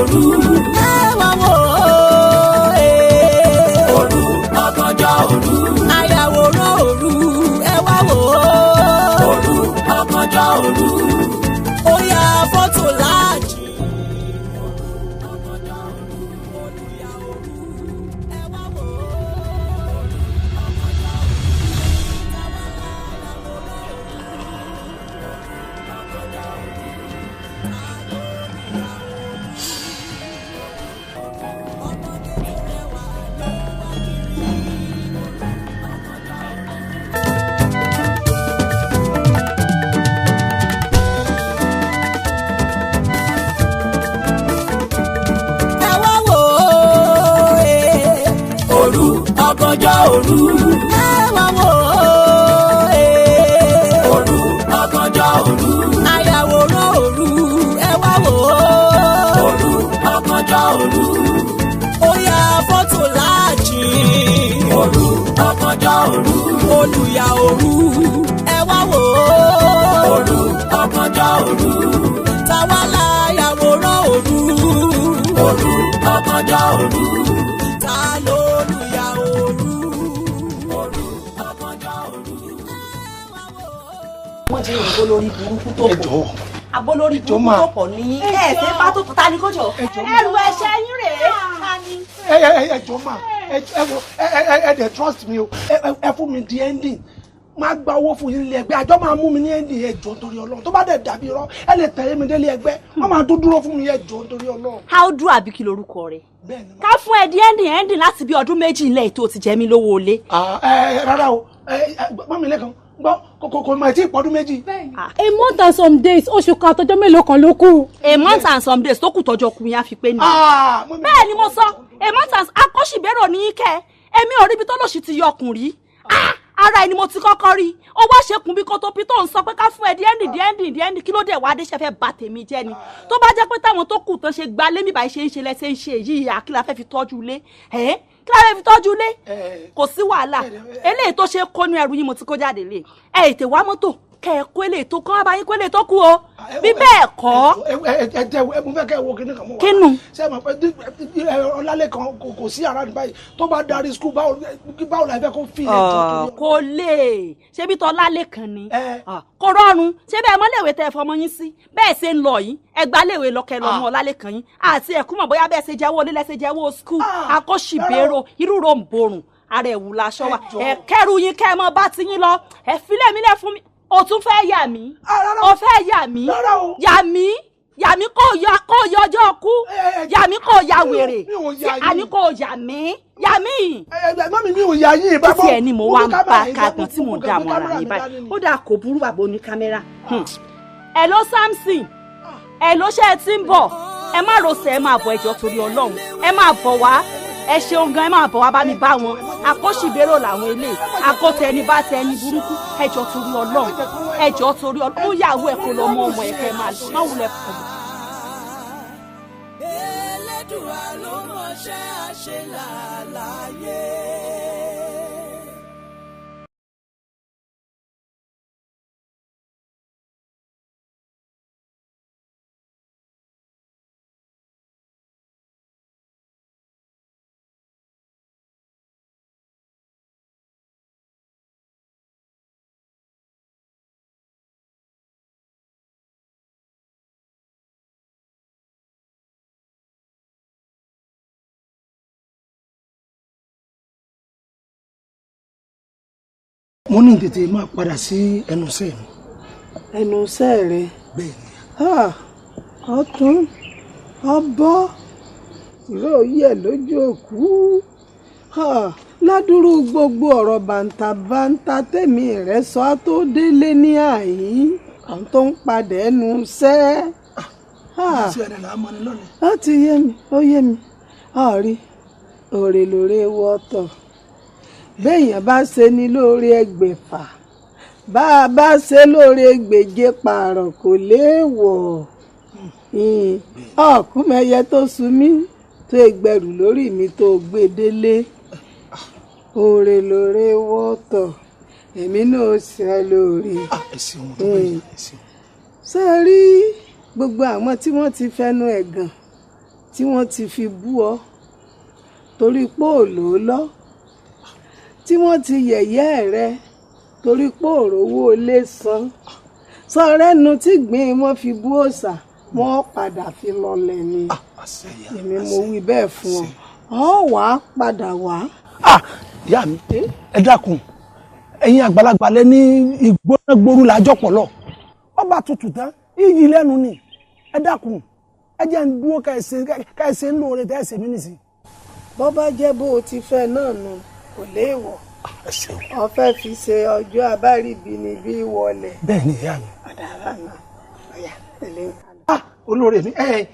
Òru. Ẹ wá wò ó. Òru ọ̀gànjọ́ òru. Ayàwòrán òru. Ẹ wá wò ó. Òru ọ̀gànjọ́ òru. Ó ya fọ́tò láàjì. Ẹ wá wò ó. Òru ọ̀gànjọ́ òru. Ẹ wá wò ó. Òru ọ̀gànjọ́ òru. Ayàwòrán òru. Ẹ wá wò ó. Òru ọ̀gànjọ́ òru. Ó ya fọ́tò láàjì. Òru ọ̀gànjọ́ òru. Olùyà òru. Ẹ wá wò ó. Òru ọ̀gànjọ́ òru. Táwa láyàwòrán òru. Òru ọ̀gànjọ́ òru. Ta ló lùyà òru? Òru ọ̀gànjọ́ òru. Wọ́n ti rò ó lórí burúkú tó pọ̀, abolórí Ẹjọ́ burúkú máa. tó pọ̀ ní ẹ̀ ṣe bá tó ta ni kó jọ. Ẹrù ẹ̀ṣẹ̀ yín rèé, ta ni. Ẹ ẹ ẹ jọ̀ọ́ mà, ẹ ẹ wo, ẹ ẹ ẹ dẹ trust me o. Ẹ ẹ ẹ fún mi di ending, máa gba owó fún yín nílé ẹgbẹ́, àjọ máa mú mi ní ending. Ẹ jọ̀ọ́ nítorí Ọlọ́run, tó bá dẹ̀ dàbí irọ́, ẹ lè tẹ̀lé mi délé ẹgbẹ́, wọ́n máa tún dúró fún mi. Ẹ jọ̀ọ́ nítorí Ọlọ́run. How do àbí kí lorúkọ rẹ? Bẹ́ẹ̀ ni. Ká fún ẹ di ending ending láti bí ọdún 2 ilẹ̀ ètò ti jẹ mí lówó ilé. Ah, ẹ ẹ rárá o, ẹ ẹ gbọ́n mi lẹ́kan gbọ́, kò mọ̀ ẹ̀ tí ì pọ́dún 2. A month and some days, oṣù kan àtọjọ́ mélòó kan ló kù. A month and some days tó kù tọjọ́ kù yẹn á fi pé ni. Ah, mọ́mí. Bẹ́ẹ̀ ni mo sọ, a month and akọ́ṣìbérò ní í kẹ́ èmi ò ríbi tó lòṣì ti yọkùn rí. Ah, ara ẹni mo ti kọ́kọ́ rí ó wá ṣekùn bí kótópí tó ń sọ pé ká fún ẹ díẹ̀ díẹ̀ díẹ̀. Kí ló dé wá dé? Ṣe fẹ́ bà tèmi jẹ́ ni? Tó bá jẹ́ pé táwọn tó kù tán ṣe gba lémi báyìí ṣe ń ṣe lẹ́sẹ̀ ń ṣe yìí, kí la fẹ́ fi tọ́jú ilé ẹ̀? Kí la fẹ́ fi tọ́jú ilé? Kò sí wàhálà. Eléyìí tó ṣe kó ní ẹrù yín mo ti kó jáde lé ẹ. Ètè wá mọ́tò kẹ́ ẹ kó eléyìí tó kán wá bá yín kó eléyìí tó kù o, bí bẹ́ẹ̀ kọ́. Ẹ ẹ ẹ jẹ́ ẹ, mo fẹ́ kẹ́ ẹ wo kinní kan mọ́ wa. Kínú? Ṣé ẹ mọ̀ pé Ọlálẹ́kan kò sí ara ní báyìí, tó bá darí school, báwo báwo la ẹ fẹ́ kó fi ẹ̀ jọ tó? Kò lè ṣebí tọ́lá lẹ́kan ni. Ẹ. Ah, kò rọrùn. Ṣé bẹ́ẹ̀ mọ́lẹ̀wé tẹ́ ẹ fọmọ yín sí bẹ́ẹ̀ ṣe ń lọ yìí? Ẹ gba léèwé lọ́kẹ́ lọ́mọ Ọlálẹ́kan yín àti ẹ̀kú mọ̀ bóyá bẹ́ẹ̀ ṣe jẹ́wọ́ olé lẹ́sẹ̀ jẹ́wọ́ school. Ah, Akọ́ṣìbérò irú ro ń borùn ara ẹ̀wù laṣọ wa. Ẹ jọ̀ọ́. Ẹ kẹ́rù yín kẹ́ ẹ mọ bá ti yín lọ. Ẹ filẹ̀ mi lẹ̀ fún mi. O tún fẹ́ yà mí? Ah, rárá o. O fẹ́ yà mí? Rárá o. Yà mí, yà mí, kò yọ kò yọ ọjọ́ kú. Ẹ, ẹ, Yà mí kò ya wèrè. Mi ò yà yín. Àní kò yà mí, yà mí. Ẹ ẹ mọ́mí, mi ò yà yín. Títí ẹ ni mo wá ń bá kagbọn tí mo dààmú ara mi báyìí. Ó dáa, kò burú, bàbá oní kámẹ́rà. Ẹ ló Samson, ẹ ló ṣe é tí ń bọ̀. Ẹ má rọsẹ̀, ẹ máa bọ̀. Ẹjọ́ torí Ọlọ́run, ẹ máa bọ̀ wá. Ẹ ṣeun gan, ẹ máa bọ̀ wá bá mi bá wọn. Akọ́ṣìbérò làwọn eléyìí, akọ́tẹni bá tẹ ẹni burúkú. Ẹjọ́ torí Ọlọ́run, ẹjọ́ torí Ọlọ́run, ó yàwó ẹ kó lọ mọ ọmọ ẹ kẹ máa má wulẹ̀ pọ̀. Elédùà ló mọṣẹ́ àṣelàlàyé. Mo ní tètè máa padà sí ẹnu iṣẹ́ mi. Ẹnu iṣẹ́ rẹ? Bẹ́ẹ̀ ni. Ah, ọtún ọbọ ìró yẹ lójú òkú. Ah, ládùúrú gbogbo ọ̀rọ̀ bàǹtàbàǹtà tèmi rẹ̀ sọ á tó délé ní àyín, àwọn tó ń padà ẹnu iṣẹ́. Ah, sí ẹni là á mọ ni lónìí. Ó ti yé mi, ó yé mi. Ọ̀rí òrè lóore wọ́tọ̀, béèyàn bá ṣe ní lóore 600, bá a bá ṣe lóore 600 pààrọ̀ kò léèwọ̀. Ọ̀kúnmẹ́yẹ tó sú mi tó ẹgbẹ̀rù lórí mi tó gbé délé, òrè lóore wọ́tọ̀, èmi náà ṣe é lóore. Ah, ẹ ṣeun tó bá yẹ, ẹ ṣeun. Ṣé ẹ rí gbogbo àwọn tí wọ́n ti fẹnu ẹ̀gàn Tí wọ́n ti fi bú ọ torí pé ò lò ó lọ, tí wọ́n ti yẹ̀yẹ́ rẹ torí pé ò rówó ilé san, sọ̀rẹ́nu tí gbìn wọ́n fi bú òòṣà, wọ́n padà fi lọlẹ̀ ni. Èmi mo wí bẹ́ẹ̀ fún ọ, ọ wàá padà wá. Ìyá mi, ẹ dákun, ẹ̀yin àgbàlagbà lẹ ní ìgbóná gbóru làjọ pọ̀ lọ, ọba tutù tán iyì lẹ́nu ni. Ẹ dákun, ẹ jẹ́ ń dúró ká ẹ ṣe ń lóore tẹ́ ẹ ṣe mí nìsín. Bó bá jẹ́ bó o ti fẹ́ náà nù, kò léèwọ̀. Ọ fẹ́ fi ṣe ọjọ́ abáríbi ni bí wọlé. Bẹ́ẹ̀ ni ìyá mi. Ọ̀dàrà náà ọ̀yà tẹ̀lé. Olóore mi, ẹ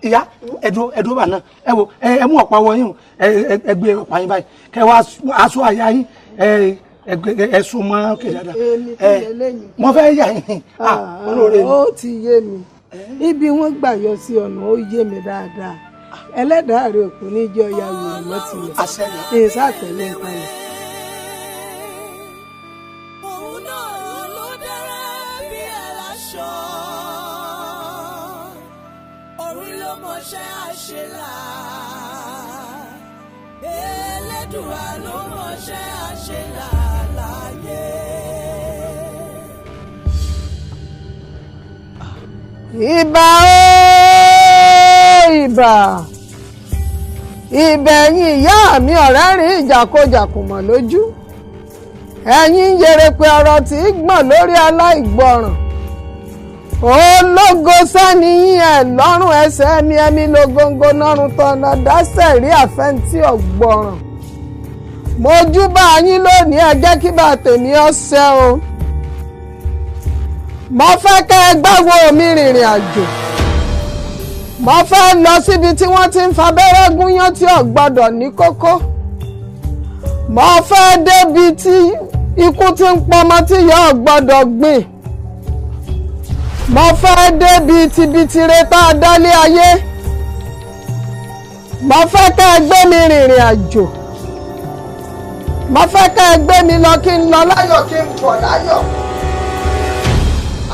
ìyá, ẹdùn ẹdùn bà náà, ẹ wo, ẹ mú ọ̀pá wọ yín o, ẹ gbé ọ̀pá yín báyìí, kẹ wá aṣọ àyà yín, ẹ sún mọ́ kè dáadáa. Ẹ mo fẹ́ yà yín, olóore mi. Ó ti yé mi, ibi wọ́n gbà yọ sí ọ̀nà ó yé mi dáadáa. Ẹlẹ́dàá rẹ̀ kò ní jẹ́ ọ̀yà wòrán mọ́ tilẹ̀ ẹ̀ sàtẹ̀lé nǹkan rẹ̀. Òun náà ló dára bí aláṣọ, orí ló mọṣẹ́ àṣelà, Elédùà ló mọṣẹ́ àṣelà láyé. Ìbà ooo, ìbà ìbẹ̀yìn ìyá mi, ọ̀rẹ́ rìn ìjàkojàkùn mọ̀ lójú, ẹ̀yin ń yẹrẹ pé ọ̀rọ̀ tí í gbọ̀n lórí aláìgbọràn. Ológo sẹ́ni yín ẹ̀ lọ́rùn ẹsẹ̀ ẹ̀mí ẹ̀mí lógóńgó nọ́rùn tọ̀nà dáṣẹ̀ rí àfẹ́ntí ọ̀gbọ̀ràn. Mojú bá yín lónìí, ẹ jẹ́ kí bá tèmi ọ̀sẹ̀ o. Mo fẹ́ kẹ́ ẹ gbáwo mi rìnrìn àjò. Mo fẹ́ lọ síbi tí wọ́n ti ń fabẹ́rẹ́ gúnyán tí ò gbọ́dọ̀ ní kókó. Mo fẹ́ débi tí ikú ti ń pọmọ tí yóò gbọ́dọ̀ gbìn. Mo fẹ́ débi tibitire tá a dálé ayé. Mo fẹ́ kẹ́ ẹ gbé mi rìnrìn àjò. Mo fẹ́ kẹ́ ẹ gbé mi lọ, kí n lọ láyọ̀, kí n bọ̀ láyọ̀.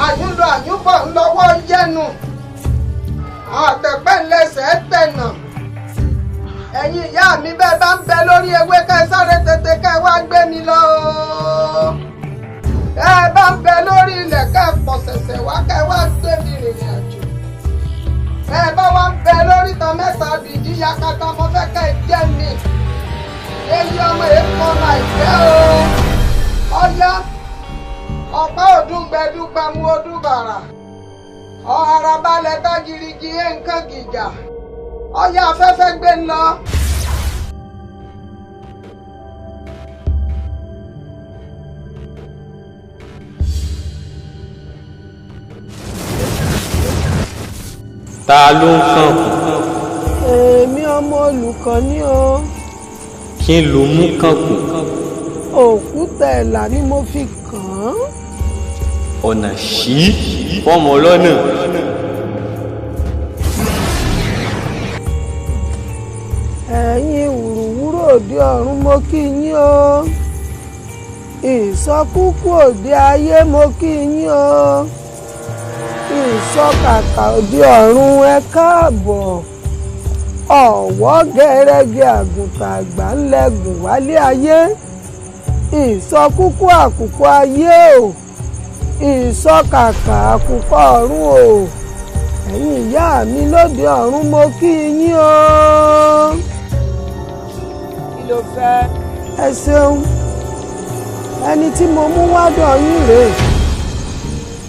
Àyúnlọ àyúnbọ̀ ńlọ́wọ́ yẹnu, àtẹ̀pẹ́ ńlẹsẹ̀ tẹ̀nà. Ẹ̀yin ìyá mi, bẹ́ẹ̀ bá ń bẹ lórí ewé, ká ẹ sáré tètè ká ẹ wá gbé mi lọ o. Ẹ bá ń bẹ lórí ilẹ̀, ká ẹ pọ̀ ṣẹ̀ṣẹ̀ wá, ká ẹ wá gbé mi rìnrìn àjò. Ẹ bá wá ń bẹ lórí tan mẹ́ta bìdí yakata, mo fẹ́ ká ẹ jẹ́ mi. Èyí ọmọ èèkọ́ ọmọ àìpẹ́ o. Ọ̀yá ọ̀pá òdúgbẹ̀dúgbàmú odúbàrà, ọ̀hárá balẹ̀ tá girigi ẹ̀ nǹkan gìjà, ọ̀yá afẹ́fẹ́ gbé ń lọ. Ta ló ń kànkùn? Èmi ọmọ olùkọ́ ni o. Kí ló mú kànkùn? Òkúta ẹ̀là ni mo fi kàn án. Ọ̀nà ṣí fọ́mọ lọ́nà. Ẹ̀yin wùrùwúrò òde ọ̀run, mo kí yín o. Ìsọkúkú òde ayé, mo kí yín o. Ìsọkàkà òde ọ̀run, ẹ káàbọ̀. Ọ̀wọ́ gẹ́rẹ́gẹ́ àgùntàn àgbà ńlẹ̀gùn wálé ayé. Ìsọkúkú àkùkọ ayé o, ìsọkàkà àkùkọ ọ̀run o. Ẹ̀yin ìyá mi lóde ọ̀run, mo kí yín o. Kí ló fẹ́? Ẹ ṣeun. Ẹni tí mo mú wádọ̀ yín rèé,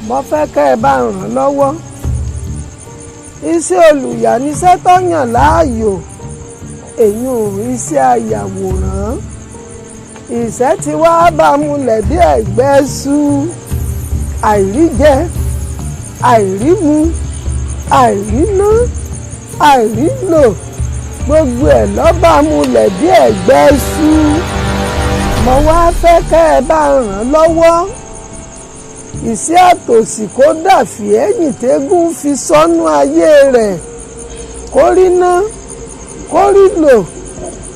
mo fẹ́ kẹ́ ẹ bá ràn lọ́wọ́. Iṣẹ́ olùyà níṣẹ́ tó yàn láàyò, èyí ò iṣẹ́ ayàwòrán. Ìṣẹ́ tí wàá bá múlẹ̀ bí ẹ̀gbẹ́ sú, àìríjẹ, àìrímu, àìríná, àìrílò, gbogbo ẹ̀ lọ́ba múlẹ̀ bí ẹ̀gbẹ́ sú. Mo wá fẹ́ kẹ́ ẹ bá ràn lọ́wọ́. Ìṣẹ́ àtòsí kó dàfí ẹ̀yìn tégún fi sọ́nú ayé rẹ̀, kó rí ná, kó rí lò,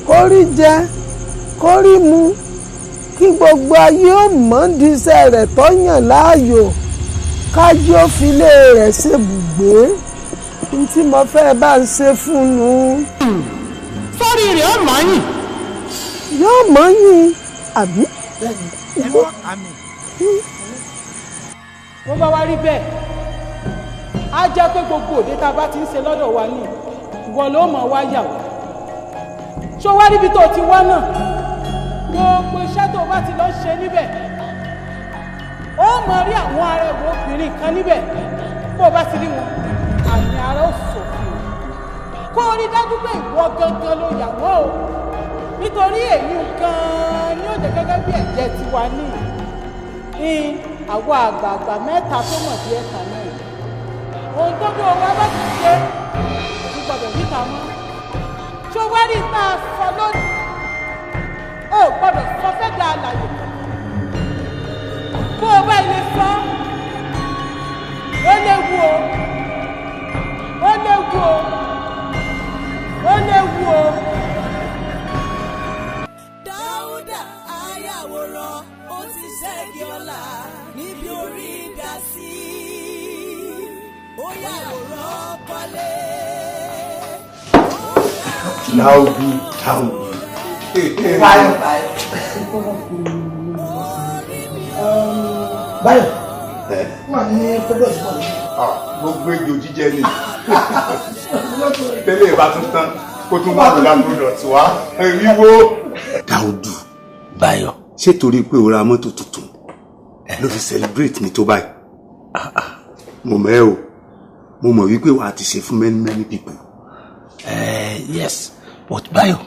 kó rí jẹ, kó rí mu, kí gbogbo ayé ó mọ̀ ń diṣẹ́ rẹ̀ tó yàn láàyò, kájí ó filé rẹ̀ ṣebùgbé. N tí mo fẹ́ bá ń ṣe fún un. Sọ́rí rẹ̀ ó mọ̀ yín. Yóò mọ̀ yín àbí. Bẹ́ẹ̀ni, ẹ mọ̀ àmì. Bó bá wá rí bẹ́ẹ̀, á jẹ́ pé gbogbo òde tá a bá ti ń ṣe lọ́dọ̀ wa ní ìwọ ló mọ̀ wá yà wá. Ṣó wá ríbi tó ti wá náà? Gbogbo iṣẹ́ tó o bá ti lọ ṣe níbẹ̀, ó mọ̀ rí àwọn arẹwà obìnrin kan níbẹ̀. Bó o bá ti rí wọn, àmì ara ó sòfin o. Kó o rí dájú pé ìwọ gangan ló yà wọ́n o, nítorí èyí gan-an ni ó jẹ́ gẹ́gẹ́ bí ẹ̀jẹ̀ tiwa ní àwọn àgbààgbà mẹ́ta tó mọ̀ bí ẹ̀ka náà. Ohun tó bí owó bá ti ṣe kò gbọdọ̀ níta mọ́. Ṣó wá rí tá a sọ lónìí? O gbọdọ̀ sọ fẹ́ da àlàyé. Bó o bá ilé sọ, ó léwu o, ó léwu o, ó léwu o. Dáúdà ayàwòrán ó ti ṣẹ́gi ọ̀la níbi orí dá sí. Ó yàwòrán kọ́lé. Dáúdù Dáúdù. Báyọ̀ báyọ̀. Báyọ̀ wà ní product kan. Gbogbo ejò jíjẹ ni. Tẹ́lẹ̀ ìbá tún tán kó tún wà lọ́la product wá. Wíwó. Dáúdù. Báyọ̀. Ṣé torí pé o ra mọ́tò tuntun ló fi celebrate mi tó báyìí? Mo mọ̀ ẹ́ o, mo mọ̀ wípé wàá ti ṣe fún many many people. Yes, but Báyọ̀,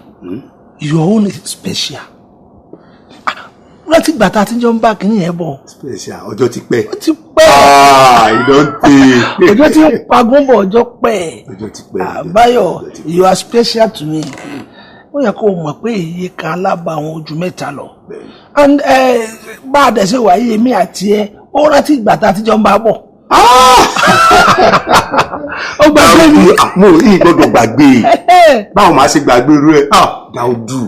your own is special. Láti ìgbà tá a ti jọ ń bá kínní yẹn bọ̀. Special, ọjọ́ ti pẹ́. Ó ti pẹ́. Ìdọ́ntè. Ọjọ́ tí ń pagún bọ̀ ọjọ́ pẹ́. Ọjọ́ ti pẹ́. Báyọ̀, you are special to me. Ó yẹ kó o mọ̀ pé iye kan alábàáwọn ojú mẹ́ta lọ. And bá a dẹ̀ ṣe wà yí èmi àti ẹ, ó rántí ìgbà tá a ti jọ ń bá bọ̀. Ó gbàgbé mi. Mo ì gbọ́dọ̀ gbàgbé. Báwo máa ṣe gbàgbé irú ẹ? Dáúdù,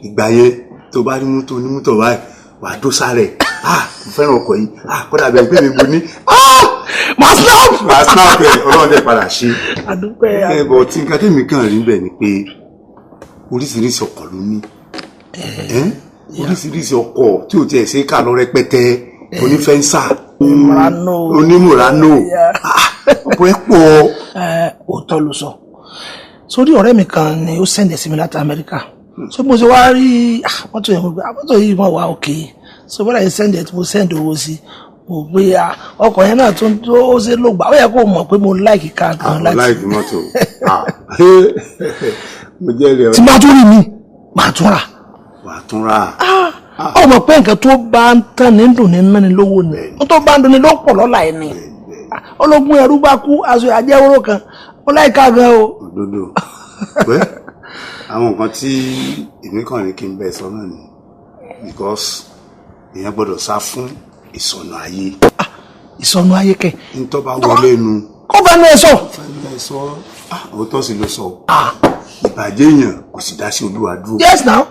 ìgbà yẹn tó bá rí mọ́tò onímọ́tò báyìí, wàá dó sáré. Mo fẹ́ràn ọkọ̀ yìí. Kódà bẹ́ẹ̀ gbé mi bo ní. Màá snap. Màá snap ẹ̀, Ọlọ́run dẹ̀ padà ṣe. Àdúpẹ́. Ẹ bọ̀ tí nǹkan tèmi kàn rí bẹ́ẹ̀ ni pé oríṣiríṣi ọkọ̀ ló ní. Oríṣiríṣi ọkọ̀ tí ò tiẹ̀ ṣe é kà lọ rẹpẹtẹ, onífẹ́ńsà, onímùránò, ọ̀pọ̀ ẹ̀ pọ̀. Òótọ́ ló sọ. Sórí ọ̀rẹ́ mi kan ni ó sẹ̀ǹdẹ̀ sí mi láti Amẹ́ríkà. So mo ṣe wá rí mọ́tò yẹn, mo gbé mọ́tò yìí mọ̀ wá òkè. So bọ́dà yìí sẹ̀ǹdẹ̀ tí mo sẹ̀ǹdẹ̀ owó sí, mo gbé ọkọ̀ yẹn náà tó ó ṣe ló gbà. Ó yẹ kó mọ̀ pé mo láìkì ká gan láti. Láìkì mọ́tò. Mo jẹ́rìí ọ. Tí máa tún rí mi, máa tún rà. Wàá tún rà. Ó mọ̀ pé nǹkan tó bá ń tán ní dùn ní náni lówó ni. Ó tó bá ń dùn ní ló pọ̀ lọ́la ẹ̀ ni. Ológun ẹrú bá kú aṣọ àjẹwòrò kan, ó láìka gan o. Òdodo. Pé àwọn nǹkan tí èmi kàn ní kí n bẹ sọ náà ni because èèyàn gbọ́dọ̀ sá fún ìsọnù ayé. Ìsọnù ayé kẹ. Ntọ́ bá wọlé nu. Kó fẹnu ẹ sọ. Fẹnu ẹ sọ. Òótọ́ sì ló sọ. Ìbàjẹ́ èèyàn kò sì dá sí Olúwa dúró. Yes now.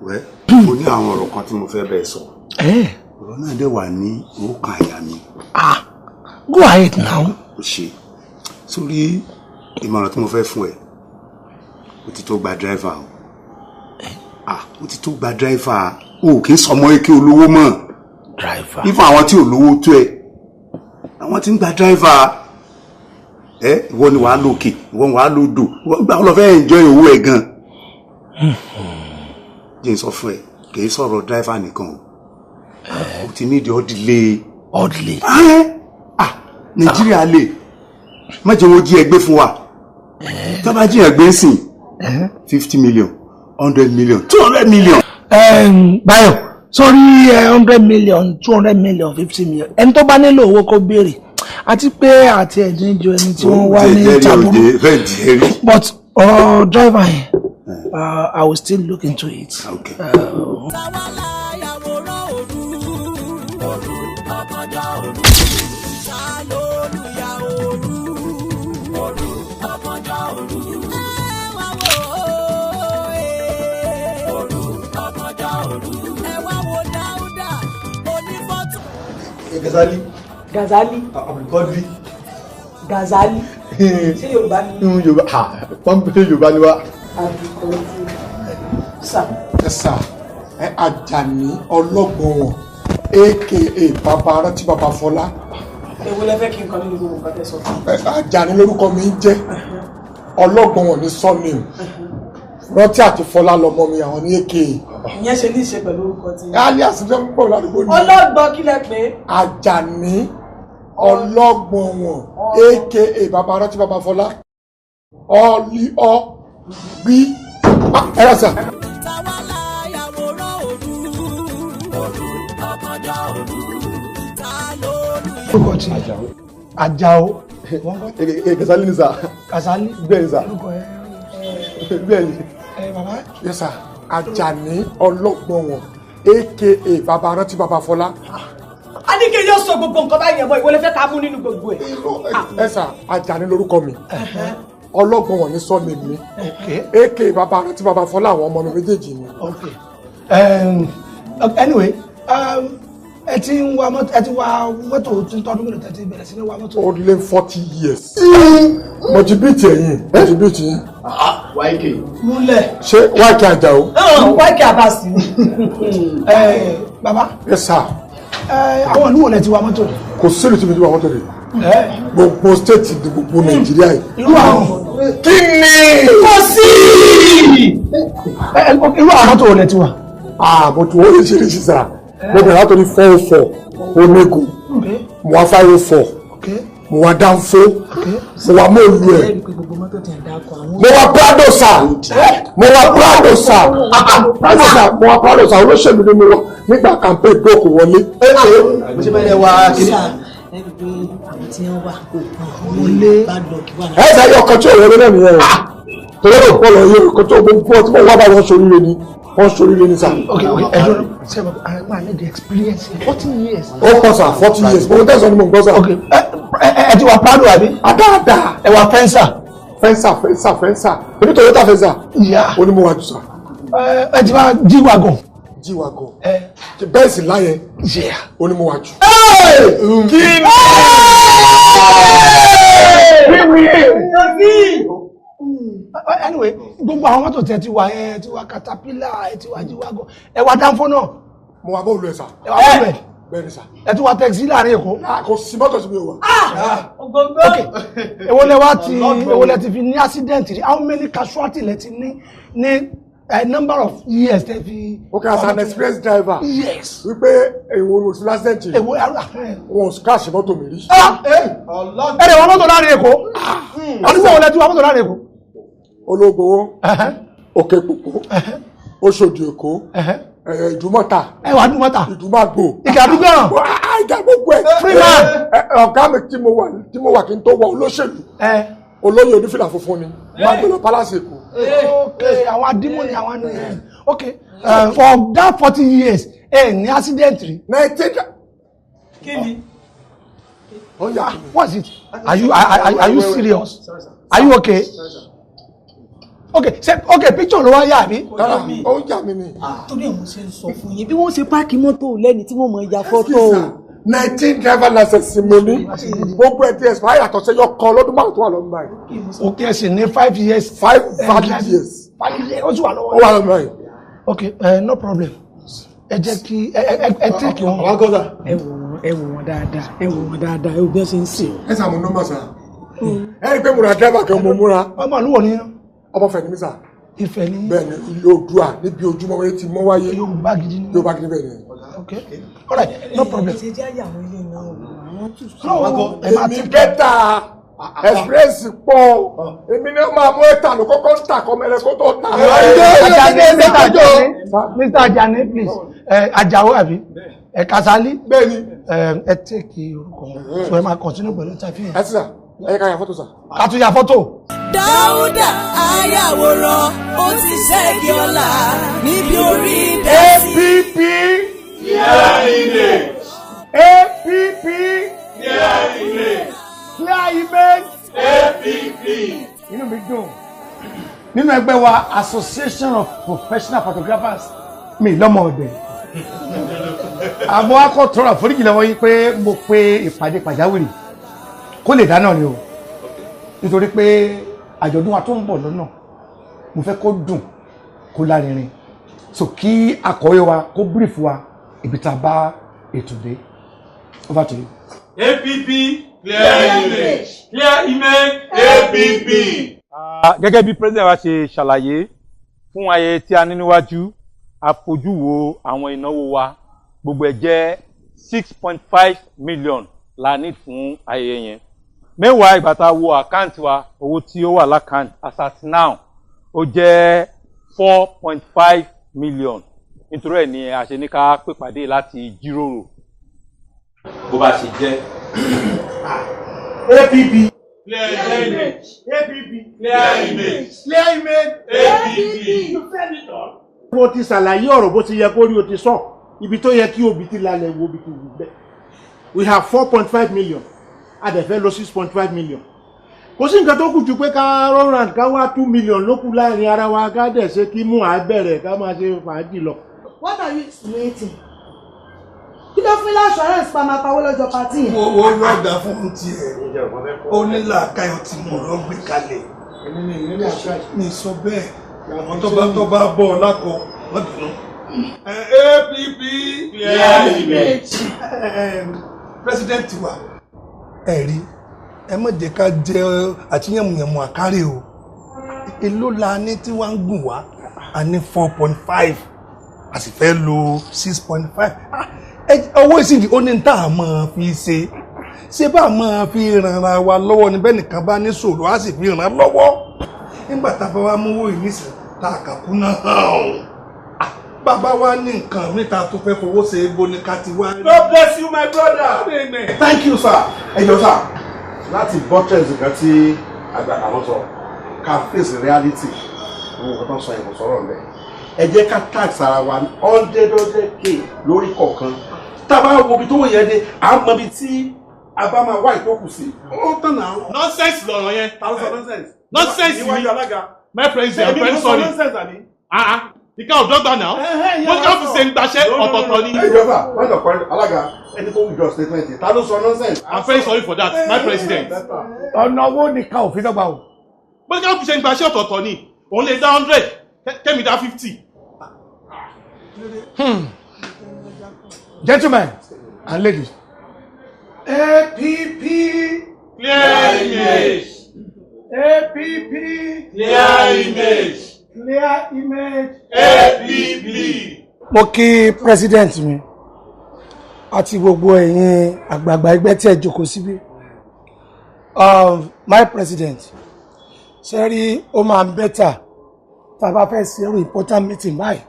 Wẹ́, mo ní àwọn ọ̀rọ̀ kan tí mo fẹ́ bẹ́ẹ̀ sọ. Ọ̀rọ̀ náà dẹ̀ wà ní ọkàn àyà mi. Go ahead now. O ṣe. Sórí ìmọ̀ràn tí mo fẹ́ fún ẹ, o ti tó gba dírẹ́fà o. O ti tó gba dírẹ́fà o, kì í sọmọ eke olówó mọ́. Dírẹ́fà. Ifọ̀ àwọn tí olówó tó ẹ, àwọn tí ń gba dírẹ́fà ẹ, ìwọ ni wàá lókè, ìwọ ni wàá lódò, ìwọ gbà ọ lọ fẹ́ enjoy owó ẹ gan. Jẹ́ n sọ fún ẹ, kì í sọ̀rọ̀ dírẹ́fà nìkan o. O ti nídìí ọ̀dìlé. Ọ̀dìlé. Nàìjíríà lè má jẹ́ wọ́n jí ẹgbẹ́ fún wa. Tó bá jí ẹgbẹ́ ń sìn 50 million, 100 million, 200 million. Báyọ̀, sórí 100 million, 200 million, 50 million. Ẹni tó bá nílò owó kó béèrè. Àti pé àti ẹ̀dín ju ẹni tí wọ́n wá ní tàbúrú. But ọ̀rọ̀ driver yẹn, I will still look into it. Okay. Gazali. Gazali. Abdulkadri. Gazali ṣé Yorùbá ni. Yorùbá pọ́npẹ́lẹ́ Yorùbá ni wá. Sà. Ẹ sà, ẹ Àjàní Ọlọ́gbọ̀n wọn aka Bàbá Rántí Bàbá Fọlá. Èwo lẹ fẹ́ kí n kọ nínú gbogbo nǹkan tẹ́ sọ fún mi? Àjàní lórúkọ mi ń jẹ́, Ọlọ́gbọ̀n wọn ní surname, Rántí àti Fọlá lọmọ mi, àwọn ní aka. Ìyẹn ṣe ní í ṣe pẹ̀lú orúkọ tí. Alias fẹ́ ń pọ̀ ládùúgbò ni. Ọlọ́gbọ̀n kí lẹ pé. Àjàní Ọlọ́gbọ̀n wọn aka Bàbá Rántí Bàbá Fọlá ọlí ọ bí ẹ rà sà. Orúkọ tí Àjàó. Kasali ni sà. Kasali. Bẹ́ẹ̀ ni sà. Orúkọ ẹ. Bẹ́ẹ̀ ni. Ẹ bàbá. Yes sir, Àjàní Ọlọ́gbọ̀n wọn aka Bàbá Rántí Bàbá Fọlá. A ní kí n yóò sọ gbogbo nǹkan báyìí ẹ̀bọ ìwọlé fẹ́ ká mú nínú gbogbo ẹ̀. Ẹ sà, Àjàní lórúkọ mi, Ọlọ́gbọ̀n wọn ní surname mi, aka Bàbá Rántí Bàbá Fọlá àwọn ọmọ mi méjèèjì ni. Okay. Anyway, ẹ ti ń wa mọ́tò, ẹ ti wa mọ́tò tí ń tọ́dún mélòó tẹ́tí bẹ̀rẹ̀ sí ní wa mọ́tò. Ó lé 40 years. Mo ti bí tiẹ̀ yín, mo ti bí ti yín. Wáìkì. Múlẹ̀. Ṣé Wáìkì Àjàó? Wáìkì Abbas ni. Bàbá. Yes sir. Àwọn ìlú wo lẹ ti wa mọ́tò? Kò sílùú tí mi ti wa mọ́tò rè. Gbogbo stéètì ní gbogbo Nàìjíríà yìí. Irú àwọn. Kí ni? Kò sí. Irú àwọn mọ́tò wo lẹ ti wa? Mo ti wọ́n oríṣiríṣi sà. Mo bẹ̀rẹ̀ látòrí 404 onígun, mo wá 504, mo wá dánfó, mo wá mọ́ọ̀lù ẹ̀, mo wá Prado sà, mo wá Prado sà, Prado sà, mo wá Prado sà, olóṣèlú ni mo wá nígbà campaign dókò wọlé. Mo ṣe bẹ́ẹ̀ wá kiri. Ẹ ṣe ayé ọkọ̀ tí ò wọlé náà nìyẹn o, torí ọ̀rọ̀ pọ̀ lọ yé ọkọ̀ tí ò gbogbo ọtí mo wá bá wọn sórí lé ní wọ́n sórí lé ní sà. Ok ok, ẹ dúró, ṣe mo ara máa ní the experience 40 years. Ó pọ̀ sà, 40 years, mo tẹ̀sán ni mo ń gbọ́ sà. Ok, ẹ ti wà Prado àbí? Àdáadáa. Ẹ wà Fencer. Fencer, Fencer, Fencer, èmi Toyota Fencer. Ìyá. Ó ní mo wà jù sà. Ẹ ti wà G-Wagon. G-Wagon. Bẹ́ẹ̀ sì láyẹn. Ó ní mo wà jù. Kí ni? Kí ni? Anyway, gbogbo àwọn mọ́tò tẹ ti wà, ẹ ti wà Caterpillar, ẹ ti wà G-Wagon, ẹ wà dánfó náà. Mo wà bọ́ọ̀lù ẹ̀ sà. Ẹ wà bọ́ọ̀lù ẹ̀. Bẹ́ẹ̀ ni sà. Ẹ ti wà taxi láàrin Èkó. Kò sí mọ́tò tí mi ò wà. Ok, èwo lẹ wá ti, èwo lẹ ti fi ní accident rí? How many casualty lẹ ti ní ní number of years tẹ fi. Ok, as an experienced driver. Yes. Wípé èwo ló ti accident rí. Èwo wọn ò crash mọ́tò mi rí. Ẹ lè wà mọ́tò láàrin Èkó. Ọdún wo lẹ ti wà mọ́tò láàrin Èkó? Ológbòwò, Òkè Pópó, Oṣòdì Èkó, Ìdúmọ̀tà. Ẹ wà Ìdúmọ̀tà. Ìdúmàgbò. Ìkàdúgbọ̀n. Ìjà gbogbo ẹ̀. Freeman. Ọ̀gá mi tí mo wà kí n tó wọ olóṣèlú. Olóyè onífìlà funfun ni. Máa gbé lọ Palace Èkó. Ok, àwọn adímọ̀ ni àwọn ni. Ok, for that 40 years, ẹ ní accident rí. 19. Kí ni? What's it? Are you serious? Are you okay? Ok, ṣe ok, picture ló wá yà àbí. Ó ń yà mí ni. Torí ẹ̀ mo ṣe ń sọ fún yín bí wọ́n ṣe páàkì mọ́tò lẹ́ni tí wọ́n mọ̀ ya fọ́tò. 19 driver license mo ní, gbogbo ẹ̀ tí expire yàtọ̀ sẹ́yọ kan lọ́dún 5 tó wà lọ́dún báyìí. Ok, ẹ sì ní 5 years. 5 valid years. 5 years, ó sì wà lọ́wọ́. Ó wà lọ́dún báyìí. Ok, no problem, ẹ jẹ́ kí ẹ take wọn. Àwọn gọ́dà. Ẹ wò wọ́n, ẹ wò wọ́n dáadáa, ẹ wò wọ́n dáadáa, ẹ wò bí wọ́n ṣe ń sè. Ẹ sà, mo nọ́mbà sà, ẹ rí i pé mo ra driver kan, mo múra. Ọmọ àlúwọ̀ ni. Ọmọ Ifẹ̀ ni mí sà. Ifẹ̀ ni. Bẹ́ẹ̀ni, ilé Oòduà níbi ojúmọ́ wọlé ti mọ́ wáyé. Yorùbá gidi ni. Yorùbá gidi, bẹ́ẹ̀ ni. Ok, alright, no problem. Ṣe jẹ́ àyà àwọn ilé náà àwọn tún sọ. Èmi better express pọ̀, èmi ni wọ́n máa mú ẹ̀ta ló kọ́kọ́ ń tà kọ́ mẹ́rẹ́ kó tó tà. Ajani, Mr. Ajani, Mr. Ajani, please, Ajao àbí ẹ Kasali. Bẹ́ẹ̀ni. Ẹ take orúkọ wọn, so ẹ máa continue pẹ̀lú interview. Ẹ ti sà, ẹ yẹ ká ya fọ́tò sà. Ká tún ya fọ́tò. Dáúdà ayàwòrán ó ti ṣẹ́gi ọ̀la níbi orí dẹ́sí. APP. Clear image. APP. Clear image. Clear image. APP. Inú mi dùn nínú ẹgbẹ́ wa, Association of Professional Photographers, mi lọ́mọ ọ̀dẹ̀ àmọ́ akọ tọrọ àforíjì lọ́wọ́ yín pé mo pe ìpàdé pàjáwìrì kó lè dáná ni o. Nítorí pé àjọ̀dún wa tó ń bọ̀ lọ́nà, mo fẹ́ kó dùn, kó lárinrin. So kí akọ̀wé wa kó brief wa ibi tá a bá ètò dé. Over to you. APP clear image, clear image APP. Gẹ́gẹ́ bí president wa ṣe ṣàlàyé fún ayẹyẹ tí a ní níwájú, a fojú wo àwọn ìnáwó wa, gbogbo ẹ̀ jẹ́ 6.5 million la ní fún ayẹyẹ yẹn. Mẹ́wàá ìgbà tá a wo àkáǹtì wa, owó tí ó wà lákàǹtì as at now, ó jẹ́ 4.5 million. Nítorí ẹ̀ ni a ṣe ní ká pèpàdé láti jíròrò bó bá ṣe jẹ́. APP. Clear image. APP. Clear image. Clear image. APP. You said it all. Mo ti ṣàlàyé ọ̀rọ̀ bó ti yẹ kó rí, o ti sọ ibi tó yẹ kí obì ti lálẹ́ wo, obì ti wù bẹ́ẹ̀. We have 4.5 million, a dẹ̀ fẹ́ lọ 6.5 million. Kò sí nǹkan tó kù ju pé ká run round, ká wá 2 million ló kù láàrin ara wa, ká dẹ̀ ṣe kí mú à bẹ̀rẹ̀, ká máa ṣe fàájì lọ. What are you insinuating? Kí ló fún assurance pa máa pawó lọ́jọ́ party yẹn? Wo wo, yóò dá fún tiẹ̀. Ó ní làákàyọ̀ tí mo rọ́ gbé kalẹ̀ ní sọ bẹ́ẹ̀. Àwọn tó bá bọ̀ ọ́ lákọ, má bínú. APP. Clear image. President wa, ẹ rí, ẹ má jẹ́ ká jẹ àtiyànmùyànmù àkárẹ̀ o. Èló la ní tí wọ́n ń gùn wá? A ní 4.5, a sì fẹ́ lo 6.5. Owó ìsìnkú ó ní tá a máa fi ṣe, ṣé bá a máa fi ràn ra wa lọ́wọ́ ni. Bẹ́ẹ̀ nìkan bá ní ṣòro, á sì fi ràn án lọ́wọ́. Nígbà tá a bá wá mú owó ìnísìn tá a kà kú náà hàn, bàbá wa ní nǹkan níta tó fẹ́ fowó ṣe é, bo ní ká ti wá. God bless you, my brother. Amen. Thank you, sir. Ẹ jọ sir, láti buttress nǹkan tí àgbà àwọn sọ, ká face reality. Owó nǹkan tó ń sọ yẹn, kò sọ̀rọ̀ ńbẹ̀. Ẹ jẹ́ ká tax ara wa 100 100K lórí kọ̀ọ̀kan. Tá a bá wo ibi tó wọ̀ yẹn dé, à ń mọ ibi tí a bá máa wá ìtókù sí. Ó tàn náà. Nonsense lọ̀rọ̀ yẹn. Ta ló sọ nonsense? Nonsense. Níwájú alága. My president, I'm very sorry. Nonsense àbí? Ah ah, ìka ò dọ́gba náà. Mo ní ká fi ṣe ń gbaṣẹ́ ọ̀tọ̀ọ̀tọ̀ ni. Ẹ jọ sà, wọ́n lọ kọ́ alága, ẹni kó withdraw statement yìí. Ta ló sọ nonsense? I'm very sorry for that, my president. Ọ̀nà owó nìkan ò fi dọ́gba o. Mo ní ká fi ṣe ń gbaṣẹ́ ọ̀tọ̀ọ̀tọ̀ ni. Òun lè dá 100, kẹ́mi dá 50. Gentlemen and ladies. APP. Clear image. APP. Clear image. Clear image. APP. Mo kí president mi àti gbogbo ẹ̀yin àgbààgbà ẹgbẹ́ tí ẹ jókòó síbí. My president, ṣe rí, ó máa ń better tá a bá fẹ́ ṣe irú important meeting báyìí,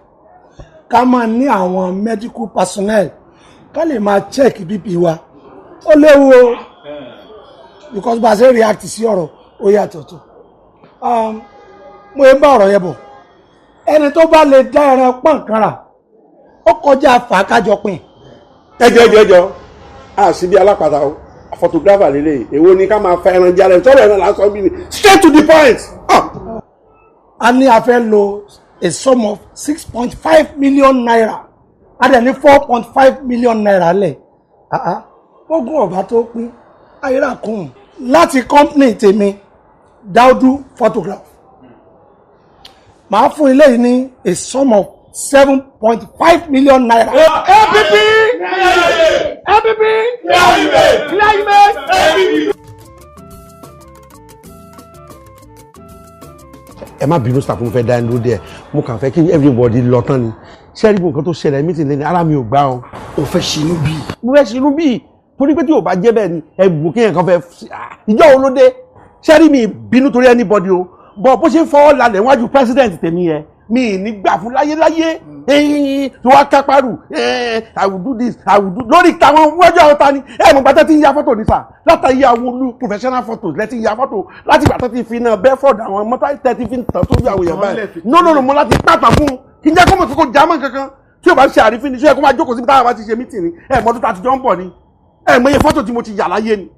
ká máa ní àwọn medical personnel, ká lè máa check BP wa. Ó léwu o, because bá a ṣe react sí ọ̀rọ̀, ó yàtọ̀ tó. Mo ń bá ọ̀rọ̀ yẹn bọ̀. Ẹni tó bá lè dá ẹran pọ̀n kan rà, ó kọjá fàákájọ pin. Ẹjọ, ẹjọ, ẹjọ, a sì bí alápàtà o. Photographer lélẹ̀, èwo ni ká máa fa ẹran jálẹ̀ sọ̀rọ̀? Ẹran lásán bí ni, straight to the point. Ah. A ní a fẹ́ lo a sum of ₦6.5 million, a dẹ̀ ní ₦4.5 million lẹ̀. Ogún ọ̀bá tó pín ayélujára kùn láti company tèmi, Daudu Photograph, màá fún ilé yìí ní a sum of ₦7.5 million. APP. APP. Clear image. APP. Ẹ má bínú sàkún, fẹ́ dá ẹnu díẹ̀. Mo kàn fẹ́ kí everybody lọ tán ni. Ṣé rí nǹkan tó ṣẹlẹ̀ meeting lẹ́ni, ara mi ò gbá o. O fẹ́ ṣinú bí. Mo fẹ́ ṣinú bí, torí pé tí o bá jẹ́ bẹ́ẹ̀ ni ẹ̀bùn kéèyàn kan fẹ́ ìjọ wo ló dé? Ṣé rí, mi bínú torí anybody o, bọ̀ bó ṣe ń fọwọ́ lálẹ́ wájú president tèmi yẹn, mi ì ní gbà fún láyéláyé. Tí wàá kápárù, "I will do this, I will do" lórí táwọn wájú àwọn ta ni ẹ mọ̀ gbàtẹ́ tí ń ya fọ́tò ní sà látàrí àwọn olú professional photos lẹ́tí ń ya fọ́tò láti gbàtẹ́ tí fi náà Bedford, àwọn mọ́tò tẹ́ fi ń tàn sójú àwọn èèyàn báyìí. No, no, no, mo láti pàtà fún un kí n jẹ́ kó mọ̀ kókó jámọ́ kankan. Tí o bá ṣe àrífín ni, ṣé ẹ kó máa jókòó síbi táwọn bá ti ṣe meeting ni? Ẹ mọ́tò tá a ti jọ ń bọ̀ ni, ẹ mọ iye fọ́tò tí mo ti yà láyé ni.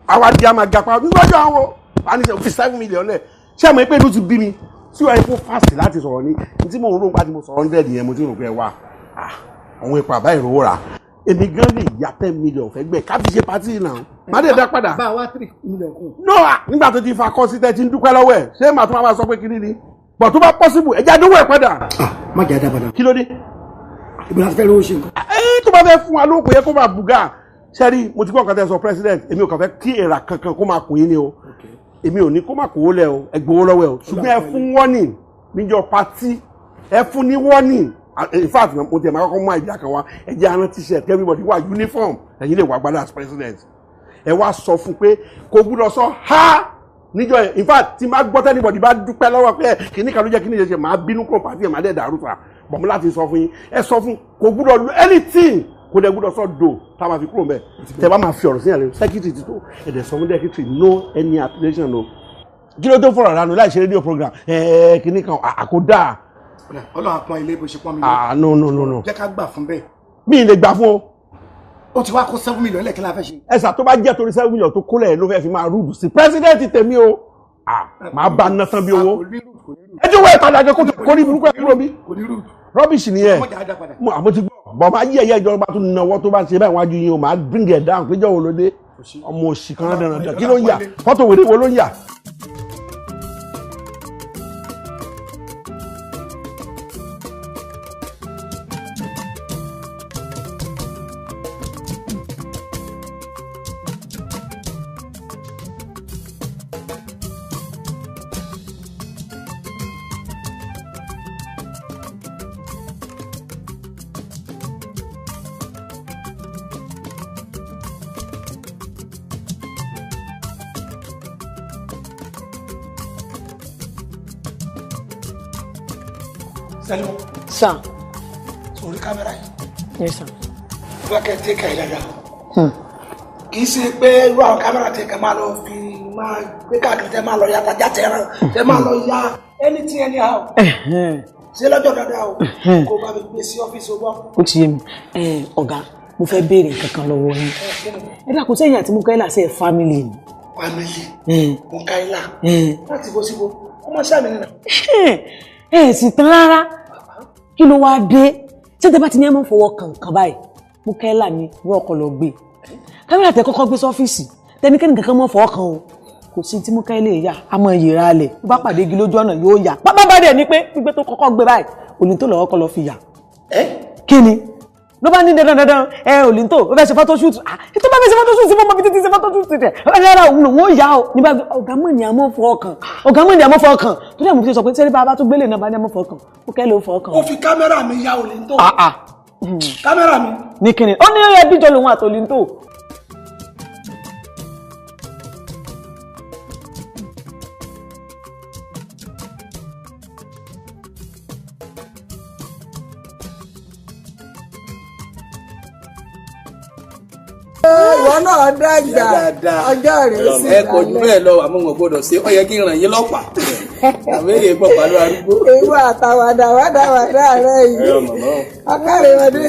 Àwa di a máa gapa níwájú àwọn a ní sẹ fi 7 million lẹ̀. Ṣé ẹ mọ̀ pé inú ti bí mi tí wàá kó fásitì láti sọ̀rọ̀ ní tí mò ń rò nípa tí mo sọ̀rọ̀ 100 yẹn, mo ti rò pé wà àwọn ipa àbá ìrówó rà. Èmi gan lè ya 10 million fẹ́ gbẹ ká fi ṣe party náà, má dé dá padà. Bá a wá 3 million kún. No, nígbà tó ti fa kọ́ sí tẹ́ ti ń dúpẹ́ lọ́wọ́ ẹ̀, ṣé màá tún máa sọ pé kiri ni? But tó bá possible, ẹ jẹ́ àdúgbò ẹ̀ padà. Má jẹ́ àdá padà. Kí ló dé? Ibi láti fẹ́ lówó ṣe nǹkan. Ẹ tó bá fẹ́ fún wa lóko yẹ kó máa bùgà sẹ́rí. Mo ti gbọ́ nǹkan tẹ́ sọ, president. Èmi ò kàn fẹ́ kí èrà kankan kó máa kùn yín ni o. Èmi ò ní kó máa kówó lẹ̀ o, ẹ gbowó lọ́wọ́ ẹ o, ṣùgbọ́n ẹ fún warning níjọ́ party, ẹ fún ní warning. In fact, mo tiẹ̀ máa kọ́kọ́ mú idea kan wá. Ẹ jẹ́ arán T-shirt, everybody wà uniform, ẹ̀yin lè wà gbádà as president. Ẹ wá sọ fún pé kò gbúdọ̀ sọ ha níjọ́ yẹn. In fact, tí n bá gbọ́ t' anybody bá dúpẹ́ lọ́wọ́ pé kìíní kan ló jẹ́ kíní ṣe ṣe, máa bínú kúrò party ẹ̀, máa dẹ̀ dàrú fa bọ̀mú láti sọ fún yín. Ẹ sọ fún, kò gbúdọ̀ lu anything, kò dẹ̀ gbúdọ̀ sọ do tá a máa fi kúrò mbẹ̀. Tẹ bá máa fi ọ̀rọ̀ sí yàrá, secretary ti tó, ẹ dẹ̀ sọ fún secretary, no any application o. Kí ló tó fọ̀rọ̀ ránu láì ṣe radio program ẹ̀ẹ́ kìíní kan àkódà. Ọlọ́run àpọ́n ilé bó ṣe pọ́n mi. Ah, no, no, no, no. Jẹ́ ká gbà fún bẹ́ẹ̀. Mi ì lè gbà fún o. Ó ti wá kó 7 million lẹ́ẹ̀kí la fẹ́ ṣe. Ẹ̀sà, tó bá jẹ́ torí 7 million tó kólẹ̀ ló fẹ́ fi máa rude sí president tèmi o, ah, máa bá ná tán bí owó. Ẹ jẹ́ wọ́n ẹ̀ padà jẹ́ kó ní burúkú ẹ̀ kúrò bí. Rubbish nìyẹn. Mo àmọ́ ti gbọ́ bọ̀, máa yí ẹ̀yẹ́ ìjọba tó náwó tó bá ṣe báyìí wájú yín o, máa bring it down péjọ wo ló dé. Ọmọ òṣì kan dandan, kí ló ń yà? Fọ́tò wèrè wo ló ń yà? Sẹ́lẹ̀. Sir. Sórí kámẹ́rà yìí. Yes, sir. Wọ́n kẹ́ tẹ́kà yìí dáadáa. Kì í ṣe pé irú àwọn kámẹ́rà tẹ̀ kẹ́ máa lọ fi máa gbé káàkiri, tẹ́ máa lọ ya tajà tẹ̀ràn, tẹ́ máa lọ ya anything anyhow. Ṣé lọ́jọ́ dáadáa o, kó bá mi gbé sí ọ́fíìsì o gbọ́. Ó ti yé mi. Ọ̀gá, mo fẹ́ béèrè nǹkan kan lọ́wọ́ yín. Ẹ dákun, sẹ́yìn àti Mukaila ṣe family ni? Family? Mukaila? Láti bo síbo? Ọmọ sáà mi nìyẹn. Ẹ sì tán rárá, kí ló wáá dé tí tẹ bá ti ní ẹ máa ń fọwọ́ kànkan báyìí, Mukaila ni ní ọkọ̀ lọ gbé kámẹ́rà tẹ kọ́kọ́ gbé sọ́fíìsì, tẹnikẹ́ni kankan mọ́ fọwọ́ kan o, kò sí tí Mukaila yà á mọ yìíra lẹ̀. Bó bá pàdé igi lójú ọ̀nà yóò yà pápá bá dẹ̀ ni pé gbígbé tó kọ́kọ́ gbé báyìí, òní tó lọ́wọ́ kọ́ lọ fi yà. Kí ni ló bá ní dandan dandan? Ẹ òlìntò ó fẹ́ ṣe photoshoot. Ah, ètò bá fẹ́ ṣe photoshoot, mo mọ bí títí ṣe photoshoot rẹ̀ ẹ rárá, òun lòun ó yà ó nígbà. Ọ̀gá mọ̀ ní àmọ́ fọ́ ọkàn, ọ̀gá mọ̀ ní àmọ́ fọ́ ọkàn tó dẹ̀ mú fi sọ pé sẹ́ni bá bá tó gbélé náà bá ní àmọ́ fọ́ ọkàn, ó kẹ́ ló fọ́ ọkàn. Ó fi kámẹ́rà mi ya òlìntò? Ah ah. Kámẹ́rà mi. Ní kíni? Ó ní ẹbí jọ lòun àtòlìntò. Ìwọ náà dàgbà, ọjọ́ rẹ̀ sì. Ẹ kò jù bẹ́ẹ̀ lọ, àmọ́ wọn gbọ́dọ̀ ṣe ó yẹ kí n ràn yín lọ́pàá àmì èyí pọ̀ pàlú arúgbó. Ewu àtàwàdà wàdàwàdà rẹ yìí, ọkàrẹ wọdé.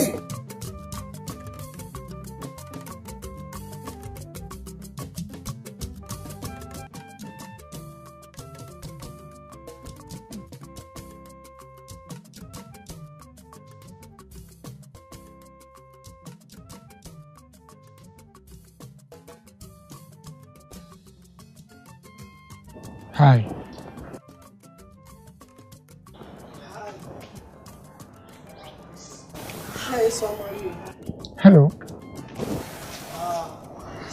Hi. Hi, sọmọ Yorùbá. Hello.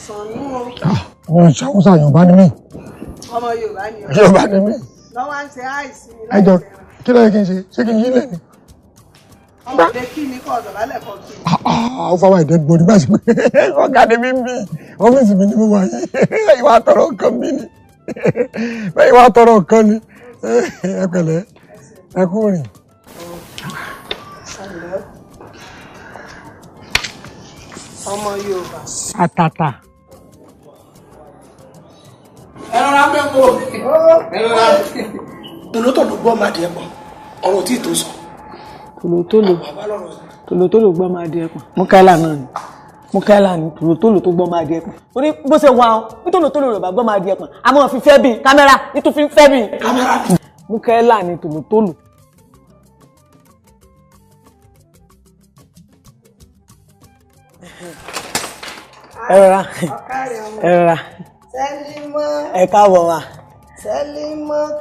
Sànú o. Wọ́n ṣàwùsà, Yorùbá ni mí. Ọmọ Yorùbá ni ọ. Yorùbá ni mí. Lọ́wọ́ à ń ṣe àìsí mi. Ẹ jọ, kí ló yẹ kí n ṣe? Ṣé kí n yí lẹ̀ ni? Ọmọdé kí ni kọ́ ọ̀dọ̀bálẹ̀ kọ́ kí. Ah, ó fọwọ́ ìdẹ́ gbòdì bá ṣe pé ọ̀gá ni mí bí ọ́fíìsì mi ni mo wà yìí. Ìwà tọrọ nǹkan mi ni. Ìwà tọrọ nǹkan ni. Ẹ pẹ̀lẹ́, ẹ kú rìn. Ẹ̀lẹ́. Ọmọ Yorùbá. Àtàtà. Ẹ rọra mẹ́kọ̀ọ́, ẹ rọra. Tòlótòló gbọ́ máa di ẹ̀pọ̀, ọ̀rọ̀ tí ì tó sọ. Tòlótòló, tòlótòló gbọ́ máa di ẹ̀pọ̀. Mukaila náà ni, Mukaila ni tòlótòló tó gbọ́ máa di ẹ̀pọ̀. Orí bó ṣe wà ó bí tòlótòló rẹ̀ bá gbọ́ máa di ẹ̀pọ̀, àmọ́ fi fẹ́ bí kámẹ́rà nítorí fi fẹ́ bí. Kámẹ́rà. Mukaila ni tòlótòló. Ẹ rọra. Ẹ rọra. Ẹ káàbọ̀ ma.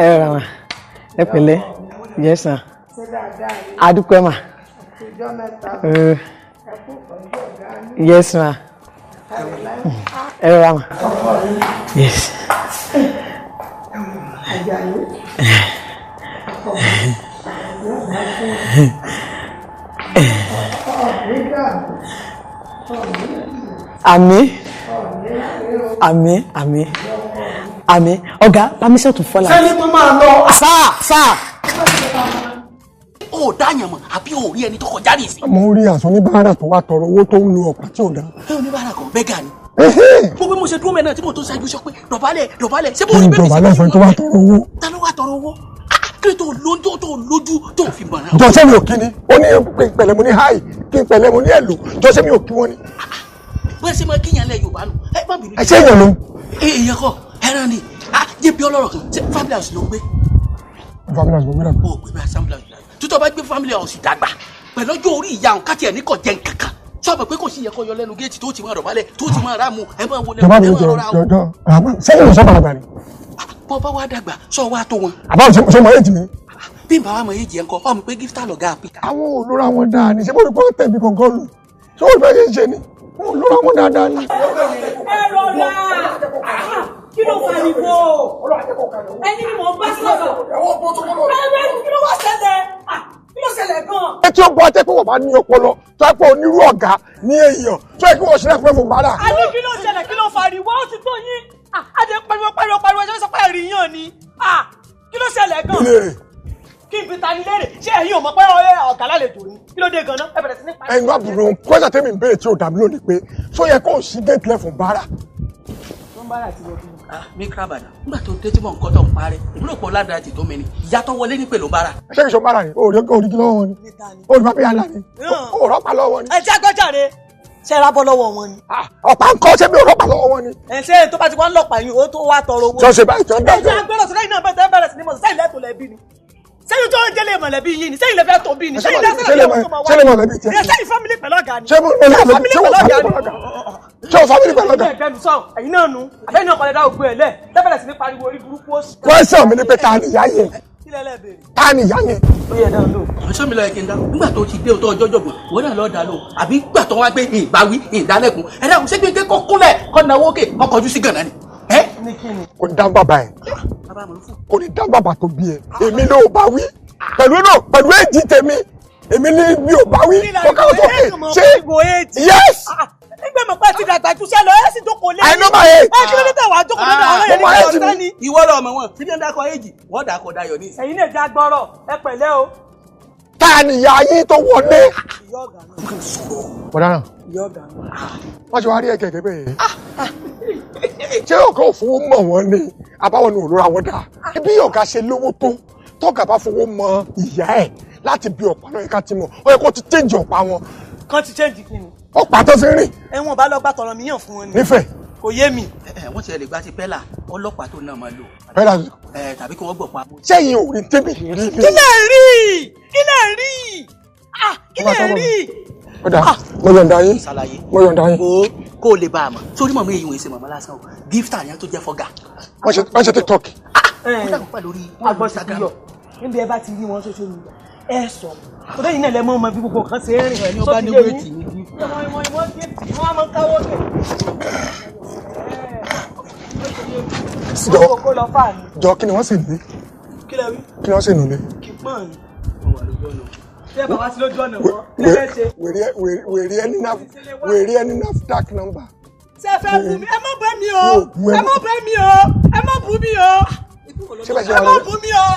Ẹ rọra ma. Ẹ pẹ̀lẹ́. Yes ma. Adúpẹ́ ma. Yes ma. Ẹ rọra ma. Yes. Àmín. Àmín, àmín. Àmín. Ọ̀gá, permission to fall out. Sẹ́ni mo máa lọ. Sáà, sáà. Ó dáyàn mọ̀ àbí ó rí ẹni tó kọjá nìsín. Mo rí àṣọ oníbàárà tó wá tọrọ owó tó ń lo ọ̀pá tí ò dáa. Ẹ oníbàárà kan bẹ́gà ni. Gbogbo mo ṣe dúró mẹ́rin náà tí mo tó ṣáájú sọ pé dọ̀bálẹ̀ dọ̀bálẹ̀ ṣé bó rí bẹ́ẹ̀ Dọ̀bálẹ̀ fún tó wá tọrọ owó. Ta ló wá tọrọ owó? Kí ló tó lójú tó lójú tó fi mọ̀ náà. Jọ́sẹ̀ mi ò kí ni, ó ní pẹ̀lẹ́ mo ní háì, kí n pẹ̀lẹ́ mo ní ẹ̀lò, jọ́sẹ̀ mi ò kí wọ́n ni. Bẹ́ẹ̀ ṣe máa kíyàn lẹ Yorùbá nù. Ẹ má bínú. Ẹ ṣé èèyàn ló. Èèyàn kọ, ẹran ni. Jẹ́ bí ọlọ́rọ̀ kan, ṣé family house ló ń gbé? Family house ló ń gbé dàgbà. Ó gbé bá family house dàgbà. Tútọ́ bá gbé family house dàgbà, pẹ̀lú ọjọ́ orí ìyá òun káti ẹ̀ ní kò jẹ́ nǹkankan. Sọ pé kò sí yẹ kó yọ lẹ́nu géètì tó ti máa dọ̀bálẹ̀ tó ti máa ráàmù ẹ máa wọlé ẹ máa rọra o. Sẹ́yìn ló sọ bàbá ni. Bọ́ bá wá dàgbà sọ wá tó wọn. Àbáwọ̀ ṣe mọ èjì mi. Bí bàbá mọ èjì ẹ̀ ń kọ́, ọmọ pé gíftà lọ̀gá àpíkà. Àwọn olóra wọn dáa ni, ṣé bó ní kó tẹ̀mí kọ̀ọ̀kan lù? Ṣé olùfẹ́ ṣe ń ṣe ni? Wọ́n olóra wọn dáadáa ni. Ẹ rọra, kí ló fariwo? Ẹni ni mò ń bá sọ̀rọ̀. Ẹ kí ló wá ṣẹlẹ̀? Kí ló ṣẹlẹ̀ gan-an? Ẹ tí ó bọ́ tẹ́ pé wọ́n bá ní ọpọlọ tó ẹ pé onírú ọ̀gá ní èèyàn tó ẹ kí wọ́n ṣílẹ̀ fún bàrà. A ní kí ló ṣẹlẹ̀ kí ló fariwo? Ó ti tó yín. Adé pariwo pariwo pariwo ṣé sọ pé ẹ̀rí yàn ni. Kí ló ṣẹlẹ̀ gan-an? Léèrè. Kí n fi ta ni léèrè? Ṣé ẹ̀yin ò mọ̀ pé ọ̀gá lálejò ni? Kí ló dé gan-an? Ẹ bẹ̀rẹ̀ sí ní pariwo. Ẹnu àbúrò kọ́sà tẹ́mi ń béèrè tí ò dà mí lónìí pé ṣó yẹ kó o ṣí géètì lẹ̀ fún bàrà. Mi kíra bàdà nígbà tó dé tí mò ń kọ́ tó ń parẹ́ ìbúrò pọ̀ ládàá ti tó mi ni ìyá tó wọlé ní pèlú bára. Ṣé kìí ṣe bára ni? Òòrì òòrì lọ́wọ́ wọn ni. Òòrì bàbá yàrá ni. Òòrọ̀ pa lọ́wọ́ ni. Ẹ jẹ́ agbọ́jàre ṣe ra bọ́ lọ́wọ́ wọn ni. Ọ̀pá ń kọ́ ṣé bí òòrọ̀ pa lọ́wọ́ wọn ni. Ẹ ṣé tó bá ti wá ń lọ́pàá yín ó tó wá tọrọ owó. Ṣé báyìí tó ń dájọ́. Ẹ jẹ́ agbọ́dọ̀ sọ́dọ̀ iná bẹ̀rẹ̀ bẹ̀rẹ̀ sí ni mọ̀ sẹ́yìn lẹ́tọ̀ọ́ lẹ́bí ni. Sẹ́yìn tó ń jẹ́lé mọ̀lẹ́bí yín ni sẹ́yìn lè fẹ́ tó bí ni sẹ́yìn lẹ́sẹ̀ sẹ́yìn fámílì pẹ̀lú ọ̀gá ni. Ṣé mo family pẹ̀lú ọ̀gá? Ẹgbẹ́nu sọ ẹ̀yin náà nu àbẹ́ni ọkọ̀ lẹ́dá ògbó ẹ̀ lẹ̀ lẹ́bẹ̀rẹ̀ sí ní pariwo orí burúkú ó sì. Kwẹ́sàn mi ni pé ta ni ìyá yẹn? Ta ni ìyá yẹn? Ó yẹ dáhùn lò. Ọ̀ṣọ́ mi lọ yẹ kí n dá nígbà tó ti dé òótọ́ ọjọ́ jọ̀gbọ̀n wọ́n náà lọ́ọ́ dá lò àbí gbà tó wá gbé ìbáwí ìdálẹ́kùn ẹ dáhùn ṣé gbé kó kúnlẹ̀ kó náwó kè kó kọjú sí gànà ni. Kò ní dá bàbá ẹ, kò ní dá bàbá tó bí ẹ, èmi ló bá wí pẹ̀lú náà pẹ̀lú èjì tèmi èmi ní mi ò bá wí kó káwọ́ sókè ṣé yes. Nígbà mọ̀ pé ti dàgbà jù sẹ́ lọ ẹ sì jókòó lé. I know my age. Ẹ kí ló dé tẹ̀ wá jókòó lọ́dọ̀ àwọn Mo mọ ènìyàn age mi. ọ̀sán ni. Ìwọ lọ ọmọ wọn fídíò ń dákọ èjì wọ́n dàkọ dayọ̀ ní. Ẹ̀yin náà já gbọ́rọ̀ ẹ pẹ̀lẹ́ o. Ta ni ìyá yín tó wọlé? Bọ̀dá náà, wọ́n ṣe wá rí ẹ̀kẹ́ bẹ́ẹ̀. Ṣé ọ̀gá ò fowó mọ̀ wọ́n ni? Àbáwọn ni òróró àwọn dà. Bí ọ̀gá ṣe lówó tó, tọ́gà bá fowó mọ ìyá ẹ̀ láti bí ọ̀pá lọ́yẹ ká ti mọ̀, ó yẹ kó ti change ọ̀pá wọn. Kan ti change kí ni? Ọ̀pá tó fi rìn. Ẹ̀wọ̀n bá lọ gbà tọ̀rọ̀ míyàn fún wọn ni. Nífẹ̀ẹ́. Kò yé mi. Ẹ wọ́n ti lè gba ti pẹ́là ọlọ́pàá tó náà máa lò. Pẹ́là. Ẹ tàbí kí wọ́n gbọ̀ pa. Sẹ́yìn ò rí tẹ́bì rí ni. Kí lè rí? Kí lè rí? Kí lè rí? Ó dà, mo yọ̀ǹda yín. Ṣàlàyé. Mo yọ̀ǹda yín. Wo kó o lè bá a mọ̀ sórí mọ̀mọ́ èyí wọ̀nyí ṣe mọ̀mọ́ lásán o gíftà yẹn tó jẹ́ fọ́gà. Wọ́n ṣe TikTok. Agbọ́n ti yọ níbi ẹ bá ti rí wọn social media ẹ sọ tọ́lá yìí náà lẹ mọ́ ọmọ bí gbogbo nǹkan ṣe ń rìn. Ẹni ó bá ní wéètì ní bí. Wọ́n á máa ń káwọ́ kẹ̀. Jọ kí ni wọ́n sì ní? Kí lẹ wí? Kí ni wọ́n sì nù lé? Kì í pọ́n ni. Ṣé ẹ bá wá sí lójú ọ̀nà mọ́? Kí lẹ fẹ́ ṣe? Wèrè ẹni NAFDAC number. Ṣé ẹ fẹ́ bú mi? Ẹ má bẹ́ mi o! Ẹ má bẹ́ mi o! Ẹ má bú mi o! Ẹ má bú mi o!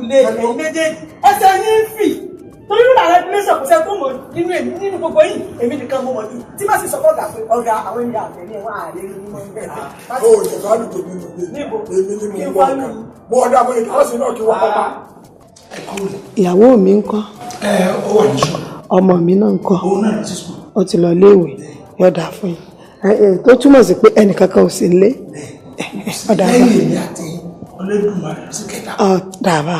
Ilé ẹ̀yin méjèèjì ẹsẹ̀ yín ń fì torí nínú àwọn regulation kò sẹ́ tó mọ̀ nínú èmi nínú gbogbo yìí èmi nìkan mo mọ̀ jù tí má sì sọ fọ́gà pé ọ̀gá àwọn ènìyàn àgbẹ̀ ní ẹ̀wọ̀n ààrẹ ní mọ̀ ń bẹ̀rẹ̀. Ó lè bá lù tèmi nù lé èmi ni mo wọ ọ̀gá mo ọ̀dà mo lè dáhùn sí náà kí wọ́n kọ́ pa. Ìyàwó mi ń kọ́. Ẹ ó wà ní ṣùkú. Ọmọ mi náà ń kọ́. Òun náà lọ sí sùkúl. Ó ti lọ iléèwé yọ̀dà fún yín. Tó túmọ̀ sí pé ẹnìkankan ò sí nílé. Ọ̀dà bá. Lẹ́yìn èmi àti Olódùmarè sí kẹta. Ọ̀dà bá.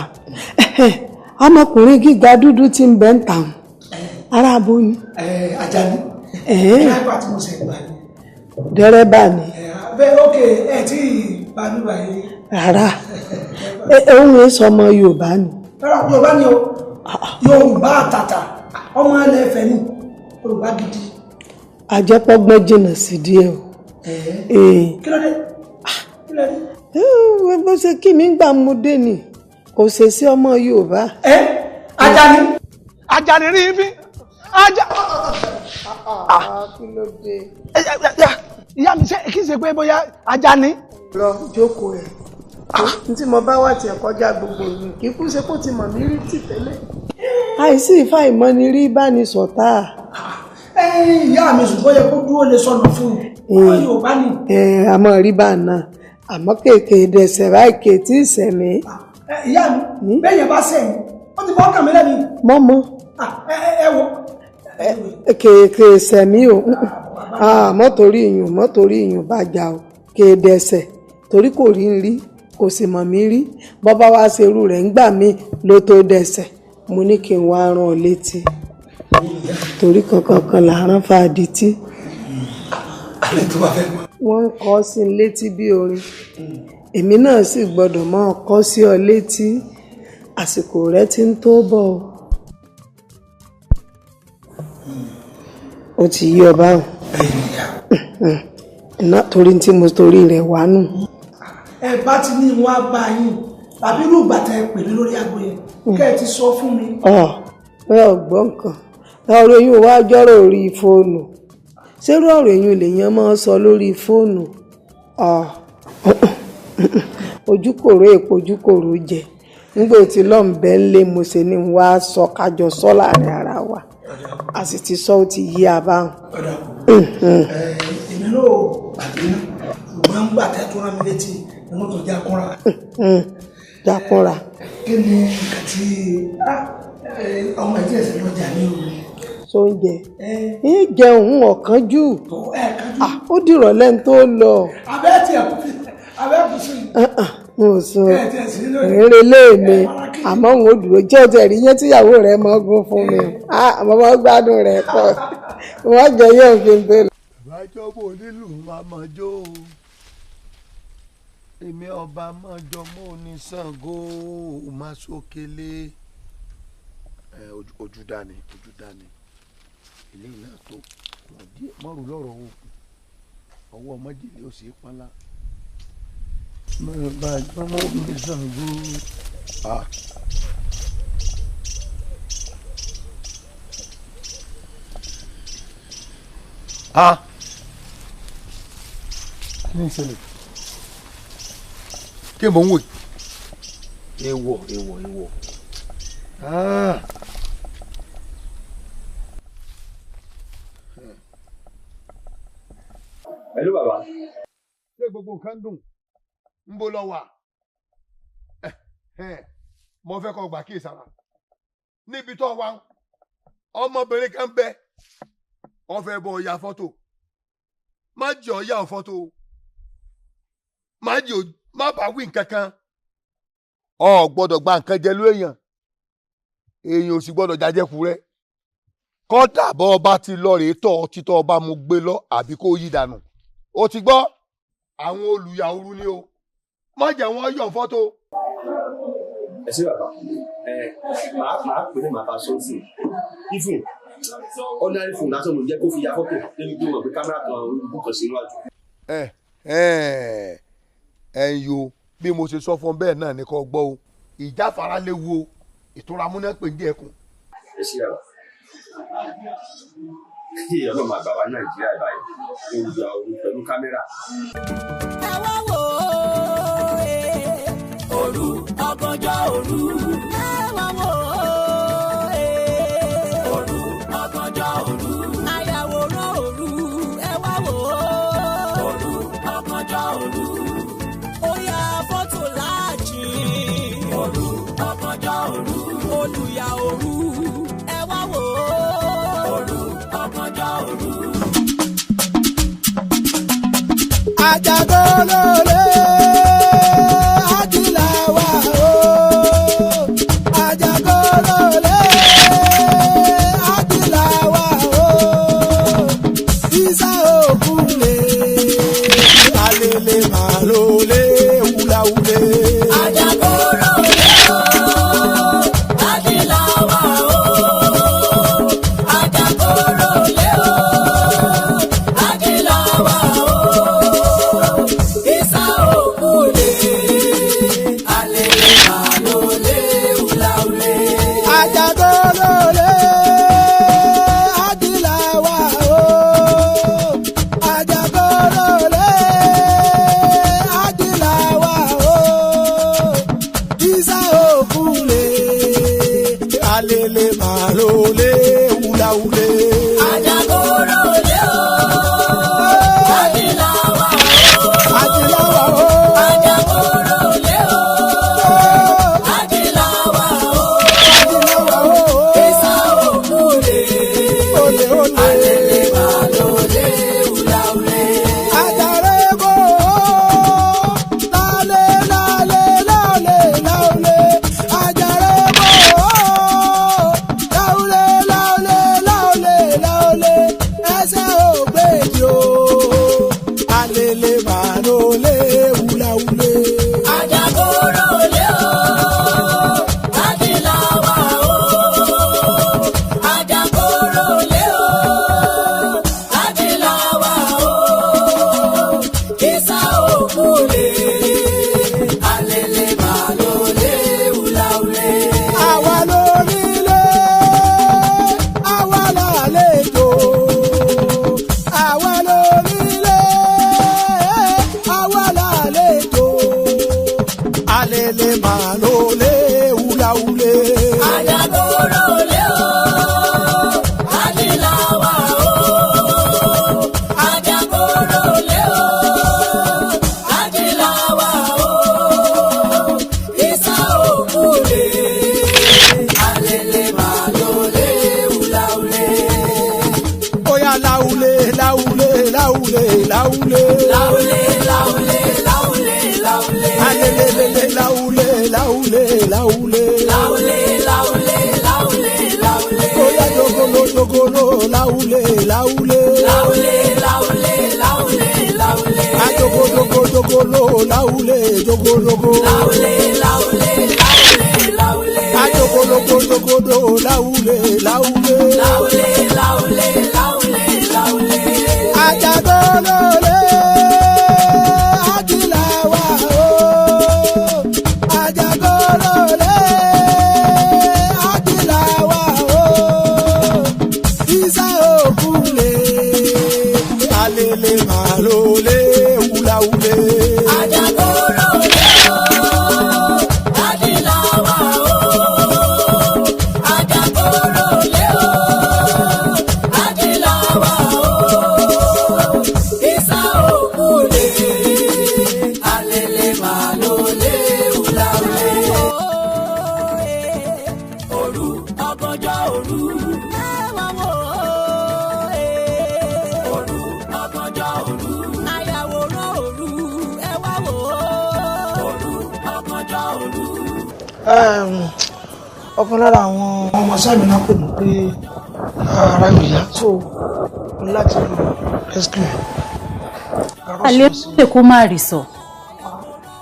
Ọmọkùnrin gíga dúdú tí ń bẹ ń tàn. Ará abo ni. Ẹ Àjàní. Ẹ̀hẹ́n. Dírẹ́bà tí mo ṣe gbà ni. Dẹ́rẹ́bà ni. Bẹ́ẹ̀ ókè ẹ tí ì bá mi báyìí. Rárá. Òun yẹn sọ ọmọ Yorùbá ni. Rárá, Yorùbá ni o. Yorùbá àtàtà, ọmọ ilẹ̀ Ifẹ̀ ni, Yorùbá gidi. Àjẹpọ́gbọ́n jìnnà sí díẹ̀ o. Kí ló dé? Kí ló dé? Bó ṣe kí mi ń gbà mo dé ni, kò ṣe sí ọmọ Yorùbá. Ẹ Àjàní. Àjàní rí ibi. Àjà. Kí ló dé? Ìyá mi, ṣé kí n ṣe pé bóyá Àjàní. Lọ jókòó ẹ. N tí mo bá wà tiẹ̀ kọjá gbogbo yìí, kì í kú ṣe kó ti mọ̀ mí rí tì tẹ́lẹ̀. Àìsí ìfà ìmọ̀ni rí bánisọ̀tà. Ìyá mi, ṣùgbọ́n yẹ kó dúró lè sọnù fún un. Ọmọ Yorùbá ni. Àmọ́ rí bá náà, àmọ́ kéèké dẹ̀sẹ̀ báyìí kéètì ìsẹ̀mí. Ìyá mi, bẹ́ẹ̀ yẹn bá sẹ̀mí, ó ti fọ́ kàn mí lẹ́nu. Mọ́mọ́. Ẹ wo. Kéèké sẹ̀mí o, mọ́tòrí ìyùn mọ́tòrí ìyùn bá jà o, kéèdẹ̀sẹ̀ torí kò rí ń rí, kò sì mọ̀ mí rí. Bọ́bá wá ṣerú rẹ̀ ńgbà mí ló tó dẹ̀sẹ̀. Mo ní kí n wá rán ọ létí torí kankan kan là ń rán fàdítì. Wọ́n ń kọ́ sí i létí bí orin, èmi náà sì gbọ́dọ̀ máa kọ́ sí ọ létí. Àsìkò rẹ ti ń tó bọ̀ o. Ó ti yí ọ báwọn iná torí tí mo torí rẹ̀ wá nù. Ẹ bá ti ní wọn á bá yín tàbí irú ìgbà tẹ ẹ pè mí lórí aago yẹn kẹ ẹ ti sọ fún mi. Ọ ẹ ọgbọ́n nǹkan, ọ̀rọ̀ eyín wá jọ́rọ̀ orí fóònù, ṣérú ọ̀rọ̀ eyín lèèyàn máa ń sọ lórí fóònù? Ojúkòrò èpo ojúkòrò jẹ nígbà tí lọ́nbẹ́ ń lé mo ṣe ni wá sọ kájọ sọ láàrin ara wa, a sì ti sọ, ó ti yí a báwọn. Èmi náà ò gbàgbé náà, ṣùgbọ́n ń gbà tẹ́ tó rán mi létí ni wọ́n tó jákúnra. Jákúnra. Kí ni nǹkan tí ọmọ ẹ̀ tí ẹ̀sìn lọ́jà ní òru? Sóúnjẹ ń jẹun ọ̀kan jù, ó dìrọ̀lẹ́ ń tó lọ. Abẹ́ tiẹ̀ abẹ́ kù sí. N ò sùn ìrìnlẹ̀ mi, àmọ́ n ò dúró jẹ́ ọ̀tẹ̀ rí yẹn tíyàwó rẹ̀ mọ́ gún fún mi, àmọ́ mọ́ gbádùn rẹ̀ pọ̀, wọ́n jẹ yóò fi ń bẹ̀rẹ̀. Ìbájọ́ bò nílùú wa máa jó o, èmi ọba máa jọ mọ́ oníṣàngó máa sókèlè. Ojú dání, ojú dání, eléyìí náà tó wọ́n díẹ̀ mọ́rù lọ́rọ̀ òkun ọwọ́ ọmọdé ó sì pọ́nlá. Bá jọ mọ́ oníṣàngó. Kí ni ìṣẹ̀lẹ̀? Kí ni mò ń wò? Èèwọ̀, èèwọ̀, èèwọ̀. Hello bàbá. Ṣé gbogbo nǹkan dùn? Ń bo lọ wà? Mo fẹ́ kó gbà kíyèsára. Níbi tó wà, ọmọbìnrin kan bẹ, ó fẹ́ bọ́ ya fọ́tò. Má jẹ́ ó yà ọ́ fọ́tò. Má jẹ́ ó má bá wí nǹkan kan. O gbọ́dọ̀ gba nǹkan jẹ ló èèyàn. Èèyàn ò sì gbọ́dọ̀ jàjẹkù rẹ. Kọ́dà bọ́ ọba ti lọ rèé tọ́ ọ títọ́ ọba mo gbé lọ àbí kó yí dànù. O ti gbọ́, àwọn olùyàwòrú ni o. Má jẹ́ wọ́n yọ̀ fọ́tò. Ẹ ṣé bàbá, ẹ máa pè ní màá bá sọ́ọ̀sì. Even ordinary phone lásán ló jẹ́ kó fi ya fọ́tò débi pé wọ́n gbé kámẹ́rà kan olùkú kan sí iwájú. Ẹ ẹ ẹ ń yo bí mo ṣe sọ fún bẹ́ẹ̀ náà ni kò gbọ́ o. Ìjáfara léwu o, ìtura múná pè ní ẹkùn. Ẹ ṣé bàbá, Ọlọ́run máa gbà wá Nàìjíríà báyìí, olùyàwòrán pẹ̀lú kámẹ́rà. Ẹ wá wò ó, òru ọ̀gànjọ́ òru. Ẹ wá wò ó, òru ọ̀gànjọ́ òru. Ayàwòrán òru, ẹ wá wò ó, òru ọ̀gànjọ́ òru. Ó ya fọ́tò láàjì. Òru ọ̀gànjọ́ òru. Olùyà òru, ẹ wá wò ó, òru ọ̀gànjọ́ òru. Àjàgólólè àjìláwà o. Àjàgólólè àjìláwà. òkúlé alele màlólé wúláwúlé. Àjàkóró lé o, Adìláwà o. Àjàkóró lé o, Adìláwà o. Ìsà òkúlé, alele màlólé wúláwúlé. Àjàkóró lé Adìláwà o. Àjàkóró lé Adìláwà o. Ìsà òkúlé alele màlólé wúláwúlé. Àjàkóró lé o, Adìláwà o. Adìláwà o. Àjàkóró lé o, Adìláwà o. Adìláwà o. Ìsà òkúlé, Olè olè. alele màlólé wúláwúlé. Àjàrẹ́bọ̀ lálẹ́ lálẹ́ lálẹ́ lálẹ́. Àjàrẹ́bọ̀ lálẹ́ lálẹ́ lálẹ́ lálẹ́. Ẹsẹ̀ ògbèjì o, alele màlólé wúláwúlé. Àjàkóró lé o, Adìláwà o. Àjàkóró lé o, Adìláwà o. Ìsà òkúlé, alele màlólé wúláwúlé. Àwa lórílẹ̀, àwa lálejò. Àwa lórílẹ̀, àwa lálejò. Alele màlólé wúláwúlé. Àjàkóró lé o, Adìláwà o. Àjàkóró lé o, Adìláwà o. Ìsà òkúlé, alele màlólé wúláwúlé. Óyá láwúlé láwúlé láwúlé láwúlé. Láwúlé láwúlé láwúlé láwúlé. Alelelele láwúlé láwúlé láwúlé. Láwúlé láwúlé láwúlé láwúlé. Óyá jogolo jogolo láwúlé láwúlé. Láwúlé láwúlé láwúlé láwúlé. Ajogojogo láwúlé jogologo. Láwúlé láwúlé láwúlé láwúlé. Ajogologojogodo láwúlé láwúlé. Láwúlé láwúlé láwúlé láwúlé. Àjàgólólé Adìláwà o. Àjàgólólé Adìláwà o. Ìsà òkúlé alele màlólé wúláwúlé. Àjàkóró lé o, Adìláwà o. Àjàkóró lé o, Adìláwà o. Ìsà òkúlé, alele màlólé wúláwúlé. Òru ọ̀gànjọ́ òru. Ẹ wá wò ó. Òru ọ̀gànjọ́ òru. Ayàwòrán òru ẹ wá wò ó. Òru ọ̀gànjọ́ òru. Ọ̀kan lára àwọn ọmọ sáàmì náà pè mí pé ara ìyá tó láti rescue ẹ̀. Àlè lè kó má rí sọ.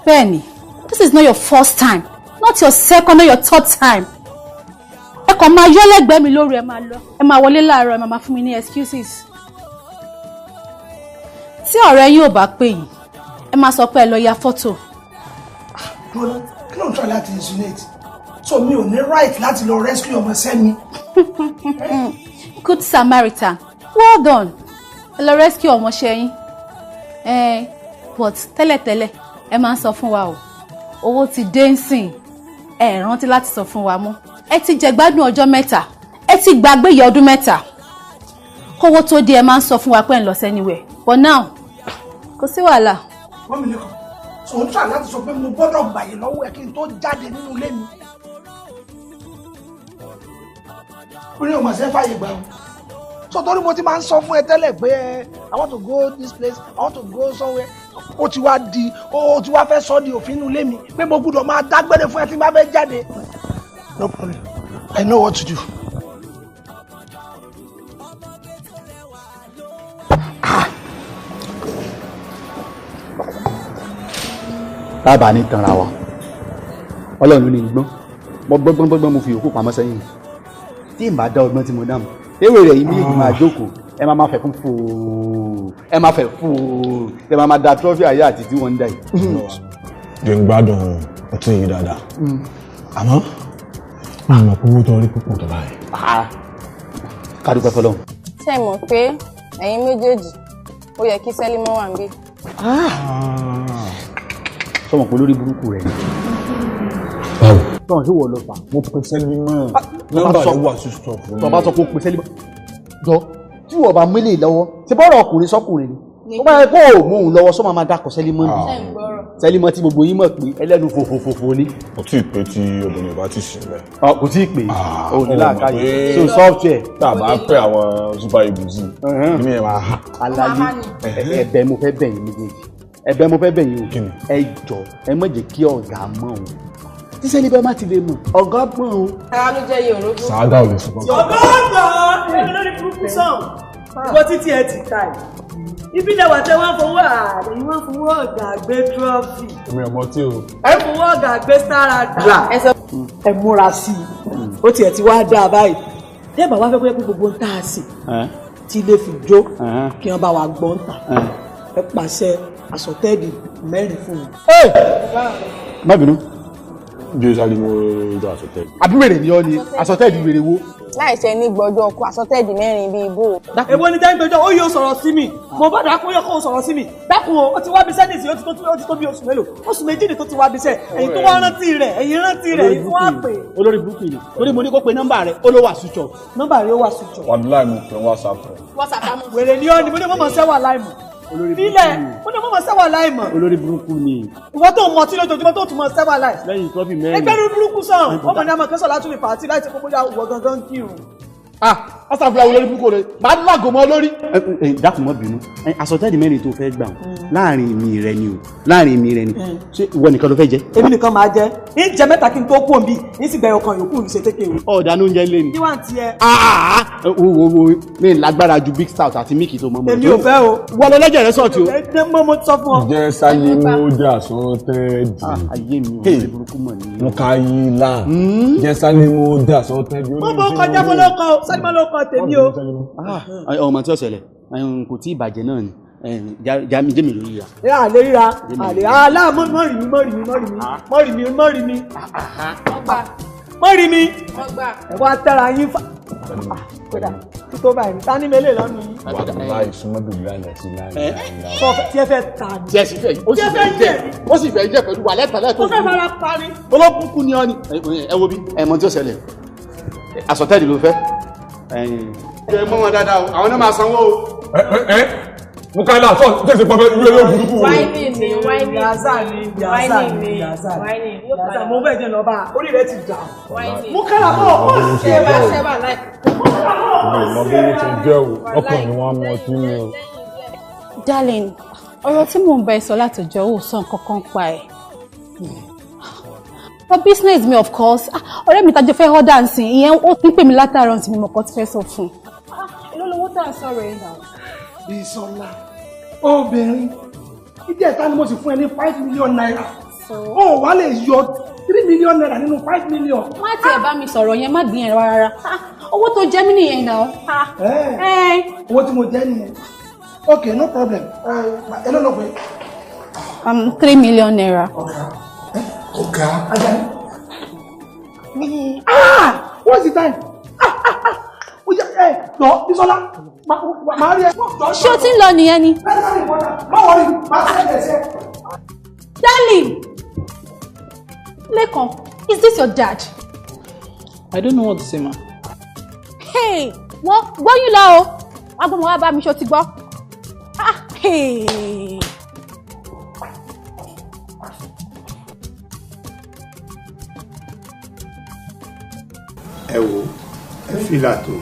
Bẹ́ẹ̀ni, this is not your first time, not your second, not your third time. Ẹ kàn máa yọ́ lẹ́gbẹ̀ẹ́ mi lóru, ẹ máa lọ, ẹ máa wọlé láàárọ̀, ẹ máa máa fún mi ní excuses. Tí ọ̀rẹ́ yín ò bá pè yín, ẹ máa sọ pé ẹ lọ ya fọ́tò. Dúró, kí ló ń try láti insinuate? So mi ò ní right láti lọ rescue ọmọ sẹ́mi. Good Samaritan, well done. Ẹ lọ rescue ọmọọṣẹ́ yín. But tẹ́lẹ̀tẹ́lẹ̀ ẹ máa ń sọ fún wa o, owó ti dé ń sìn, ẹ rántí láti sọ fún wa mọ́. Ẹ ti jẹ̀gbádùn ọjọ́ mẹ́ta, ẹ ti gbàgbé ìyà ọdún mẹ́ta. Kówó tó dé ẹ máa ń sọ fún wa pé ẹ ń lọ sẹ́niwẹ̀, but now kò sí wàhálà. Wọ́n mi lẹ́kọ̀ọ́. So ń try láti sọ pé mo gbọ́dọ̀ gbàyè lọ́wọ́ ẹ kí n tó jáde nínú ilé mi. Ó ní ọmọ ṣe fàyè gbà o. So torí mo ti máa ń sọ fún ẹ tẹ́lẹ̀ pé I want to go this place, I want to go somewhere. Ó ti wá di, ó ti wá fẹ́ sọ di òfin inú ilé mi pé mo gbọ́dọ̀ máa dágbére fún ẹ tí n bá fẹ́ jáde. No problem. I know what to do. Tábà ní tanra wa, Ọlọ́run ló ní gbọ́n. Mo gbọ́ngbọ́n gbọ́ngbọ́n, mo fi yòókù pamọ́ sẹ́yìn. Tí ì bá dá ọgbọ́n tí mo dá mọ́, ewé rẹ̀ yìí méjì máa jókòó, ẹ máa máa fẹ̀ fún fòó, ẹ máa fẹ̀ fòó, ẹ máa máa da trọ́fì ayé àti tí wọ́n ń dà yìí. Jẹ́ ń gbádùn ọtí yìí dáadáa, àmọ́ máa mọ̀ pé owó tó rí púpọ̀ tó báyìí. Ká dúpẹ́ fọlọ́run. Ṣé ẹ mọ̀ pé ẹ̀yin méjèèjì, ó yẹ kí Sẹ́límọ́ wà níbí? Sọmọ pé lórí burúkú rẹ ni. Báwo? Tọ́hún ṣé wọ́n lọ fà. Mo pe Sẹ́límọ́, nọ́mbà rẹ̀ wà sí stop. Tọ́ bá sọ pé ó pe Sẹ́límọ́ jọ, tí wọ́n bá mélé lọ́wọ́, ṣe bọ́rọ̀ ọkùnrin sọ́kùnrin ni. Tó bá yẹ kó o mú òun lọ́wọ́, sọ́mọ máa dákọ̀ Sẹ́límọ́ ni. Sẹ́límọ́ tí gbogbo yín mọ̀ pé ẹlẹ́nu fòfòfòfò ni. Kò tí ì pé tí obìnrin bá ti sìn bẹ́ẹ̀. Kò tí ì pé o ní làákàyè so software. Tá a bá pẹ́ àwọn super eagles yìí, ní ẹ̀ máa ha. Àlàyé, ẹ̀bẹ̀ mo fẹ́ bẹ̀ yín méjèèjì, ẹ̀bẹ̀ mo fẹ́ bẹ̀ yín o. Ẹ jọ, ẹ má jẹ́ kí ọ̀gá mọ̀ o. Tí Sẹ́líbẹ́ má ti lè mọ̀, ọ̀gá mọ̀ o. Ara ló jẹ́ iye òrógbó. Sàádà ò lè sọ. Ọ̀gá ọ̀gá ẹni lórí burúkú sàn, ìwọ títí ẹ ti ta ẹ̀. Ibi lẹ wà tẹ wọ́n fowó ààrẹ, wọ́n fowó ọ̀gá gbé trọ́fì. Èmi ò mọ tí o. Ẹ fowó ọ̀gá gbé sáradà. Ẹ múra sí i, ó tiẹ̀ ti wá dáa báyìí. Tẹ́ bá wá fẹ́ pé gbogbo ń tà á sí tí ilé fi jó, kí wọ́n bá wa gbọ́n tà. Ẹ pàṣẹ àsọtẹ́ẹ̀dì 4 fún mi. Má bínú. Bí o sáré mo jọ àsọtẹ́ẹ̀dì. Àbí wèrè ni ọ ni àsọtẹ́ẹ̀dì wèrè wo? Láìsẹ ní gbọ́jọ́ ọkọ àsọtẹ́ẹ̀dì 4 bíi ibò. Èwo ni tẹ́ ń gbẹjọ́? Ó yóò sọ̀rọ̀ sí mi. Mo bá dákun, yẹ kó o sọ̀rọ̀ sí mi. Dákun o, ó ti wá bisẹ́ nìsín, ó ti tó bí oṣù mélòó? Oṣù 2 ni tó ti wá bisẹ́. Ẹ̀yin tó wá rántí rẹ̀, ẹ̀yin rántí rẹ̀, ẹ̀yin tó wá pè. Olórí burúkú ni. Torí mo ní kó pe nọ́mbà rẹ̀, ó ló wà switch off. Nọ́mbà rẹ̀ ó wà switch off. Wàláì mo pè WhatsApp rẹ̀. Wèrè ni ó ní, mo ní mọ̀mọ́ sẹ́wà láìmọ̀. Nílẹ̀, mo ní mọ̀mọ́ sẹ́wà láìmọ̀. Olórí burúkú ni. Ìwọ tó mọ tí lójoojúmọ́ tó tún mọ sẹ́wà láì. Lẹ́yìn trọ́fì 4. Ẹgbẹ́ lórí burúkú sàn, ọmọ ní àmọ̀ kẹsàn-án látún lè pàtí láti kó bóyá ìwọ gangan kírun. Ah, asàfihàn olórí burúkú rẹ, máa ń lágò mọ́ lórí. Dákun mọ́ bínú, àsọtẹ́ẹ̀dì 4 tó fẹ́ gbà láàrin mi rẹ ni o, láàrin mi rẹ ni. Ṣé ìwọ nìkan ló fẹ́ jẹ? Èmi nìkan máa jẹ, ń jẹ 3 kí n tó kú òǹbí, ń sì gbẹ̀yọ̀ kan yòókù mi ṣe tékè o. Ọ̀dà ló ń jẹ lé ni. Kí wà ń tiẹ̀? Wo wo mi lágbára ju big stout àti mílìkì tó mọ́ mọ́. Èmi ò fẹ́ o. Wọ́n lọ lẹ́jẹ̀ rẹ sọ̀tì o. Mo mo sọ fún ọ. Jẹ́ sáyé mo dà sọ́tẹ́ẹ̀dì. Ayé mi ò lè burúkú mọ̀ ni. Mo ka yí là. Jẹ́ sáyé mo dà sọ́tẹ́ẹ̀dì. Mo bọ kọjá fọlọ́kọ, sẹ́ni ló kọ tèmi o. Ọmọ tí ó ṣẹlẹ̀, kò tí ì bàjẹ́ náà ni. Jami jẹ́mi ló ríra. Ẹ à lè ríra, àlè àlá mọ́rì mi mọ́rì mi mọ́rì mi mọ́rì mi mọ́rì mi mọ́rì mi. Ẹ wá tẹ́ra yín fa. Kódà tó báyìí, ta ní mélèé lọ́nu yín. Wàláì súnmọ́ bèbí láìlẹ̀ sí láìlẹ̀. Sọ tí ẹ fẹ́ ta ni. Tí ẹ sì fẹ́, ó sì fẹ́ jẹ, ó sì fẹ́ jẹ pẹ̀lú wàlẹ́ tàlẹ́ tó. Ó fẹ́ fara pa ni. Olóbùkún ni ọ ni. Ẹ wo bí, ẹ mọ tí ó ṣẹlẹ̀. Àsọtẹ́ẹ̀dì ló fẹ́. Ẹ mọ wọn dáadáa o, àwọn náà máa sanwó o. Mukaila sọ tẹsí pọfẹ irú eré burúkú wo. Wáìnì ni wáìnì. Yàzá ni yàzá ni yàzá ni yàzá mo bẹ̀ jẹ́ lọ́ba orí rẹ ti dà. Mukaila bọ̀ ó ṣe é bá ṣe bá láì. Mi ò mọ bí ó ti jẹ́ o, ọkàn ni wọ́n á mọ ọtí ni o. Darling, ọ̀rọ̀ tí mò ń bá ẹ sọ látọjọ́ ò sọ nǹkan kan pa ẹ̀. For business mi, of course, ọ̀rẹ́ mi tajọ fẹ́ order nsìn, ìyẹn ó ti ń pè mí látàárọ̀ nsìn, mi mọ̀ kọ́ ti fẹ́ sọ fún un. Èló lowó tá à ń sọ̀rọ̀ ẹ̀ náà? Bísọ́lá, obìnrin, ìjẹta ni mo sì fún ẹ ní 5 million naira. Ó wà lè yọ 3 million naira nínú 5 million. Má tiẹ̀ bá mi sọ̀rọ̀ yẹn, má gbìyànjú rárá. Owó tó jẹ́ mí nìyẹn náà. Owó tí mo jẹ́ nìyẹn. Okay, no problem. Èló ló pé? 3 million naira. Ọ̀gá. Ajayi. Ah! What's the time? Ah! Ah! Ah! Ó yẹ ẹ lọ, Bísọ́lá, màá rí ẹ. Ṣé o ti ń lọ nìyẹn ni? Má wọrí, má sẹ́yìn ẹ̀sẹ̀. Darling! Lekan, is this your dad? I don't know what to say, ma. Hey! Wọ́n gbóyún lọ o. Wọ́n gbọ́mọ wá bá mi, ṣo ti gbọ́. Ah! Hey! Ẹ wo, ẹ fìlà tó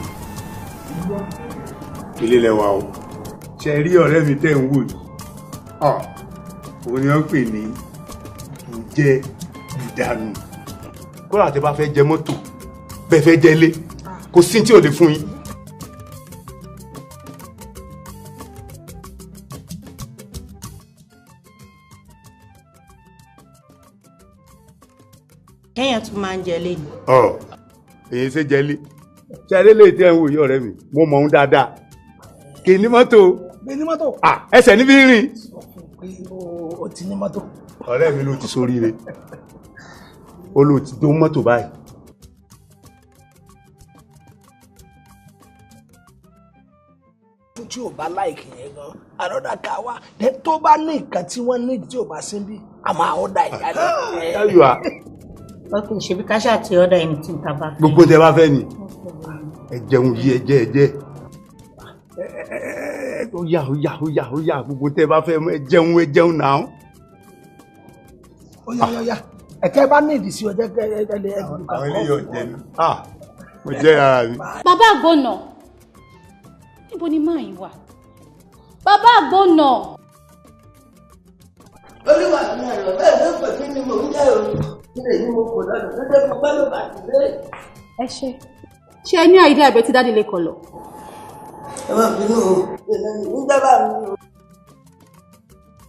ilé lẹwa o. Ṣe rí ọ̀rẹ́ mi tẹ́ ń wò yìí, òun ni wọ́n pè ní bùjẹ ìdànù. Kódà tẹ́ bá fẹ́ jẹ mọ́tò, bẹ́ẹ̀ fẹ́ jẹ ilé, kò sí tí ò lè fún yín. Kéèyàn tún máa ń jẹ lé ni. Ọ èyí ṣe jẹ lé. Ṣé eré lè tẹ́ ń wò yí ọ̀rẹ́ mi? Mo mọ̀ ọ́n dáadáa. Kì í ní mọ́tò. Kì í ní mọ́tò. Ẹsẹ̀ níbi rìn. O ti ní mọ́tò. Ọ̀rẹ́ mi ló ti ṣoríire. Ó ló ti dó mọ́tò báyìí. Tí o bá láìkì yẹn gan another car wa then tó bá ní nǹkan tí wọ́n ní tí o bá sí bí a máa ọ̀dà ìyá rẹ̀. There you are. Ok, ṣebí ká ṣáà ti order anything tá a bá fẹ́. Gbogbo tẹ bá fẹ́ ni. Ẹ jẹun yìí, ẹ jẹ, ẹ jẹ. Ó yá, ó yá, ó yá, ó yá, gbogbo tẹ bá fẹ́, ẹ jẹun, ẹ jẹun náà. Ó yá, ó yá, ẹ̀kẹ́ bá ní ìdí sí ọjọ́ ẹ ẹ ẹ ẹ. Àwọn eléyìí ò jẹ ní. Mo jẹ́ ara mi. Bàbá àgbọ̀nà, níbo ni máa yìí wà? Bàbá àgbọ̀nà. Olúwa mi ọ̀rọ̀ bẹ́ẹ̀ ló pè mí ni mò ń jẹ́ o. Ilé yìí mo kò lọ́dọ̀ tó dé mo bá ló bá ti lé. Ẹ ṣe. Ṣé ẹ ní àìdí àbẹ̀ tí dáàdì lè kọ̀ lọ? Ẹ má bínú o, èmi ní dábàá mi o.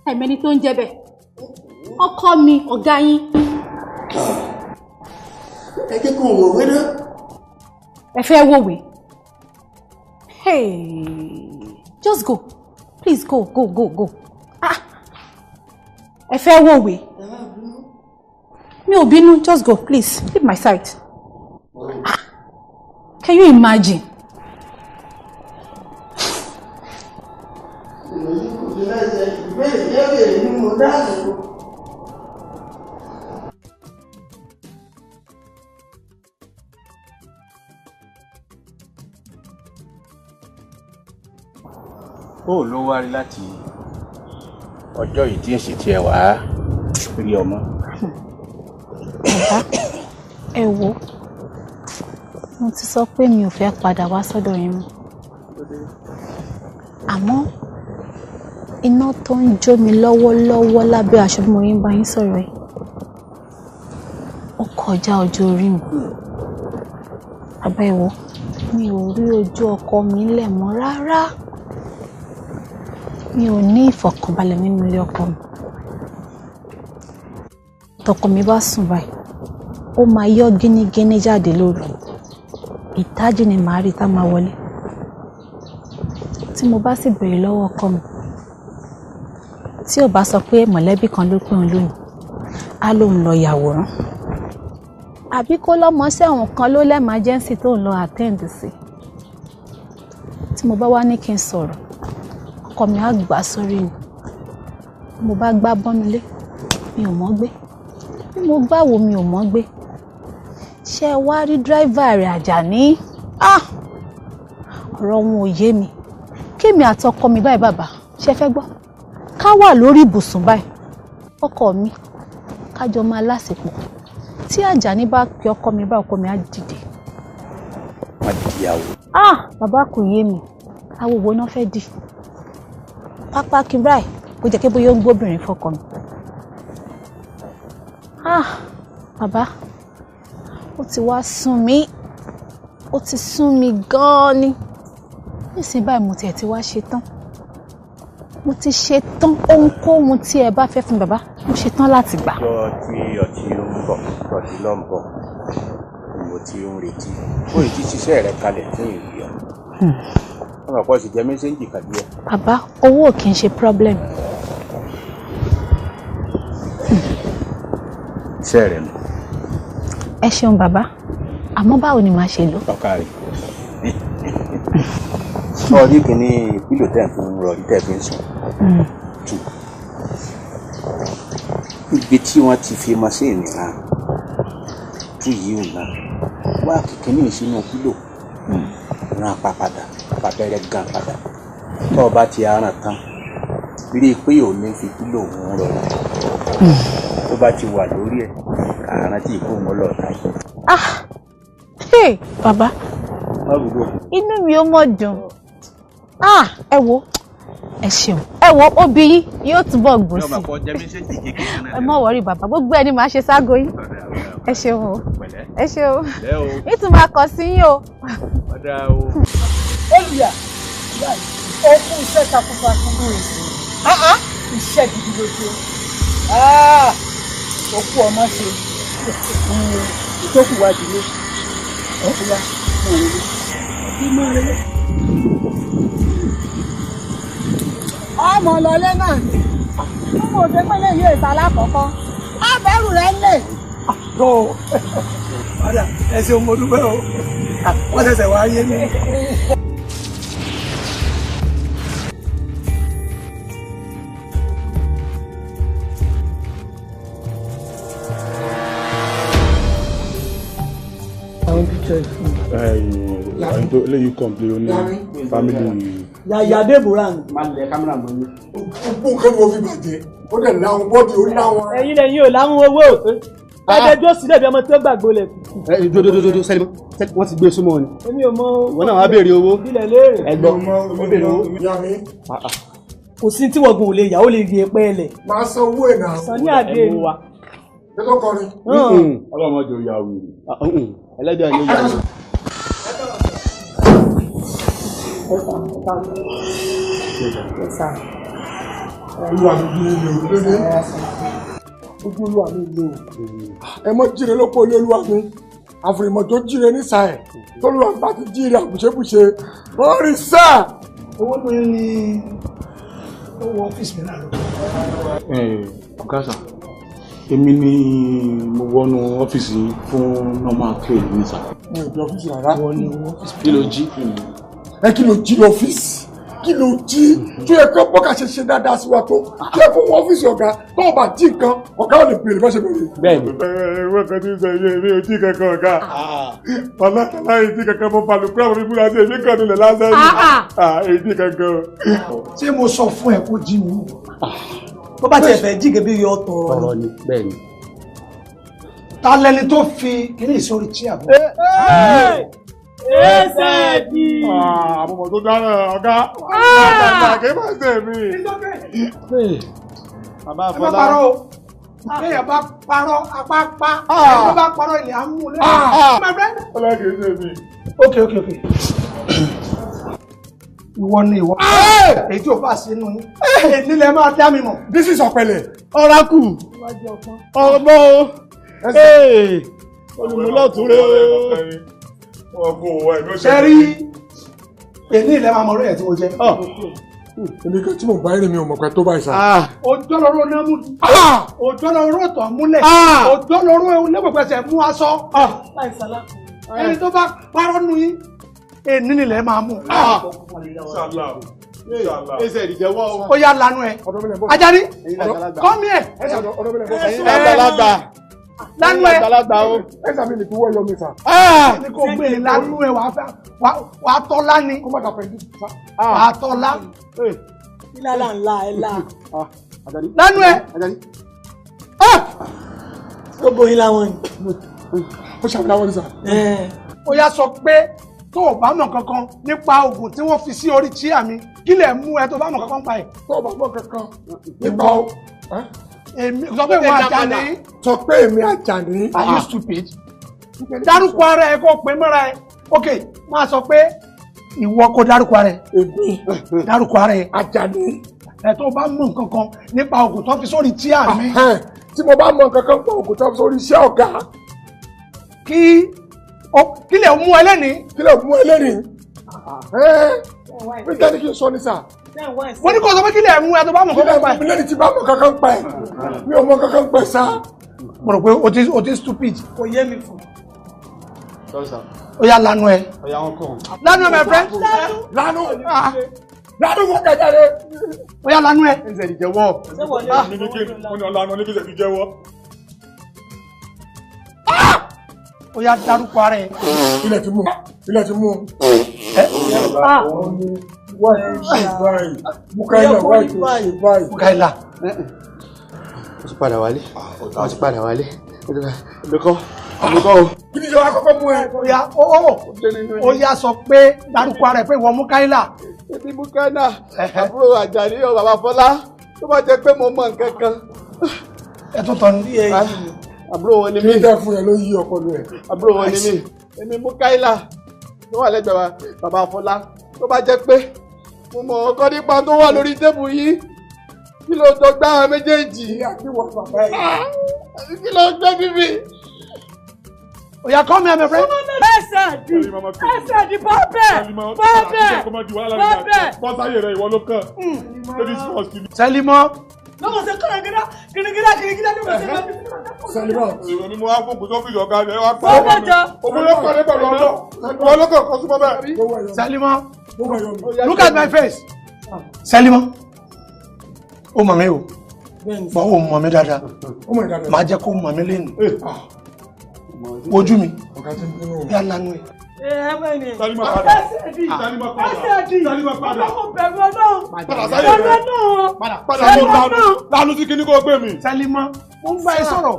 Ẹ̀mẹ́ni tó ń jẹ́ bẹ́ẹ̀. Ọkọ mi, ọ̀gá yín. Ẹ jẹ́ kó wò wé náà. Ẹ fẹ́ wòwe. Hey, just go. Please go, go, go, go. Ah, ẹ fẹ́ wòwe. Mi ò bínú, just go, please. Leave my sight. Ah, can you imagine? Ó ló wá rí láti ọjọ́ yìí tí èsì tiẹ̀ wá rí ọmọ. Bàbá, ẹ wo, mo ti sọ pé mi ò fẹ́ padà wá sọ́dọ̀ yín mọ́. Àmọ́ iná tó ń jó mi lọ́wọ́lọ́wọ́ lábẹ́ aṣọ bí mo yín bá yín sọ̀rọ̀ yìí, ó kọjá ọjọ́ orí mi. Bàbá ẹ wo, mi ò rí ojú ọkọ mi lẹ̀ mọ́ rárá. Mi ò ní ìfọ̀kànbalẹ̀ nínú ilé ọkọ mi. Tọkọ mi bá sùn báyìí, ó máa yọ́ gínígíní jáde lóru. Ìtájí ni màá rí tá máa wọlé. Tí mo bá sì béèrè lọ́wọ́ ọkọ mi, tí ò bá sọ pé mọ̀lẹ́bí kan ló pé òun lónìí, á lóun lọ yàwòrán. Àbí kó lọ́mọṣẹ́ òun kan ló lẹ́màjẹ́ǹsì tó ń lọ attend sí. Tí mo bá wá ní kí n sọ̀rọ̀, ọkọ mi á gbà sórí mi. Mo bá gbá bọ́nulé, mi ò mọ̀ gbé. Bí mo gbá wo, mi ò mọ̀ gbé. Ṣé ẹ wá rí dírẹ́fà rẹ̀ Àjàní? Ah! Ọ̀rọ̀ wọn ò yé mi. Kémi àtọkọ mi báyìí bàbá, ṣé ẹ fẹ́ gbọ́? Ká wà lórí ibùsùn báyìí. Ọkọ mi, ká jọ máa lásìkò. Tí Àjàní bá pe ọkọ mi báyìí, ọkọ mi á dìde. Wọ́n di àwò. Ah! Bàbá kò yé mi. Awo wo náà fẹ́ dì? Pápá kí n báyìí, kó jẹ́ kí bóyá ó ń gbóbìnrin fọkọ mi. Ah! Bàbá, ó ti wá sún mi, ó ti sún mi gan-an ni. Nísìnyí báyìí mo tiẹ̀ ti wá ṣe tán. Mo ti ṣe tán, ohunkóhun tí ẹ bá fẹ́ fún bàbá, mo ṣe tán láti gbà. Ọjọ́ tí ọtí ń bọ̀, ọtí lọ ń bọ̀, mo ti ń retí. Ó yìí ti ṣiṣẹ́ rẹ̀ kalẹ̀ fún ìrì ọ̀. Wọ́n mọ̀ pé ó sì jẹ́ mẹ́sẹ́ńjì kàdí ẹ̀. Bàbá, owó ò kì í ṣe problem. Iṣẹ́ rẹ̀ nù. Ẹ ṣeun bàbá, àmọ́ báwo ni màá ṣe lò? Ọ̀ka rẹ̀. Sọ ní kìíní pílò tẹ̀ fi ń rọrí tẹ̀ fi ń sùn. Tù. Ibi tí wọ́n ti fi maṣíìnì rán tú yìí ò náà. Wá kìkìíní sínú pílò. Rán pa padà, pàbẹ́rẹ́ gan padà. Tọ́ ọ bá ti aràn tán, rí i pé ò ní fi pílò ń rọrí. Tó bá ti wà lórí ẹ̀, àrùn tí ìkó wọn lọ ta yìí. Ah! Hey, bàbá, inú mi ò mọ̀ dùn. Ah! Ẹ wo, ẹ ṣeun. Ẹ wo, obì yín yóò túbọ̀ gbò sí. Ẹ má wọrí bàbá, gbogbo ẹni màá ṣe ságo yín. Ẹ ṣeun o. Ẹ ṣeun. Nítorí máa kàn sí yín o. Olùyà, ó kú iṣẹ́ takuntakun lórí ìsìn. Iṣẹ́ gidi ló ṣe. Òkú ọmọ ṣe. Ìtókù wa dìde. Ọ̀ ya máa rẹ̀ lé. Ọmọ lọlé náà ni. Mo ṣe pé lè yí èsà lákọ̀ọ́kọ́. Á bẹ̀rù rẹ̀ lè. Tó padà ẹ ṣeun mo dúpẹ́ o. Wọ́n ṣẹ̀ṣẹ̀ wá yé mi. Àwọn picture yìí. Ẹni tó eléyìí complain ó ní family. Yàyà Deborah ni. Má lẹ kámẹ́rà mọ́ ní. Gbogbo nǹkan ni mo fi bàjẹ́. Ó dẹ̀ láwọn bọ́ọ̀dì ó láwọn. Ẹ̀yin lẹ́yìn ò láwọn owó òfin. Ẹ̀ẹ́dẹ́jọ́ sílẹ̀ bí ọmọ tí ó gbàgbó lẹ̀. Ẹ dodododo sẹ́ni wọ́n ti gbé súnmọ́ ni. Èmi ò mọ. Ìwọ náà wàá béèrè owó. Ilẹ̀ léèrè. Ẹ gbọ́, ó béèrè owó. Kò sí tí wọ̀gùn ò lè yà ó lè yẹ pẹ́ lẹ̀. Máa san owó ẹ̀ náà. Sàn ní àdé mi. Ṣé tó kọrin? Ọlọ́mọdé ò yà wèrè. Ẹlẹ́dàá ni ó yà wèrè. Olúwa mi bí ilé o lóde. Ojú olúwa mi lò ó. Ẹ mọ jíire lóko ilé olúwa mi. Àfìrìmọ̀ tó jíire nísà ẹ̀. Tolúwa bá ti jíire àbùṣebùṣe. Wọ́n rí sáà. Owó tó ń ní owó ọ́fíìsì mi náà lọ. Ọ̀gá sà, èmi ni mo wọnú ọ́fíìsì yín fún normal trade ní sà. Mi ò di ọ́fíìsì rárá. Wọ́n ní owó ọ́fíìsì. Kí ló jí? Ẹ kí ló jí lọ́fíìsì? Kí ló jí? Tó yẹ kó bọ́kà ṣe ṣe dáadáa sí wa tó. Tó yẹ kó wọ ọ́fíìsì ọ̀gá tó o bá jí nǹkan ọ̀gá ò lè béèrè bá ṣe béèrè. Bẹ́ẹ̀ni. Ẹ wọ́n kan tí ń sọ ilé mi ò jí kankan ọ̀gá. Ọlọ́kàlá yìí jí kankan mo balùwẹ̀ àwọn ìbúra sí èmi kan nílẹ̀ lásán ni. Èyí jí kankan. Ṣé mo sọ fún ẹ kó jí mi? Bó bá tiẹ̀ fẹ́ jí gẹ́gẹ́ bí yọ tọrọ Tọrọ ni bẹ́ẹ̀ni. Ta lẹni tó fi kíní ìsórí tí àbọ̀? Ẹsẹ̀dì. Àwọn ọmọ tó dára ọ̀gá. Ọ̀gá kì í máa ṣe mí. Bàbá Ẹ má parọ́ o. Béèyàn bá parọ́ apá pa. Ẹni tó bá parọ́ ilẹ̀ á mú un lẹ́nu. My friend. Ọlá kì í ṣe mí. Okay okay okay. Ìwọ ni ìwọ. Èyí tí o bá sí inú yín. Èyí lẹ máa dá mi mọ̀. This is ọ̀pẹ̀lẹ̀. Ọ̀rákù. Ọmọ o. Olùmúlọ̀túnrẹ́ o. Ṣé rí èyí ilẹ̀ máa mọ orí ẹ̀ tí mo jẹ? Èmi kan tí mo bá rìn mi ò mọ̀ pé tó báyìí sá. Òjò lọ́rọ́ náà mú. Òjò lọ́rọ́ tọ̀ múlẹ̀. Òjò lọ́rọ́ lẹ́gbẹ̀gbẹ̀sẹ̀ mú aṣọ. Ẹni tó bá parọ́ nu yín, èyí nílẹ̀ máa mú. Ẹsẹ̀ ìjẹ́wọ́ o. Ó yá lanu ẹ. Ajani, come here. Ẹ̀yin àgbàlagbà. Lanu ẹ. Àgbàlagbà o. Ẹ sàmì ní kí wọ́n yọ mi sá. Ní kò gbé e lanu ẹ wàá tọ́lá ni. Kó má dàpọ̀ ẹni sá. Wàá tọ́lá. Ìlàlà ńlá ẹ̀ la. Lanu ẹ. Ó boyin láwọn ni. Ó ṣàmì láwọn ni sá. Ó yá sọ pé tó o bá mọ̀ kankan nípa oògùn tí wọ́n fi sí orí chíà mi kí lè mú ẹ tó bá mọ̀ kankan pa ẹ̀. Tó o bá mọ̀ kankan nípa o. Èmi sọ pé ìwọ Àjàní. Sọ pé èmi Àjàní. Are you stupid? Dárúkọ ara ẹ kó pè mọ́ra ẹ. Ok, máa sọ pé ìwọ kó dárúkọ ara ẹ. Èmi. Dárúkọ ara ẹ. Àjàní. Ẹ tó bá mọ̀ nǹkan nípa oògùn tó fi sórí chíà mi. Tí mo bá mọ̀ nǹkan kan pa oògùn tó fi sórí iṣẹ́ ọ̀gá. Kí lè mú ẹlẹ́ni. Kí lè mú ẹlẹ́ni. Bí jẹ́ kí n sọ ní sà. Mo ní kó sọ pé kí lè mú ẹ tó bá mọ̀ kankan pa ẹ̀. Kí lè mú lẹ́ni tí bá mọ̀ kankan pa ẹ̀. Mi ò mọ̀ kankan pa ẹ̀ sá. Mo rò pé o ti stupid. Kò yé mi fún. Ó yá lanu ẹ. Ọ̀yà wọn kàn. Lanu ẹ my friend. Lanu. Lanu wọ́n kẹjá rẹ. Ó yá lanu ẹ. Ẹsẹ̀ ìjẹ́wọ́. Mo ní ọ̀lànà ní kí ṣe ti jẹ́wọ́. Ó yá dárúkọ ara ẹ. Ilẹ̀ ti mú. Ilẹ̀ ti mú. Mukaila wáyé tó ṣe báyìí. Mukaila. Wọ́n ti padà wálé. Wọ́n ti padà wálé. Olùkọ́ olùkọ́ o. Kí ni ìjọba kọ́kọ́ mú ẹ? Ó yá sọ pé dárúkọ ara ẹ pé ìwọ Mukaila. Èmi Mukaila, àbúrò Àjàní ọ bàbá Fọlá, tó bá jẹ́ pé mo mọ nǹkan kan. Ẹ tún tọ́ ni. Àbúrò wọn ni mí. Kí ni tẹ́ fún ẹ ló yí ọpọlọ ẹ? Àbúrò wọn ni mí. Èmi Mukaila tó wà lẹ́gbẹ̀ẹ́ bàbá Fọlá, tó bá jẹ́ pé mo mọ ọkọ nípa tó wà lórí tébù yìí, kí ló jọ gbá àwọn méjèèjì? Kí ló gbé bíbí? Oya, come here, my friend. Ẹsẹ̀ di ẹsẹ̀ di bọ́ọ̀bẹ̀ bọ́ọ̀bẹ̀ bọ́ọ̀bẹ̀. Bọ́sáyé rẹ̀ ìwọ ló kàn. Ladies first. Sẹ́límọ́. Lọ́mọ sẹ kìrìngìdá kìrìngìdá kìrìngìdá ló mọ̀ sẹ́ lọ́mọ. Sẹ́límọ́. Ìwọ ni mo wá fòkùn sọ́fíìsì ọ̀gá rẹ̀ wá pa. Bọ́ọ̀bẹ̀ jọ. Òun ló pàdé pẹ̀lú ọlọ́. Ìwọ ló kàn kọ́ súnmọ́ bẹ́ẹ̀. Sẹ́límọ́. Look at my face. Sẹ́límọ́. Ó mọ̀ mí o. Bọ́ ó mọ̀ mí dáadáa. Màá jẹ́ kó mọ̀ mí lẹ́nu. Ojú mi. Yà lanu ẹ. Ẹsẹ̀ di ẹsẹ̀ di ọlọ́kùn bẹ̀rù ọlọ́run. Padà sáyé rẹ̀. Padà ló lanu sí kíní kó gbé mi. Sẹ́límọ́, mo ń bá ẹ sọ̀rọ̀.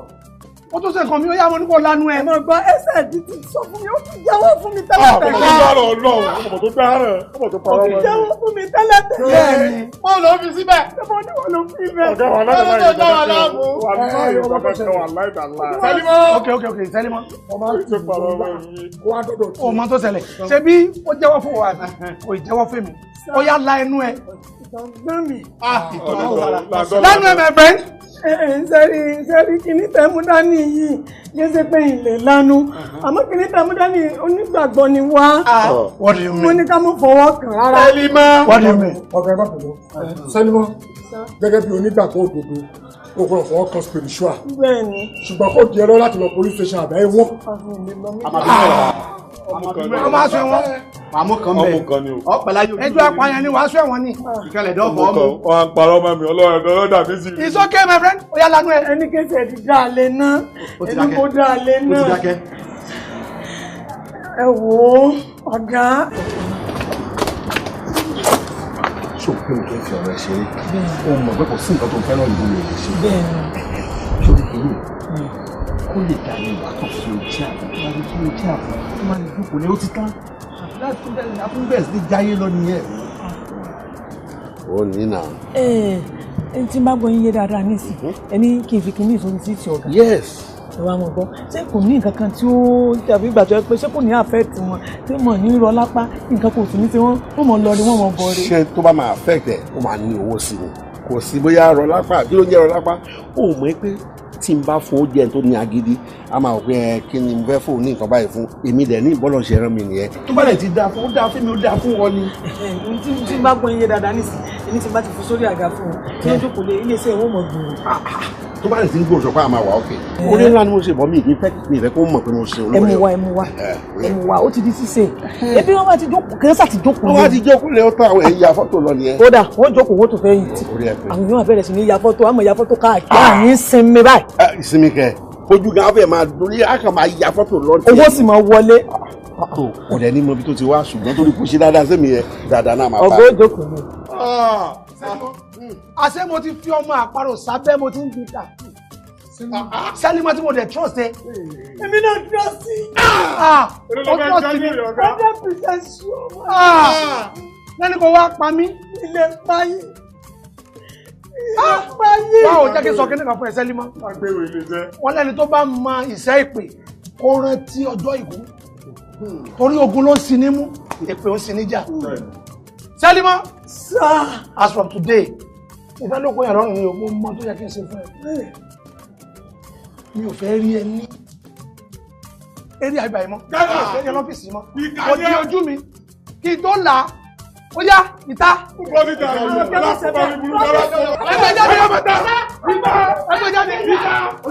Ó tún ṣe nǹkan mi, ó yá mo ní kó lanu ẹ. Ẹ máa gbọ́ ẹsẹ̀ di ti sọ fún mi, ó ti jẹ́wọ́ fún mi tẹ́lẹ̀ tẹ́lẹ̀. Ọmọ tó dára ọlọ́run, ọmọ tó dára, ọmọ tó parọ́ Ó ti jẹ́wọ́ fún mi tẹ́lẹ̀ tẹ́lẹ̀. Bẹ́ẹ̀ni. Wọ́n lọ fi síbẹ̀. Ṣé mo ní wọ́n ló fi bẹ́ẹ̀? Ọ̀gá wa láti láì ìjọba láàmú. Sẹ́límọ́. Ok ok ok Sẹ́límọ́. Ọmọ àti O mọ tó ṣẹlẹ̀. Ṣé bí ó jẹ́wọ́ fún wa kò ì jẹ́wọ́ fún mi? Ó yá la ẹnu ẹ. Lanu ẹ my friend. Sẹ́rí sẹ́rí kìíní tẹ́mú dání yìí kì í ṣe pé ilé lanu àmọ́ kìíní tẹ́mú dání onígbàgbọ́ ni wá. What do you mean? Mo ní ká mú fọwọ́ kàn rárá. Sẹ́límọ́. What do you mean? Ọ̀gá ẹ má bẹ̀rù. Sẹ́límọ́ gẹ́gẹ́ bí onígbàgbọ́ òdodo o gbọ́dọ̀ fọwọ́ kan spiritual. Bẹ́ẹ̀ni. Ṣùgbọ́n kò di ẹ lọ láti lọ police station àbẹ́ ẹ̀wọ̀n. Ó máa sọ ẹ̀wọ̀n. Àmú kan bẹ́ẹ̀. Ọmọ kan ni o. Ọ̀pẹ̀láyò. Ẹjọ́ apààyàn ni wàá sọ ẹ̀wọ̀n ni. Ìkẹlẹ̀ dọ́fọ̀ ọmọ. Wọ́n á parọ́ mọ́ mi, ọlọ́run ọlọ́dà mi sì. It's okay my friend, ó yá lanu ẹ. Ẹni kéṣe ti dá a lé ná. Ẹni kò dá a lé ná. Ó ti dákẹ́. Ẹ wò ó, ọ̀gá. Ṣé o pé o kì í fi ọ̀rọ̀ ẹ ṣeré? O mọ̀ pé kò sí nǹkan tó fẹ́ràn ìlú rẹ̀ lè ṣe. Sórí kìíní, kó lè dà ní ìwà kan fi ojú àbọ̀ tó bá ní fi ojú àbọ̀ tó máa ní dúpọ̀ ní ó ti tán. Àtúbẹ̀ sí jáyé lọ nìyẹn. Ó ní nà. Ẹ ẹ tí n bá gbọ́ yín yé dáadáa nísìn, ẹni kí n fi kíní ìsọ̀rọ̀ sí ti ọ̀gá. Yes. Ẹ wá mọ̀ gbọ́, ṣé kò ní nǹkan kan tí ó tàbí ìgbà tó yẹ pé ṣé kò ní affect wọn tí mọ̀ ní rọ lápá nǹkan kò sì ní tí wọ́n mọ̀ lọ ni wọ́n mọ̀ bọ̀ rẹ̀. Ṣé tó bá máa affect ẹ̀, ó máa ní owó sí ni. Kò sí bóyá rọ lápá kí ló ń jẹ́ rọ lápá. Ó mọ̀ pé tí n bá fún oúnjẹ tó ní agídí a máa wò pé ẹ kí ni mo fẹ́ fóun ní nǹkan báyìí fún èmi dẹ̀ ní ìbọ́lọ̀ ṣe rán mi nìyẹn. Tó bá lè ti dáa fún ó dáa fún mi ó dáa fún ọ ni. Tí n bá gbọ́ yín yé dáadáa nísìn, èmi tí n bá ti fi sórí àga fún un tí wọ́n jókòó lé iléeṣẹ́ ìwọ̀n mọ̀ gbòòrò. Tó bá lè ti ń gbòòrò sọ pé a máa wà ókè. Orí ńlá ni mo ṣe bọ́ mi ìní fẹ́ mi ìfẹ́ kó mọ̀ pé mo ṣe olóore. Ẹ mú wá ẹ mú wá ẹ mú wá ó ti di ṣíṣe. Ebi wọn bá ti jókòó kí wọn sà ti jókòó. Wọ́n bá ti jókòó lé ó tán àwọn èèyàn ya fọ́tò lọ nìyẹn. Kódà wọ́n jókòó wọ́n tó fẹ́ yìí tì. Àwọn èèyàn bẹ̀rẹ̀ sí ní ya fọ́tò àmọ́ ya fọ́tò káàkiri. Àní sinmi báyìí. Ìsinmi kẹ ojú gan afẹ máa dórí a kàn máa ya fọ́tò lọ. Owó sì máa wọlé. Kò dẹ̀ ní mọ ibi tó ti wá ṣùgbọ́n torí kò ṣe dáadáa sẹ́mi yẹn dáadáa náà máa bá. Ọgọ́ òjòkó ni. Àṣé mo ti fi ọmọ àparò sábẹ́ mo ti ń gbin kà. Sẹ́límọ́ tí mo dẹ̀ trust ẹ. Èmi náà trust yín. Ó trust mi. 100% sure. Lẹ́ni kò wá pa mí. Ilé pa yín. Ilé pa yín. Báwo jẹ́ kí n sọ kíní kan fún ẹ Sẹ́límọ́? Wọ́n lẹ́ni tó bá mọ ìṣẹ́ ìpè kó rántí ọjọ́ ìkú. Torí ogun ló ń sin ní mú, èpè ń sin ní jà. Sẹ́límọ́. As from today, ìfẹ́ ló kó yàrá ọ̀run mi ò mọ tó yẹ kí n ṣe fún ẹ. Mi ò fẹ́ rí ẹ ní eré àgbà yìí mọ́. Mi ò fẹ́ rí ẹ lọ́fíìsì mọ́. Kò di ojú mi kí n tó là á. Ó yá ìta. Ẹgbẹ́ jáde. Ẹgbẹ́ jáde.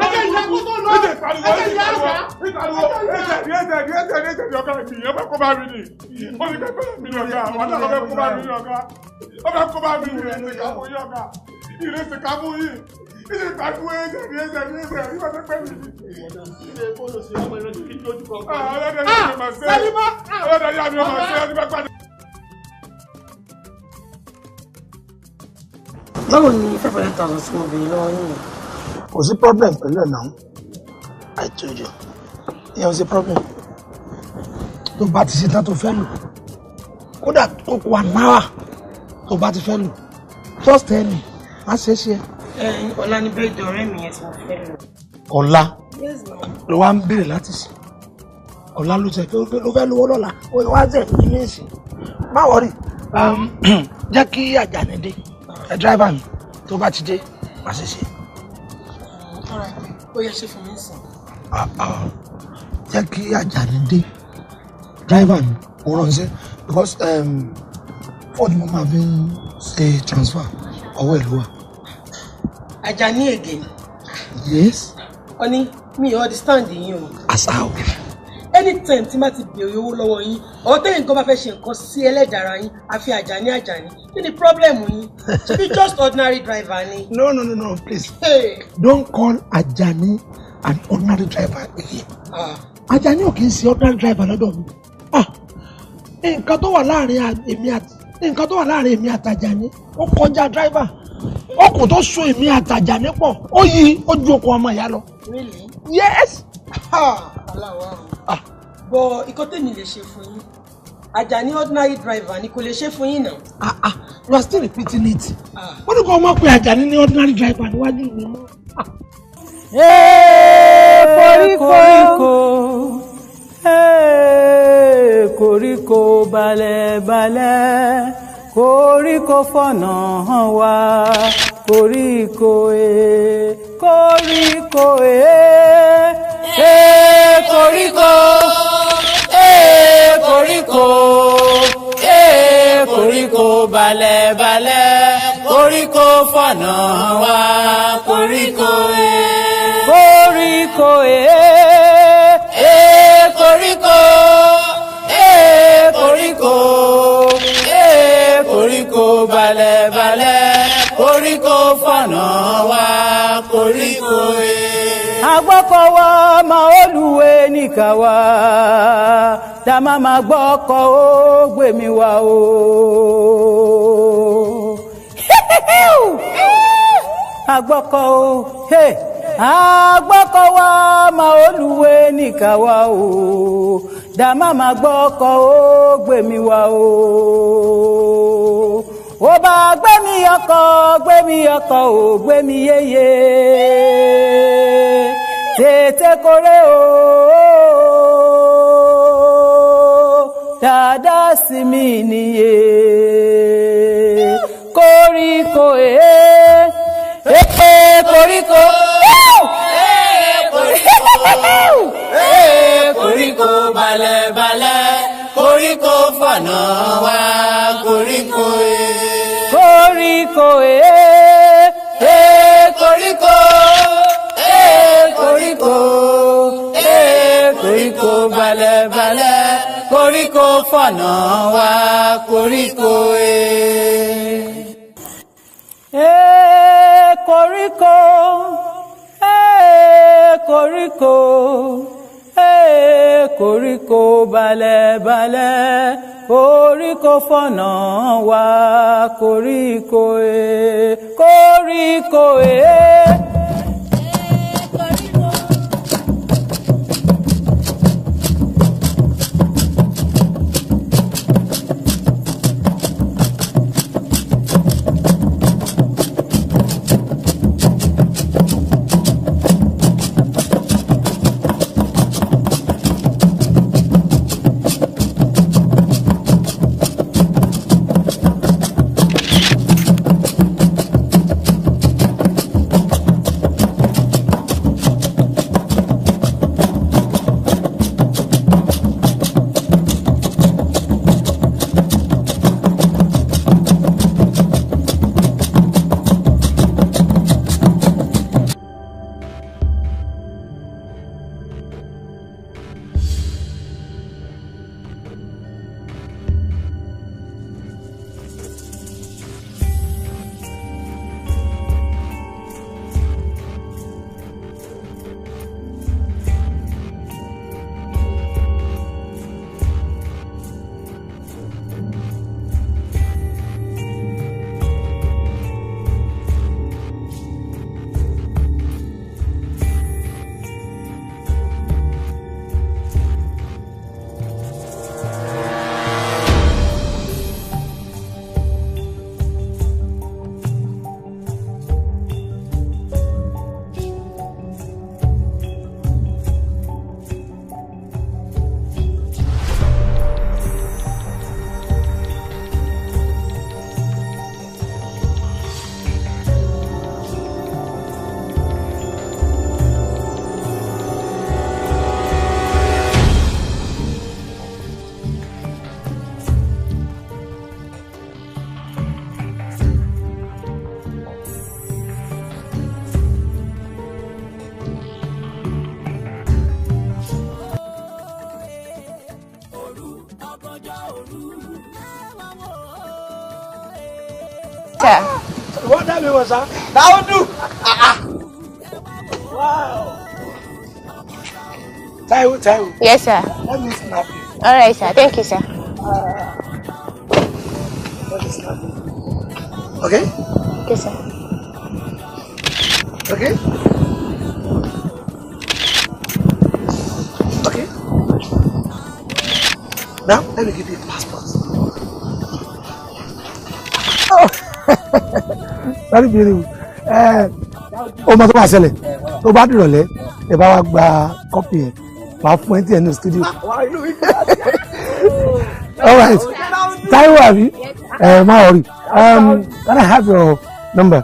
Ẹgbẹ́ ìyá kó tó lọ. Ẹgbẹ́ ìyá àgbà. Báwo ni 500,000 tí mo béèrè lọ́wọ́ yín? Kò sí problem pẹ̀lú ẹ̀ náà. I told you. Ìyẹn ò sí problem. Tó bá ti ṣe tán tó fẹ́ lò. Kódà tó kó wa náírà tó bá ti fẹ́ lò. Just tell me, má ṣe é ṣe. Ọ̀la ni bírèdì ọ̀rẹ́ mi yẹn tí mo fẹ́ lò. Ọ̀la Yes, ma'am. ló wá ń béèrè láti ṣe. Ọ̀la ló ṣe ló fẹ́ lówó lọ́la. Ó wá ṣe ní ìsìn. Má wọrí. Jẹ́ kí Àjàní dé. Ẹ dráìvà mi tó bá ti dé, má ṣe ṣe. Ó yẹ ṣe fún mi sìn. Tí Jẹ́ kí Àjàní dé, driver mi, mo ránṣẹ́ because fóònù mo máa fi ń ṣe transfer, ọwọ́ ẹ̀ ló wà. Ajani again. Yes. Honey, mi ò understand yín o. As how? Anytime tí má ti béèrè owó lọ́wọ́ yín, or tẹ́yìn nǹkan bá fẹ́ ṣe nǹkan sí ẹlẹ́dàá yín, àfi Àjàní Àjàní. Kí ni problem yín? Ṣebí just ordinary driver ni. No, no, no, no, please. Hey. Don't call Ajani an ordinary driver again. Ah. Ajani ò kì í ṣe ordinary driver lọ́dọ̀ mi. Ah, nǹkan tó wà láàrin èmi àti nǹkan tó wà láàrin èmi àti Ajani ó kọjá driver. Okùn tó so èmi àti Ajani pọ̀, ó yí ó ju okùn ọmọ ìyá lọ. Really? Yes. Aláwa o. But ìkan tèmi lè ṣe fún yín. Ajani ordinary driver ni kò lè ṣe fún yín náà. Ah ah, you are still repeating it. Wọ́n ní kó o mọ̀ pé Ajani ní ordinary driver níwájú mi mọ́. Koríko, koríko balẹ̀ balẹ̀, koríko fọ̀nà hàn wá, koríko koríko koríko, koríko, koríko balẹ̀ balẹ̀, koríko fọ̀nà hàn wá, koríko koríko koríko, koríko, koríko balẹ̀ balẹ̀, koríko fọ̀nà wá, koríko. Agbọ́kọ̀wá máa olùwé nìkà wá, tá a máa máa gbọ́kọ̀ ó gbèmí wá o. Agbọ́kọ̀ ó, agbọ́kọ̀ wá máa olùwé nìkà wá o, dá má máa gbọ́kọ̀ ó gbèmí wá o. Ó bá gbémi ọkọ̀, gbémi ọkọ̀ ò gbémi yéye, tètè kórè o, dáadáa sí mi nìyé, koríko koríko, koríko balẹ̀ balẹ̀, koríko fọ̀nà wá, koríko koríko koríko, koríko, koríko balẹ̀ balẹ̀, koríko fọ̀nà wá, koríko. Koríko, koríko, koríko balẹ̀ balẹ̀, koríko fọ̀nà wá, koríko koríko. sir. Wọ́n dá mi wọ̀ sá. Dáúdù. Wow. Taiwo, Taiwo. Yes, sir. Let me snap you. All right, sir. Thank you, sir. Let me snap you. Okay? Okay, sir. Okay? Okay? Now, let me give you a passport. Oh! Very beautiful. Ó mọ tó bá ṣẹlẹ̀, tó bá dìrọ̀lẹ́, ẹ bá wa gba kọ́pì ẹ̀, wàá fún ẹ tí ẹ ní studio. All right. Taiwo àbí? Má worry. Can I have your number?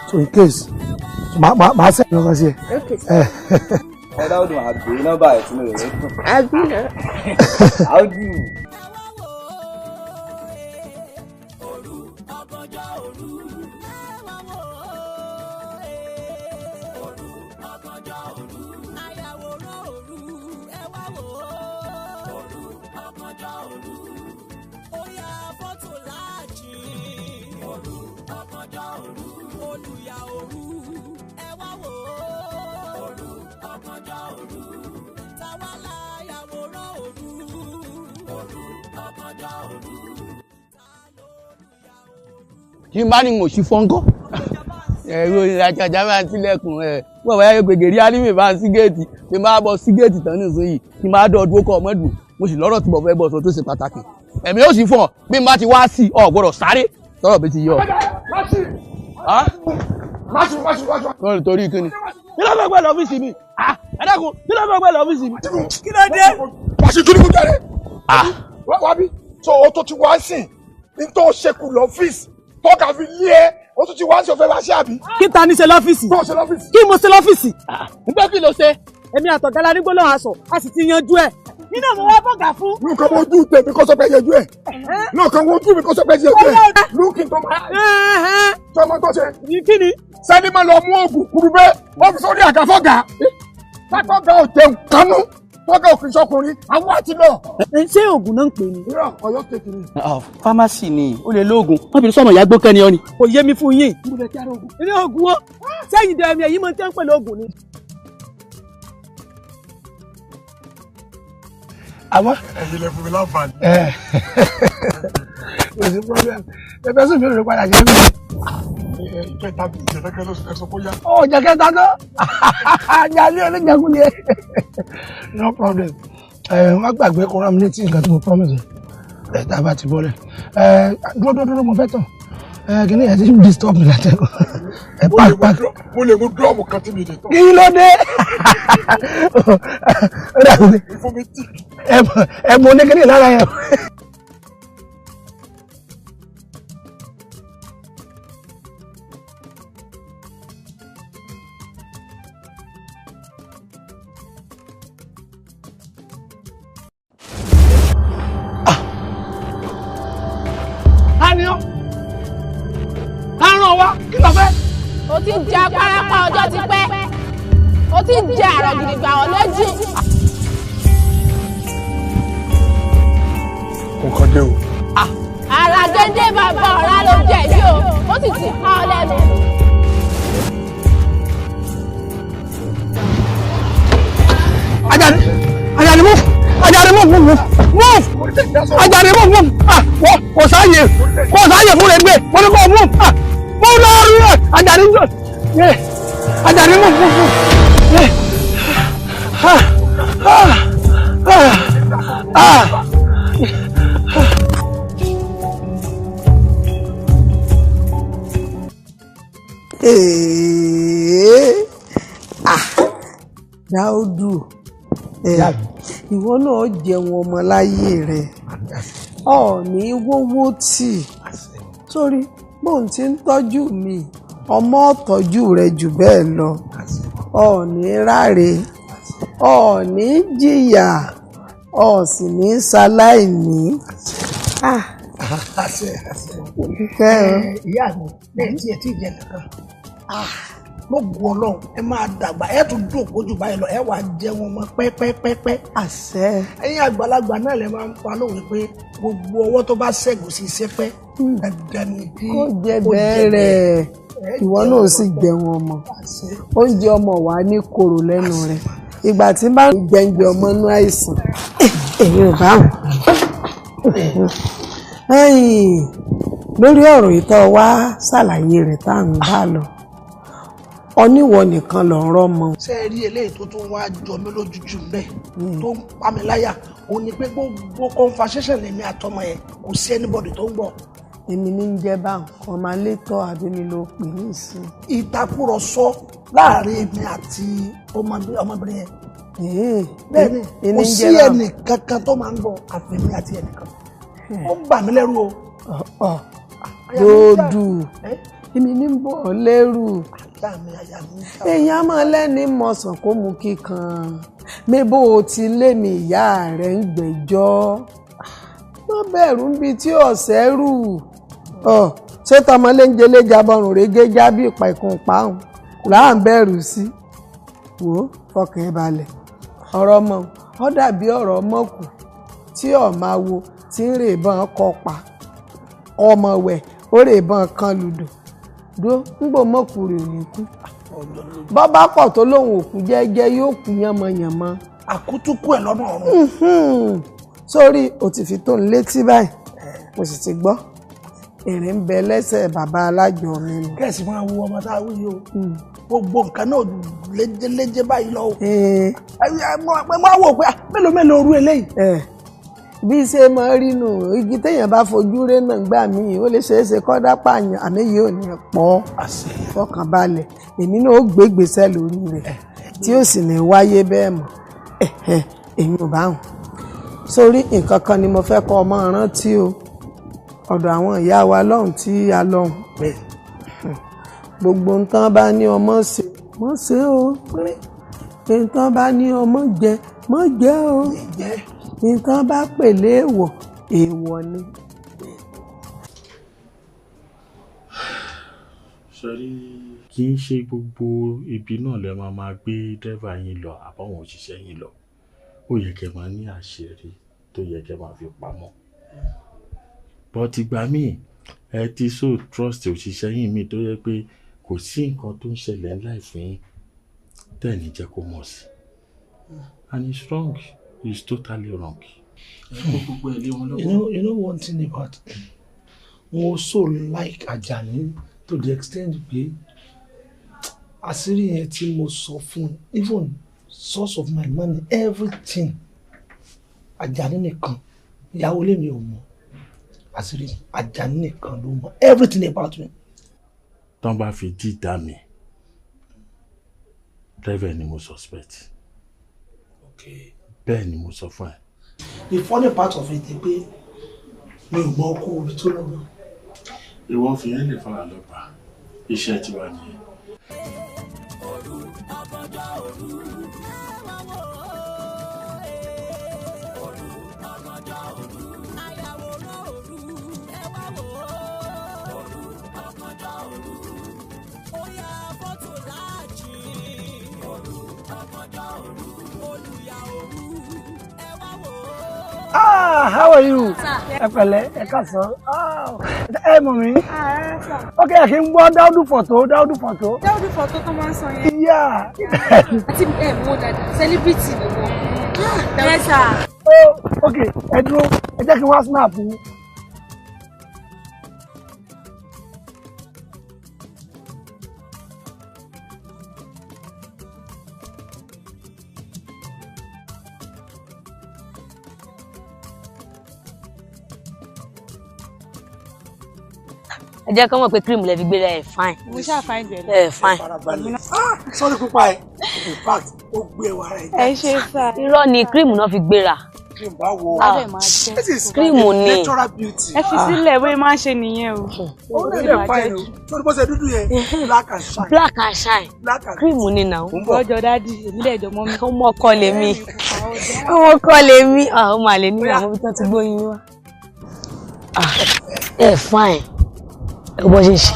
So in case, màá send nǹkan sí ẹ. Okay, sir. Ẹ Dáúdù máa bèèrè nọ́mbà ẹ̀ tí mo rẹ̀ lẹ́kùn. Àbí náà. Dáúdù. Tí n bá ní mò sí fọ́ńkọ́ ẹ̀rọ ìrajaja máa ń tilẹ̀kùn ẹ̀ wọ́n wáyé gbègèrè alímì bá ń sí géètì tí n bá bọ́ sí géètì tán nísìnyí tí n bá dọ̀ dúró kọ́ ọmọdù mo sì lọ́rọ̀ tí mo fẹ́ bọ̀ sọ tó ṣe pàtàkì ẹ̀mí yóò sì fọ̀ bí n bá ti wá sí ọ gbọ́dọ̀ sáré sọ̀rọ̀ bí ti yọ. Kọ́ni torí kíni kí ló fẹ́ gbẹ́ lọ́fíìsì mi ẹ dákun kí ló fẹ́ gbẹ́ lọ́fíìsì mi. Kí ló dé? Wàṣí kí ni kò jáde. Wá bí tó o tó ti wá sìn ní tó o ṣekú lọ́fíìsì tọ́ka fi lé ẹ o tún ti wá sí ọ̀fẹ́ wá sí àbí. Kí ta ni ṣe lọ́fíìsì? Tó o ṣe lọ́fíìsì. Kí mo ṣe lọ́fíìsì? Nígbà kí ló ṣe? Èmi àtọ̀gá la ní gbólóhùn aṣọ, a sì ti yanjú ẹ̀. Nínú àwọn wá bọ̀gà fún. Nǹkan wo ojú tèmi kó sọ pé yanjú ẹ̀. Nǹkan wo ojú mi kó sọ pé yanjú ẹ̀. Lúkì tó máa. Tọmọ tó ṣe. Kí ni? Sẹ́ni máa lọ mú oògùn kurubé, ó fi sórí àga fọ́gà. Pápákọ̀ ò jẹun kánú. Tọ́gà òfin sọkùnrin, àwọn àti lọ. Ṣé oògùn náà ń pè ní? Irọ́ Ọ̀yọ́ tètè ni. Fámásì ni ó lè lóògùn, wọ́n fi sọ̀mọ̀ ìyá gbókẹ́ ni ọ ni. Kò yé mi fún yín. Ilé oògùn wo? Sẹ́yìn dẹ̀mí ẹ̀yìn máa ń tẹ́ ń pè lóògùn ni. Àmọ́. Ẹ̀yin lẹ fún mi láǹfààní. Kò sí problem. Pẹpẹ sùn mi ò lè padà jẹ́ mi. Ìkẹta bíi ìjẹ̀dẹ́gbẹ́ ló sọ kó yá. Ó jẹ kẹta tán. Àjálẹ̀ oníjẹkújẹ. No problem. Má gbàgbé kó rán mi létí nǹkan tí mo promise ẹ tá a bá ti bọ́lẹ̀. Dúró dúró dúró mo fẹ́ tàn. Kìnìún yẹn ti ń disturb mi látẹ̀kọ̀. Ẹ park park. Mo lè mú dúrọ́ọ̀mù kan tí mi lè tán. Kí ló dé? Ìfún mi tì. Ẹ mọ oníkìní lára yẹn. O ti jẹ apárapá ọjọ́ ti pẹ́. O ti jẹ àrọ̀ gidigba ọ̀ lójú. Nǹkan dé o. Àrà gédé bàbá ọ̀rá ló jẹ yìí o, ó sì ti pa ọ lẹ́nu. Ajani, Ajani move, Ajani move, move, move, Ajani move, move, ah, kò sáàyè, kò sáàyè fún rẹ̀ gbé, mo ní kò move, ah, mo lọ rí ẹ̀, Ajani jọ, yẹ, Ajani move, move, move, yẹ, ah, ah, ah, ah. Ah, Dáúdù, ìwọ náà jẹun ọmọ láyé rẹ, ọ̀ọ́ni wówó tì sórí bóun ti ń tọ́jú mi, ọmọ tọ́jú rẹ jù bẹ́ẹ̀ lọ, ọ̀ọ́ni ráre, ọ̀ọ́ni jìyà, ọ̀ọ́ sì ní ṣaláìní. Àṣẹ àṣẹ. Ìyá mi, bẹ́ẹ̀ tí ẹ ti jẹ kankan. Lóògùn Ọlọ́run ẹ máa dàgbà, ẹ tún dùn kójú báyìí lọ, ẹ wàá jẹun ọmọ pẹ́pẹ́pẹ́pẹ́. Àṣẹ. Ẹ̀yin àgbàlagbà náà lè máa ń pa lówe pé gbogbo ọwọ́ tó bá ṣẹ́gun sí iṣẹ́ pẹ́ dandan ni kí kó jẹ bẹ́ẹ̀rẹ̀. Ìwọ náà sì jẹun ọmọ, oúnjẹ ọmọ wà ní korò lẹ́nu rẹ̀. Ìgbà tí bá ń jẹunjẹ ọmọ inú àìsàn èyí ò bá wọn. Lórí ọ̀rọ̀ ìtọ́ wa ṣàlàyé rẹ̀ tá à ń bá lọ, oníwọ nìkan ló ń rọ́mọ. Ṣé ẹ rí eléyìí tó tún wá jọ mí lójú jù mbẹ tó ń pa mí láyà, òun ni pé gbogbo conversation lèmi àtọmọ yẹn kò sí anybody tó ń gbọ́. Èmi ní ń jẹ́ báwọn kan máa létọ́ àbí mi ló pè ní ìsìn. Ìtàkùrọ̀sọ láàrin èmi àti ọmọbìnrin yẹn. Bẹ́ẹ̀ni, kò sí ẹnì kankan tó máa ń gbọ́ àfẹ̀mí àti ẹnìkan. Ó ń bà mí lẹ́rù o. Dòdù, èmi ní ń bọ̀ ọ́ lẹ́rù. Èèyàn á máa lẹ́ni mọ̀sán kó mú kíkan. Mébò ó ti lé mi ìyá rẹ̀ ń gbẹ́jọ́. Má bẹ̀rù ń bi tí ọ̀sẹ̀ rù. Ṣé tọmọ léńjẹ léjà bọrùn régé já bí ìpa ìkun pààrùn là ń bẹ̀rù sí. Wò ó, fọkàn ẹ balẹ̀. Ọ̀rọ̀ ọmọ ọ dàbí ọ̀rọ̀ ọmọ kù tí ọ̀ máa wo tí ń rè bọ́n kọ pa. Ọmọ wẹ̀ ó rè bọ́n kan lùdò. Dúró ńgbò mọ́kù rè ò ní kú. Bọ́bá pọ̀ tó lóun òkú jẹ́jẹ́ yóò kú yánmọ́yánmọ́. Àkútúkú ẹ̀ lọ́nà ọ̀run. Sórí o ti fi tó ń létí báyìí, mo sì ti gbọ́. Èrè ń bẹ lẹ́sẹ̀ bàbá alájọ mi nù. Kẹ̀sì máa wo ọmọ tá a wí yìí o, gbogbo nǹkan náà léjeléje báyìí lọ o. Ẹ máa wò pé mélòó mélòó orú eléyìí. Bí ṣe máa rí nù, igi téèyàn bá fojú ré náà gbà míì ó lè ṣeé ṣe kọ́dá pààyàn, àmì yìí ò ní pọ̀. Fọkànbalẹ̀, èmi náà ó gbé ìgbésẹ̀ lórí rẹ̀ tí ó sì ní wáyé bẹ́ẹ̀ mọ́. Èmi ò bá wọn. Sórí nǹkan kan ni mo fẹ́ kọ́ ọmọ rántí o, ọ̀dọ̀ àwọn ìyá wa lọ́hùn tí a lọ́hùn. Gbogbo nǹkan bá ní ọmọ ṣe mọ́ ṣe o, nǹkan bá ní ọmọ jẹ mọ́ jẹ o, nǹkan bá pè léèwọ̀ èèwọ̀ ni. Sọrí, kì í ṣe gbogbo ibi náà lẹ máa máa gbé dẹ́fà yín lọ àbáwọn òṣìṣẹ́ yín lọ. Ó yẹ kẹ́ máa ní àṣírí tó yẹ kẹ́ máa fi pamọ́. But ìgbà míì ẹ ti so trust òṣìṣẹ́ yín mi tó yẹ pé kò sí nǹkan tó ń ṣẹlẹ̀ láì fún yín tẹ́ ẹ̀ ní jẹ́ kó mọ̀ sí. And it's wrong. It's totally wrong. You know one thing about mo so like Ajani to the extent pé àṣírí yẹn tí mo sọ fún, even source of my money, everything, Ajani nìkan, ìyàwó lèmi ò mọ̀, àṣírí Ajani nìkan ló mọ̀ everything about me. Tán bá fi dídá mi, driver ni mo suspect. Okay. Bẹ́ẹ̀ ni mo sọ fún ẹ. The funny part of it ni pé mi ò mọ ọkọ omi tó lọ́gbọ́n. Ìwọ fi yẹn lè fara lọ́pàá, iṣẹ́ tiwa nìyẹn. Ah, how are you? Ẹ pẹ̀lẹ́, ẹ káàsán. Ẹ mọ̀ mí. Ok, ẹ kì í gbọ́ Dáúdù Fọ̀tò, Dáúdù Fọ̀tò. Dáúdù Fọ̀tò tó máa ń sọ yẹn. Yeah. Àti ẹ mú dada, celebrity ni wọ́n. Yes, sir. Oh, ok, ẹ dúró, ẹ jẹ́ kí n wá snap yín. Ẹ jẹ́ kọ́ mọ̀ pé cream lẹ fi gbéra ẹ̀ fine. Mo ṣáà fine jẹ lọ. Ẹ fine. Sọ́ọ́rì pupa ẹ̀, in fact, ó gbé ẹwà rẹ̀. Ẹ ṣe sá. Irọ́ ni cream náà fi gbéra. Cream bá wo. This is Cream ni. natural beauty. Ẹ fi sílẹ̀ bóyá máa ń ṣe nìyẹn o. Ó lè lè fine o. Sọ́ọ́rì bó ṣe dúdú yẹn, black and shine. Black and shine. Black and Cream ni now. Ọjọ́ dádì, èmi dẹ̀ jọ mọ́ mi. Ọmọ ọkọ lèmi. Ọmọ ọkọ lèmi. Ọmọ àlè ní àwọn ibi tó ti gbóyin wá. Ẹ fine. Ẹ bọ́ ṣe ṣe.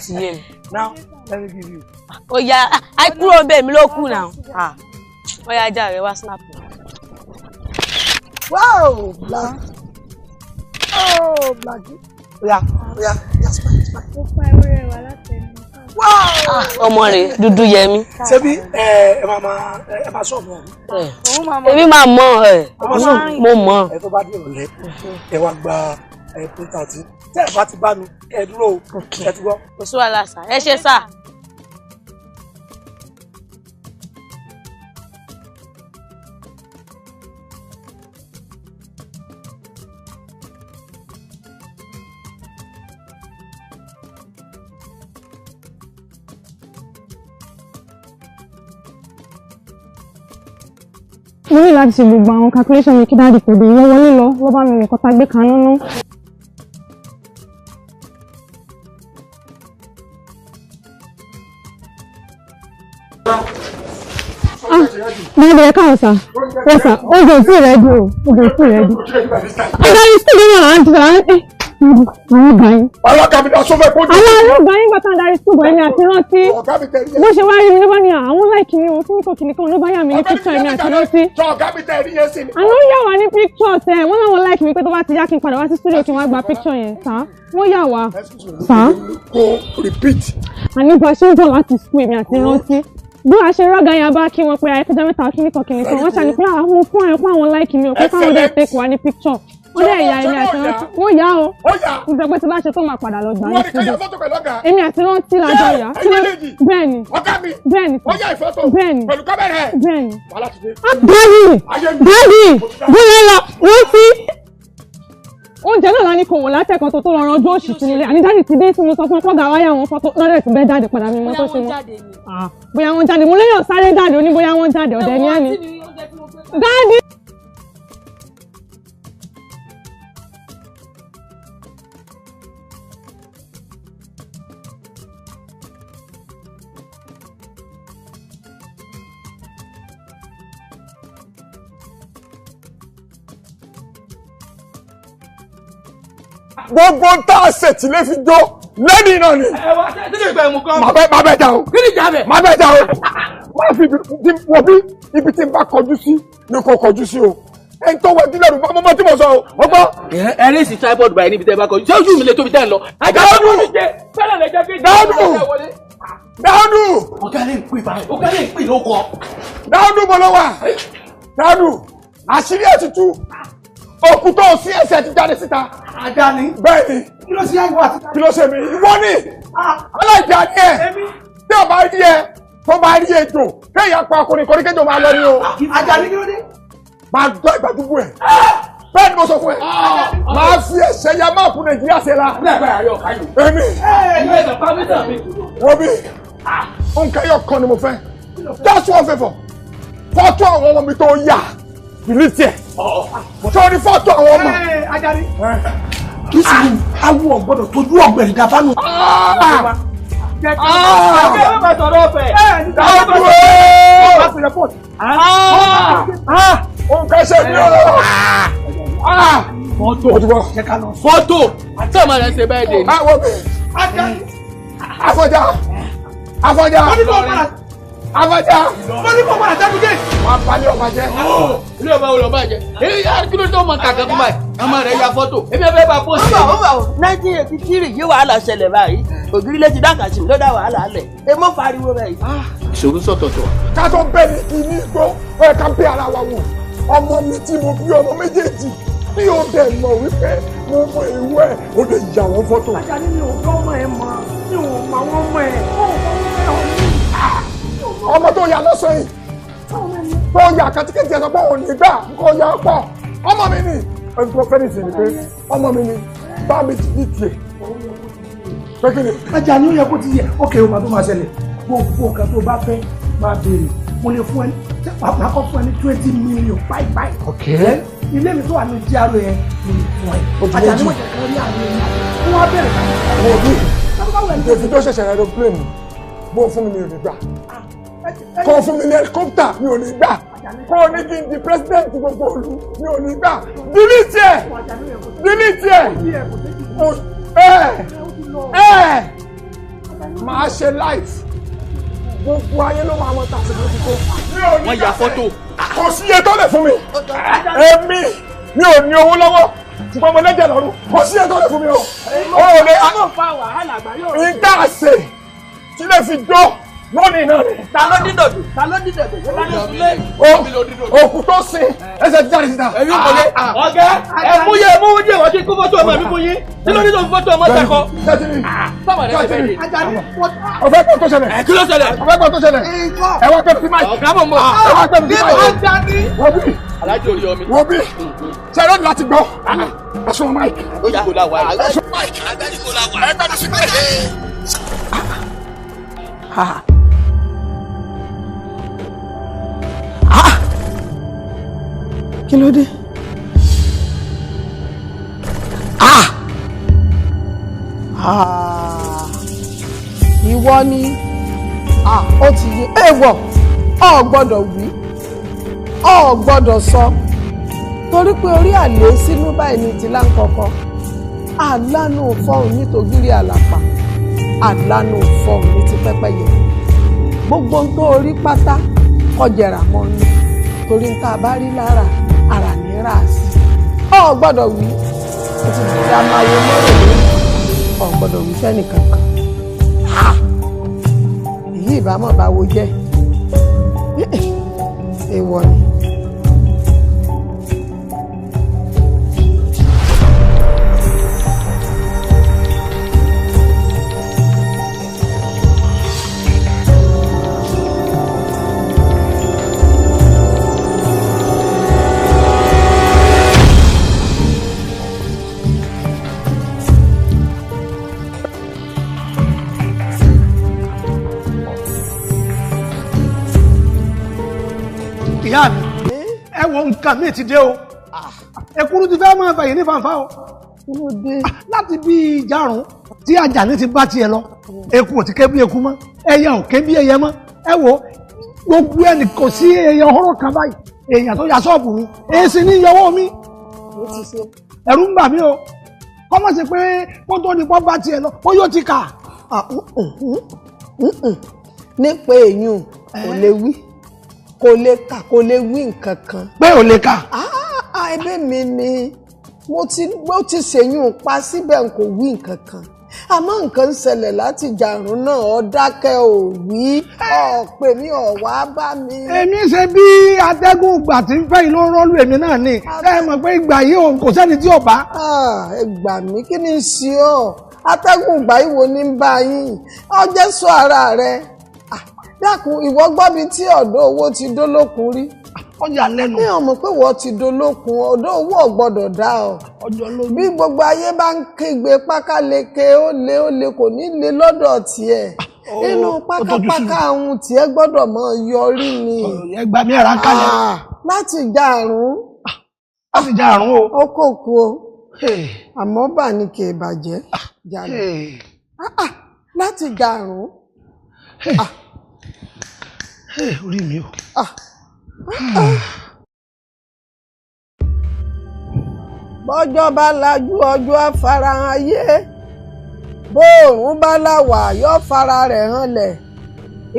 Ti yé mi. Now let me give you. Ó yá, àì kúrò bẹ́ẹ̀ mi ló kù náà. Ó yá, ajá rẹ̀ wá snap. Wow, black. Oh, black. Oya, oya, oya, smile, smile. Ó pa ewúrẹ́ wa látẹnu. Wow. Ọmọ rẹ̀ dúdú Yẹmí. Ṣebí ẹ máa máa ẹ máa sọ̀bù ọ̀hún. Èmi máa mọ̀ ẹ̀, mo mọ̀. Ẹ tó bá dé ìrọ̀lẹ́, ẹ wá gba ẹ printer tí. Tẹ́ ẹ bá ti bá mi, ẹ dúró o, ẹ ti gbọ́. Kò sí wàhálà sà, ẹ ṣé sà. Mo ní láti ṣe gbogbo àwọn calculation mi kí dáàdì tó dé. Ìwọ wọlé lọ lọ bá mi nǹkan tá a gbé kaná ná. Dáàdì, ẹ káàsà sà, wọ́n sà, oúnjẹ ò tí ì ready o, oúnjẹ ò tí ì ready. Adarí school ló wà láǹtí là ń ẹ àwọn ọgbà yín. Ọlọ́kà mi lọ sọ́fẹ̀ kó dùn. Àwọn ọgbà yín gbàtà adarí school bọ̀ ẹni àti rántí. Bó ṣe wá rí mi ló bá ní àwọn láìkì mi o, tí kò kìnnì kan ló bá yà mí ní picture èmi àti rántí. Sọ ọ̀gá mi tẹ̀ rí yẹn sí ni. Àwọn yà wá ní picture tẹ, wọ́n láwọn láìkì mi pé tó bá ti yá kí n padà wá sí studio kí n wá gba picture yẹn sá. Wọ́n yà wá. Sá. Kò repeat. Àní bá ṣe ń bọ̀ láti school èmi àti rántí. Bí a ṣe rọ́gà yẹn bá kí wọn pé ayẹfẹ́jọ́ mẹ́ta kíníkan kíníkan, wọ́n ṣàní pé àwọn fún àwọn fún àwọn láìkì mi ò pé káwọn dẹ̀ take wá ní picture. Wọ́n dẹ̀ ya èmi àti rántí, wọ́n yá o. Mo sọ pé tí bá ṣe tó máa padà lọ gbà ní studio. Èmi àti rántí la jọ yà. Bẹ́ẹ̀ni. Bẹ́ẹ̀ni. Bẹ́ẹ̀ni. Bẹ́ẹ̀ni. Bẹ́ẹ̀ni. Bẹ́ẹ̀ni. Bẹ́ẹ̀ni lọ rántí. Oúnjẹ náà la ní kò wò látẹ̀kọ́ tó lọ ranjú òṣì sínú ilé. Àní dáàdì ti dé tí mo sọ fún ọpọ́gà wáyà wọn fọ́tò lọ́dẹ̀ tí bẹ́ẹ̀ jáde padà mi mọ́ tó ṣe mọ́. Bóyá wọ́n jáde, mo léyàn sáré jáde, ó ní bóyá wọ́n jáde, ọ̀dẹ̀ ni ẹni. Dáàdì. Gbogbo tá a ṣe tí lè fi jó lẹ́ni náà ni. Ẹ wá ṣe kí ìgbà ẹ̀mú kan. Má bẹ jà o. Kí ni ìjà bẹ̀? Má bẹ jà o. Má fi wọ bí ibi tí n bá kọjú sí ni kò kọjú sí o. Ẹni tó wẹjú lẹ́rù bá mọ́mọ́ tí mo sọ o. O gbọ́. Ẹ rí sí tripod báyìí níbi tẹ́ ẹ bá kọjú. Ṣé ojú mi lè tóbi tẹ́ ẹ lọ? Dáúdù! Dáúdù! Dáúdù! Ọ̀gá lè pè báyìí. Ọ̀gá lè pè ló kọ. Dáúdù bọ́ ló wà. Dáúdù! Àṣírí ẹ̀ ti tú. Òkú tó sí ẹsẹ̀ ti jáde síta. Ajá ni. Bẹ́ẹ̀ni. Kí ló ṣe àìwá àti. Kí ló ṣe mí? Ìwọ ni. Aláìjà ni ẹ. Tí o bá rí ẹ, tó bá rí ejò, kéèyàn pa ọkùnrin kan ní kéjò máa lọ ní o. Ajá ni kí ló dé? Máa gbọ́ ìgbàdúgbò ẹ̀. Bẹ́ẹ̀ ni mo sọ fún ẹ. Máa fi ẹsẹ̀ ya máàpù Nàìjíríà ṣe la. Èmi. Wo bí? Nǹkan ẹyọ kan ni mo fẹ́. Just one favour. Fọ́tò àwọn ọmọ mi tó yà. Delete ẹ̀. Sọ́ọ́ni fọ́tò àwọn ọmọ. Ajani. Kì í sì ní awo ọ̀gbọ́dọ̀ tójú ọ̀gbẹ̀rì dàfánù. Nǹkan ṣe mí o. Fọ́tò. Fọ́tò. Tí ọmọ rẹ̀ ṣe bẹ́ẹ̀ dé ni. Afọjá. Afọjá. Afọjá. Mo ní kó padà sẹ́nu gé. Wọ́n á palẹ̀ ọba jẹ́. Ilé ọba wo lọ́ba jẹ́? Èyí kí ló tó mọ kàkẹ́ fún báyìí? Ọmọ rẹ̀ ya fọ́tò. Èmi ẹ fẹ́ bá pósì. Ó bà ó 1983 yìí wàhálà ṣẹlẹ̀ báyìí. Ògiri lè ti dákàtì ló dá wàhálà lẹ̀. Èmo fariwo báyìí. Ìṣòro sọ̀tọ̀tọ̀. Ká tó bẹ́ẹ̀ ni kì í ní igbó, ó yẹ ká bẹ́ ara wa wò. Ọmọ mi tí mo bí ọmọ méjèèjì bí o dẹ̀ mọ̀ wípé mo mọ ìwé ẹ̀ o lè yà wọ́n fọ́tò. Ajani mi ò gbọ́ ọmọ ẹ̀ mọ̀, mi ò mọ àwọn ọmọ ẹ̀. Ọmọ tó yà lọ́sọ̀ yìí tó yà kàtíkẹ́tì ẹ̀ sọ pé òun nígbà kó yà pọ̀ ọmọ mi ni ẹni tó fẹ́ nìsín ni pé ọmọ mi ni bá mi ti di tiẹ̀ pé kí ni. Ajani ó yẹ kó ti yẹ ókè o máa tó máa ṣẹlẹ̀ gbogbo nǹkan tó bá fẹ́ máa béèrè mo lè fún ẹ máa kọ́ fún ẹ ní 20 million báyìí báyìí. Ok. Ilé mi tó wà ní GRA yẹn mo lè fún ẹ. Ajani wọ́n jẹ́ kí wọ́n rí àwọn èèyàn wọ́n á bẹ̀rẹ̀ báyìí. Mo bí Davido tó ṣẹ̀ṣẹ̀ aeroplane bó fún mi mi ò ní gbà. Kó fún mi ní helicopter mi ò ní gbà. Kó ní kí n di president gbogbo ìlú mi ò ní gbà. Delete ẹ̀! Delete ẹ̀! Ẹ̀! Ẹ̀! Màá ṣe live. Gbogbo ayé ló máa mọ tàṣìkò ti tó. Wọ́n ya fọ́tò. Kò sí iye tó lè fún mi. Èmi mi ò ní owó lọ́wọ́. Ṣùgbọ́n mo lẹ́jẹ̀ lọ́rùn. Kò sí iye tó lè fún mi o. O ò lè. Ìta àṣẹ tí lè fi jó lónìí náà ni. Ta ló dín dòdò? Ta ló dín dòdò? Òkú tó sin ẹsẹ̀ ti jáde síta. Èmi kò lè. Ọ̀gá ẹ mú yẹ mú yẹ wọ́n ti kó fọ́tò ọmọ mi fún yín. Kí ló ní tó fi fọ́tò ọmọ sẹ́kọ̀? Ọ̀fẹ́ pọ̀ tó ṣẹlẹ̀. Kí ló ṣẹlẹ̀? Ọ̀fẹ́ pọ̀ tó ṣẹlẹ̀. Ẹ wá pẹ̀lú sí máìkì. Ọ̀gá mọ̀ mọ̀. Ẹ wá pẹ̀lú sí máìkì. Wọ́n bí. Alájò orí ọmi. Wọ́n bí. Ṣé ẹ lọ́dún láti gbọ́? Ẹ̀sùn máìkì. Ẹ̀sùn máìkì. Ẹ gbẹ́nu sí máìkì. Kí ló dé? Ìwọ ni ó ti yé èèwọ̀, ọ gbọ́dọ̀ wí, ọ gbọ́dọ̀ sọ, torí pé orí àlè sínú báyìí ní ti láǹkọ̀kọ̀, àlánú fọ́hùn nítògírí àlàpà, àlánú fọ́hùn ní ti pẹ́pẹ́yẹ. Gbogbo ohun tó orí pátá kọjẹrà mọ́ ni, torí tá a bá rí lára ara ní rà sí. Ọ gbọ́dọ̀ wí, ó ti di amáwo mọ́rò lórí, ọ gbọ́dọ̀ wí fẹ́nìkankan. Èyí ìbámọ̀ bá wo jẹ́ èèwọ̀ ni. Ìyá mi, ẹ wo nǹkan mi ti dé o. Ekuru ti fẹ́ máa fẹ̀yìn ní fanfa o. Láti bí ìjàrún tí Àjàní ti bá tiẹ̀ lọ, eku ò ti ké bí eku mọ́, ẹyẹ ò ké bí ẹyẹ mọ́. Ẹ wo gbogbo ẹnì kò sí ẹyẹ ọ̀họ́rọ̀ kan báyìí, èèyàn tó ya ṣọ́ọ̀bù mi, èsì ní ìyọwọ́ mi. Ẹ̀rù ń bà mí o. Kọ́ mọ̀ sí pé kó tó ní pọ́ bá tiẹ̀ lọ, ó yóò ti kà. Nípa èèyàn kò lè wí, kò lè kà, kò lè wí nǹkan kan. Pé ò lè kà. Ẹ̀bẹ̀ mi ni mo ti ṣèyún pa síbẹ̀ n kò wí nǹkan kan. Àmọ́ nǹkan ń ṣẹlẹ̀ láti jàrún náà, ọ dákẹ́ ò wí, ọ pè mí, ọ wá bá mi. Èmi ṣe bí atẹ́gùn ìgbà tí ń fẹ́ yìí ló ń rọ́lù èmi náà ni. Ẹ mọ̀ pé ìgbà yìí òun kò sẹ́ni tí ò bá. Ẹ gbà mí, kí ni ṣe ọ́? Atẹ́gùn ìgbà yìí wo ni ń bá yín? Ọ jẹ́ sọ ara rẹ. Dákun, ìwọ gbọ́ mi tí ọ̀dọ́ owó ti dólókun rí. Ọjà lẹ́nu. Mi ò mọ̀ pé ìwọ ti dolókun, ọ̀dọ́ owó ò gbọ́dọ̀ dá ọ. Bí gbogbo ayé bá ń kígbe pákáleke ó le ó le, kò ní le lọ́dọ̀ tiẹ̀. Inú pákápáká ohun tiẹ̀ gbọ́dọ̀ mọ yọrí ni. Ẹ gbà mí ẹ̀rá ń kalẹ̀. Láti já àrùn. Láti já àrùn o. Ó kò kú o. Àmọ́ bà ní kì í bàjẹ́. Jalè. Láti já àrùn. Orí mi o. Bọ́jọ́ bá lajú ọjọ́ afárahàn ayé, bóòrùn bá láwà yóò fara rẹ̀ hanlẹ̀.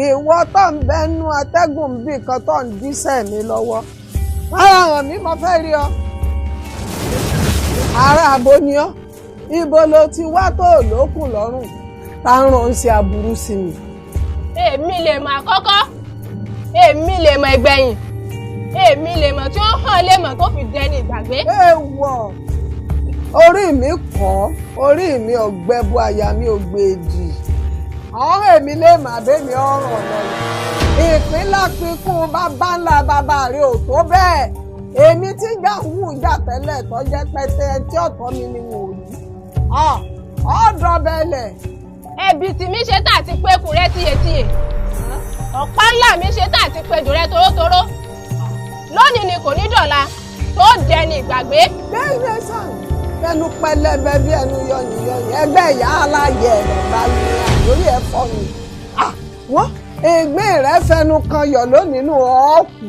Ìwọ tó ń bẹnu atẹ́gùn bí kan tó ń dísẹ̀ mi lọ́wọ́, farahàn mi, mo fẹ́ rí ọ. Ará abo ni ọ́, ibo ló ti wá tó lókun lọ́rùn, tá ń rán ṣe aburú sí mi. Èmi lè mọ àkọ́kọ́, èmi lè mọ ìgbẹ̀yìn, èmi lè mọ̀ tí ó hàn lè mọ̀ tó fi dẹni ìgbàgbé. Èèwọ̀, orí mi kọ́, orí mi ọ̀gbẹ́ bu, àyà mi ò gbé èdì. Ọ̀hún èmi lè mà bẹ́mi ọ̀ràn lọ́nà. Ìpínlẹ̀ pínkún bàbá ńlá bàbá rẹ̀ ò tó bẹ́ẹ̀. Èmi tí ń jà wù jà tẹ́lẹ̀ tó jẹ́ pẹ́tẹ́ tí ọ̀tọ̀ mi ni wò rí. Ọ̀dọ̀ bẹ̀lẹ̀. Ẹ̀bì tí mi ṣe tà ti pẹ́kù rẹ tíyetíye. Ọ̀pá ńlá mi ṣe tà ti pejò rẹ torótoró. Lónìí ni kò ní dọ̀la tó dẹni ìgbàgbé. Bẹ́ẹ̀ sàn, ẹnu pẹlẹbẹ bí ẹnu yọyìn yọyìn, ẹgbẹ́ ìyá aláyẹ rẹ̀ bá mi àlórí ẹ̀ fọ́ mi. Wọ́n ìgbín rẹ̀ fẹnu kan yọ̀ lónìí nù ọ́ kú.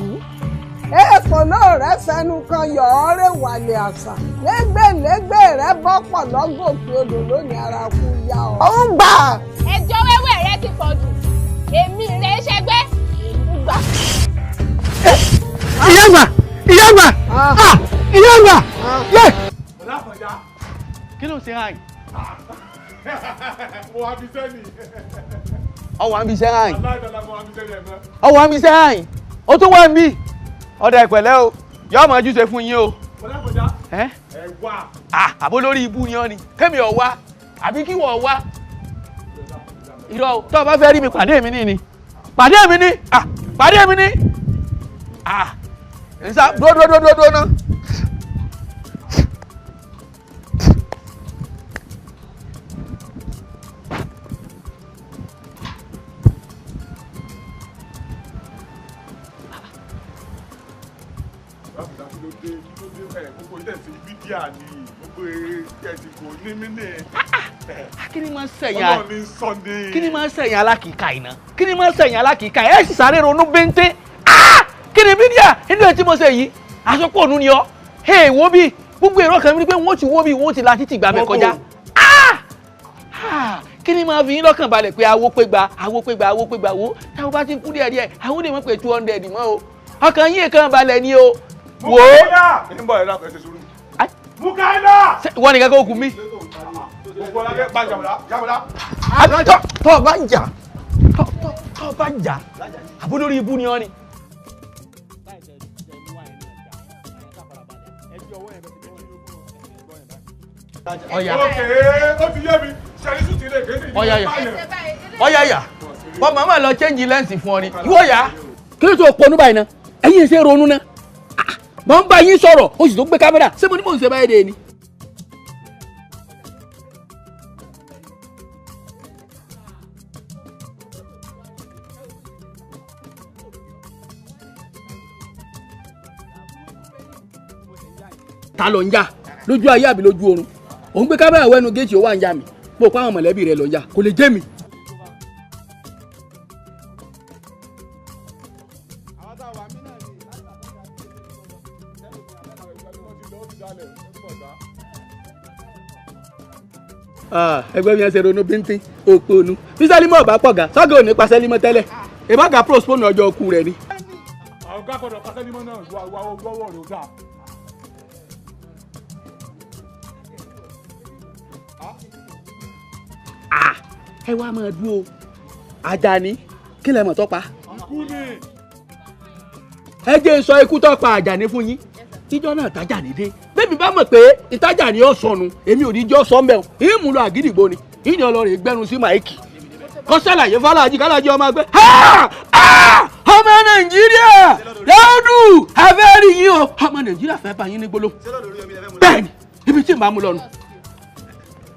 Èèkó náà rẹ̀ fẹnu kan yọ̀ ọ́ rẹ̀ wàlẹ̀ àṣà. Lẹ́gbẹ̀lẹ́gbẹ̀ rẹ̀ bọ́pọ̀ lọ́gòkè odò lónìí, ara kú yá ọ. Ó ń gbà. Ẹjọ́ wẹ́wẹ́ rẹ ti pọ̀ jù. Èmi rẹ ṣẹgbẹ́. Gbà. Ìyá àgbà, ìyá àgbà, ìyá àgbà, yẹ. Kí ló ń ṣe hàn? Mo wá fi sẹ́ni. Ọwọ́ àmì iṣẹ́ hàn. Ọwọ́ àmì iṣẹ́ hàn. Ó tún wà ń bí. Ọ̀dà ìpẹ̀lẹ́ o, yóò máa júṣe fún yín o. Ẹ wá. Àbó lórí ibú ni ọ́ ni. Kémi ọ̀ wá, àbí kí wọ́n wá. Irọ́ o, tó o bá fẹ́ rí mi pàdé mi ní ni. Pàdé mi ní. Pàdé mi ní. Nsá dúró dúró dúró dúró náà. Kí ni máa ń sẹ̀yìn? Kí ni máa ń sẹ̀yìn alákìíká iná? Kí ni máa ń sẹ̀yìn alákìíká? Ẹ sì sáré ronú bíntín. Kí ni bídíà nínú ẹ̀ tí mo ṣe yìí? Aṣọ́pọ̀ ònú ni ọ́. Hey, wo bí gbogbo èrò kan mi ni pé wọ́n ti wó bí wọ́n ti la títì gbà mí kọjá. Kí ni máa fi yín lọ́kàn balẹ̀ pé awó pé gba awó pé gba awó pé gba wo táwọn bá ti kú díẹ̀ díẹ̀ àwọn lè mọ̀ pé 200 mọ́ o. Ọkàn yín kan balẹ̀ ni o. Wò ó. Mukaila. Wọ́n nìkan kó kú mi. Gbogbo ọlá bá jàmùlá jàmùlá. Tọ́ bá jà tọ́ bá jà àbúlórí ibú ni ọ́ ni. Ọ̀yà. Ọ̀yà yà. Ọ̀yà yà. Wọ́n màmá lọ change lens fún ọ ni. Ìwọ yà. Kí ló tó ponú báyìí náà? Ẹ̀yin ṣe ronú náà. Mo ń bá yín sọ̀rọ̀, o sì tó gbé kámẹ́rà. Ṣé mo ní mò ń ṣe báyìí dé ni? Ta ló ń jà? Lójú ayé àbí lójú oorun? Òun gbé kámẹ́rà wẹ́nu géètì ó wà ń jà mí. Mo kó àwọn mọ̀lẹ́bí rẹ̀ lọ ń jà. Kò lè jẹ́ mi. Ẹgbẹ́ mi ṣe ronú bíntín òpó nu bí sẹ́límọ̀ bá pọ̀ ga sọ́gà ò ní pa sẹ́límọ̀ tẹ́lẹ̀ ìbága postpone ọjọ́ ọkù rẹ̀ ni. Ọ̀gá gbọ́dọ̀ pa sẹ́límọ̀ náà wà wọ́wọ́ rẹ̀ ó dáa. Ẹ wá máa dúró Àjàní kí lẹ mọ̀ tó pa. Ikú ni. Ẹ jẹ́ n sọ ikú tó pa Àjàní fún yín. Tíjọ́ náà Tájàní dé bẹ́ẹ̀ni bá mọ̀ pé ìtajà ni ó sọnù èmi ò ní jọ́ sọ mbẹ́ o ìmú lọ àgídìgbò ni ìní ọlọ́rin gbẹ́nu sí máìkì kọ́ sàlàyé fọlájì kálájì ọmọ ẹgbẹ́ ọmọ Nàìjíríà Dáúdù afẹ́rí yín o ọmọ Nàìjíríà fẹ́ bá yín ní gbólóhùn bẹ́ẹ̀ni ibi tí màá mú lọ nù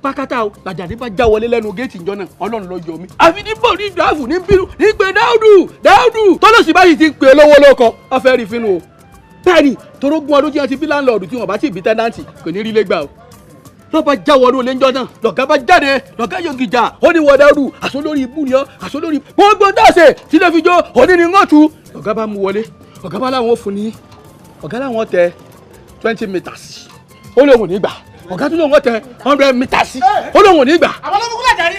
pákátá o Làjàní bá já wọlé lẹ́nu géètì ìjọ náà Ọlọ́run ló yọ mí àfi ní bò ní dáàfù ní bínú ní pé Dáúdù Dáúdù tọ́lọ́sì báyìí ti ń pè olówó lóko ọ̀fẹ́ rí fínú o bẹ́ẹ̀ni torógún ọdún tí wọ́n ti bí láńlọ́ọ̀dù tí wọ́n bá ti bí tẹ́nàntì kò ní rí lé gbà o lọ́ba já wọnú olé ńjọ́ náà lọ́gá bá jáde lọ́gá yọ̀ǹgì jà ó ní wọ́n dárú àṣọ lórí ibú ni ọ́ àṣọ lórí gbogbo dáṣe tí lè fi jó òní ni wọ́n tu lọ́gá bá mú wọlé ọ̀gá bá láwọn fún ní ọ̀gá láwọn tẹ 20 meters ó lóun ò ní gbà ọ̀gá tó lóun tẹ 100 meters ó lóun ò ní gbà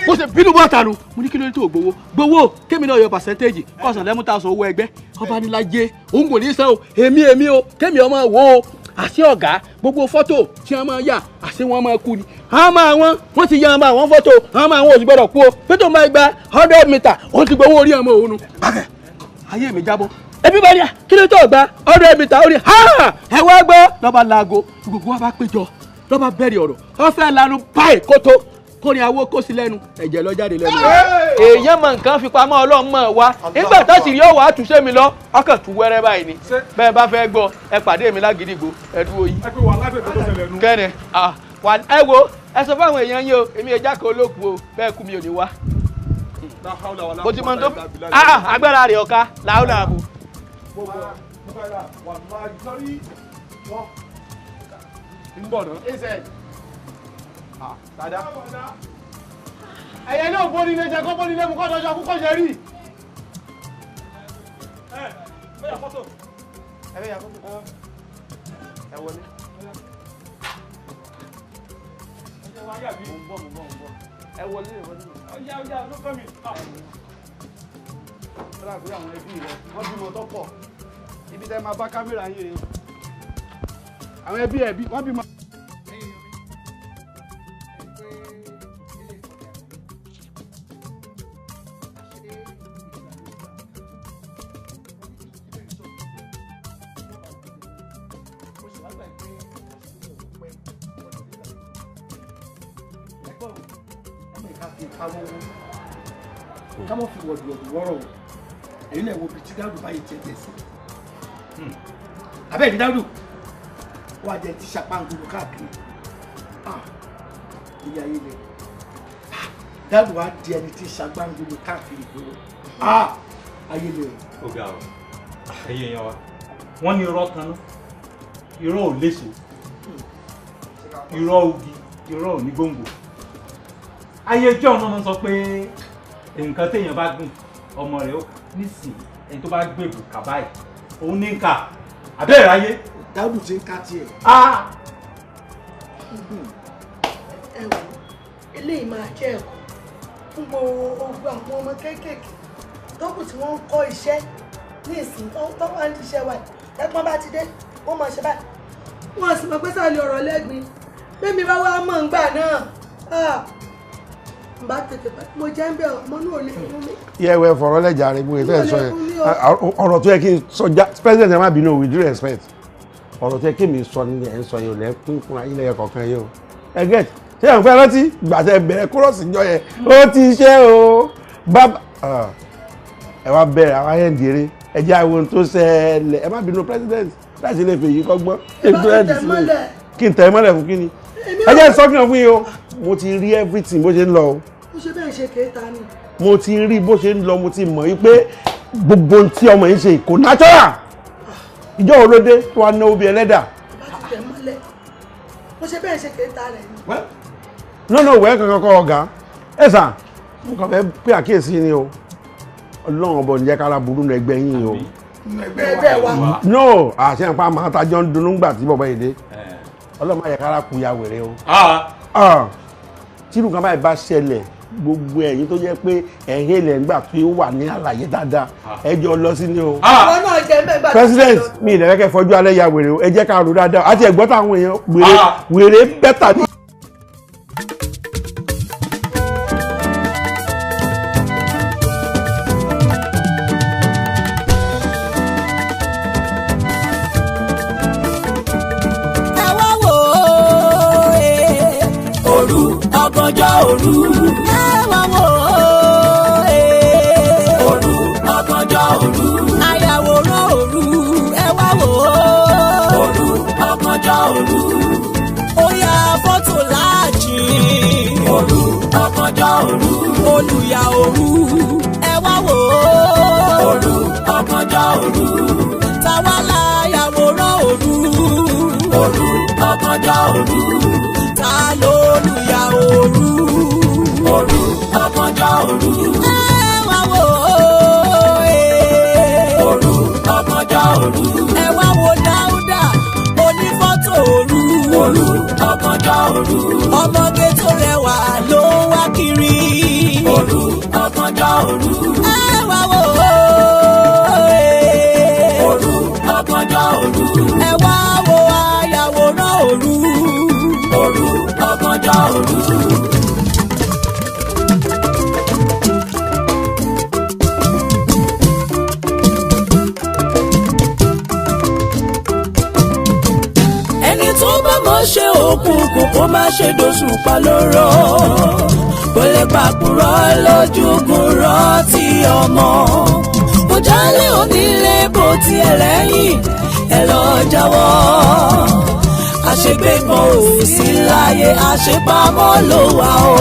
ó sì bínú bọ́ta nu mo ní kí ló ní tó gbowó gbowó kémi náà yọ percentage kọ̀sán lẹ́mú thousand owó ẹgbẹ́ ọba nílájẹ òun kò ní san o èmi èmi o kémi ọmọ wo o àṣé ọ̀gá gbogbo fọ́tò tí wọ́n máa yà àṣé wọ́n máa kú ni àwọn máa wọn wọ́n ti ya ọmọ àwọn fọ́tò àwọn máa wọn ò sì gbọ́dọ̀ kú o pété máa gba 100 meter òun ti gbowó orí ọmọ òun nu ayé mi jábọ́ ẹbí bá ní à kí ló tó gba 100 meter ó ní ha ẹ wá gbọ́ lọ́ba laago gbogbo wa bá péjọ lọ́ba bẹ̀rẹ̀ ọ̀rọ̀ wọ́n fẹ́ lanu báyìí kótó kó ní awó kó sí lẹ́nu ẹ̀jẹ̀ lọ jáde lẹ́nu. Èèyàn mọ nǹkan fi pamọ́ Ọlọ́run mọ̀ wá nígbà tó sì rí ọ̀wọ́ àtúnṣe mi lọ ọkàn tún wẹ́rẹ́ báyìí ni bẹ́ẹ̀ bá fẹ́ gbọ́ ẹ pàdé mi lágídígbò ẹ dúró yìí. Ẹ pé wà lábẹ́ tó ṣẹlẹ̀ nu. Kẹ́ni ẹ wo ẹ sọ fáwọn èèyàn yín o èmi ẹja kan olókùú o bẹ́ẹ̀ kú mi ò ní wá. Mo ti mọ tó agbára rẹ̀ ọ̀ka làwọn àbò. Ń bọ̀ náà. Dada. Ẹyẹ náà bóni ilé jẹ kó bóni ilé mu kó dọjọ́ kó kọ́jẹ rí. Ẹ bẹ́ẹ̀ fọ́tò. Ẹ bẹ́ẹ̀ yà fọ́tò. Ẹ wọlé. Ẹ wá yà bí. Mo ń bọ̀, mo ń bọ̀, mo ń bọ̀. Ẹ wọlé ẹ wọlé. Ọ̀yá ọ̀yá ló kọ́ mi. Ọlá àgbẹ̀ àwọn ẹbí rẹ wọ́n bímọ tó pọ̀. Ibi tẹ́ máa bá kámẹ́rà yín rèé. Àwọn ẹbí ẹbí wọ́n bímọ. Ká mọ̀ fi wọ̀dùwọ̀dù wọ́rọ̀ o, èyí náà wo ibi tí Dáúdù báyìí tiẹ̀ tẹ̀ sí. Abẹ́ ìdí Dáúdù wà jẹ́ ti ṣàpáǹgùrù káàkiri ilé ayé lẹ. Dáúdù wá di ẹni tí ṣàpáǹgùrù káàkiri ìgboro ayé lẹ. Ó ga ọ, ẹ̀yin èèyàn wa, wọ́n ní irọ́ taná, irọ́ ò léso, irọ́ ogi, irọ́ ò ní gbòǹgbò. Ayé ẹjọ́ náà máa ń sọ pé nǹkan téèyàn bá gùn ọmọ rẹ̀ ó kà nísìnyí, ẹni tó bá gbèbù kà báyìí òun ní kà àbẹ́rẹ́ ayé. Dáúdù ti ń ká tiẹ̀. Ẹ wò, eléyìí máa jẹ́ ẹ̀kọ́ fún gbogbo àwọn ọmọ kéékèèké tó kù tí wọ́n ń kọ́ iṣẹ́ ní ìsìn tó wà ní iṣẹ́ wa yìí. Ẹ̀gbọ́n bá ti dé wọ́n máa ṣe báyìí, wọ́n sì mọ̀ pé sàlẹ̀ ọ̀rọ̀ lẹ́gbin bẹ́ẹ̀ mi bá wá mọ̀ ń gbà náà bá tètè bá mo jẹ́ ń bẹ̀ ọmọ náà ò lè fún mi. Yẹ wẹ fọ̀rọ̀ lẹ́jà rẹ bóyá tẹ́ ẹ sọ yẹn, ọ̀rọ̀ tó yẹ kí n sọ já president, ẹ má bínú, with due respect, ọ̀rọ̀ tó yẹ kí mi sọ ní ẹ̀ ń sọ yẹn ò lẹ́ kún fún ayé lẹ́yẹ kọ̀ọ̀kan yẹn o. Ẹ get ṣé ẹ̀ ń fẹ́ rántí gbàtẹ́ bẹ̀rẹ̀ kúrọ̀sì jọ yẹn ó ti ṣe o bàbá ẹ wá bẹ̀rẹ̀ àwọn ayé ń dèrè ẹ jẹ́ àwọn ohun tó ṣẹlẹ̀. Ẹ má bínú president, láti lè fèyí kọ́gbọ́n kí n tẹ̀ mọ́lẹ̀ fún kí ni ẹ jẹ́ sọ́kàn fún yín o. Mo ti rí everything bó ṣe ń lọ o. Ó ṣe bẹ́ẹ̀ ṣe kéta ni. Mo ti rí bó ṣe ń lọ, mo ti mọ̀ wípé gbogbo ohun tí ọmọ yìí ṣe kò natural. Ìjọ wo ló dé tó wá náwó bíi ẹlẹ́dà. Bá ti tẹ̀ mọ́lẹ̀, mo ṣe bẹ́ẹ̀ ṣe kéta rẹ̀ ni. No no, wẹ́ẹ́ kankan kọ́ ọ̀gá ẹ sà, mo kàn fẹ́ pé àkíyèsí ni o. Ọlọ́run ọbọ̀ ní jẹ́ kára burú nu ẹgbẹ́ yín o. Ẹgbẹ́ wa. No, àṣẹ àpá máa tajọ́ ń dunnú gbà tí bọ̀bọ̀ yìí dé. Ọlọ́run má yẹ kára kú ya wèrè o. Tí nǹkan báyìí bá ṣẹlẹ̀, gbogbo ẹ̀yin tó jẹ́ pé ẹ̀hìn ilẹ̀ ńgbà tí ó wà ní àlàyé dáadáa, ẹ jọ lọ sí ni o. Àwọn náà jẹ mẹ́gbà. President mi ìlẹ̀ kẹ́kẹ́ fọjú alẹ́ ya wèrè o, ẹ jẹ́ ká rò dáadáa àti ẹ̀gbọ́n táwọn èèyàn wèrè wèrè bẹ́tà ní. Ẹ wá wò ó, òru ọ̀gànjọ́ òru. Ẹ wá wò ó, òru ọ̀gànjọ́ òru. Ayàwòrán òru, ẹ wá wò ó, òru ọ̀gànjọ́ òru. Ó ya fọ́tò láàjì. Òru ọ̀gànjọ́ òru. Olùyà òru, ẹ wá wò ó, òru ọ̀gànjọ́ òru. Táwa láyàwòrán òru. Òru ọ̀gànjọ́ òru. Ta ló lùyà òru? Òru ọ̀gànjọ́ òru. Ẹ wá wò ó, òru ọ̀gànjọ́ òru. Ẹ wá wo Dáúdà onífọ́tò òru. Òru ọ̀gànjọ́ òru. Ọmọge tó rẹwà ló ń wá kiri. Òru ọ̀gànjọ́ òru. Ẹ wá wò ó, òru ọ̀gànjọ́ òru. Ẹ wá wo ayàwòrán òru. Òru ọ̀gànjọ́ òru. Ẹni tó bá mọ̀ ṣe òkùnkùn kó má ṣe dóṣù pa lóró, kó lè pàkúrọ̀ lójúgun rántí ọmọ kò jálè onílé bó tiẹ̀ lẹ́yìn ẹ lọ jáwọ́. Àṣegbé kan ò sí láyé, àṣepamọ́ ló wà o.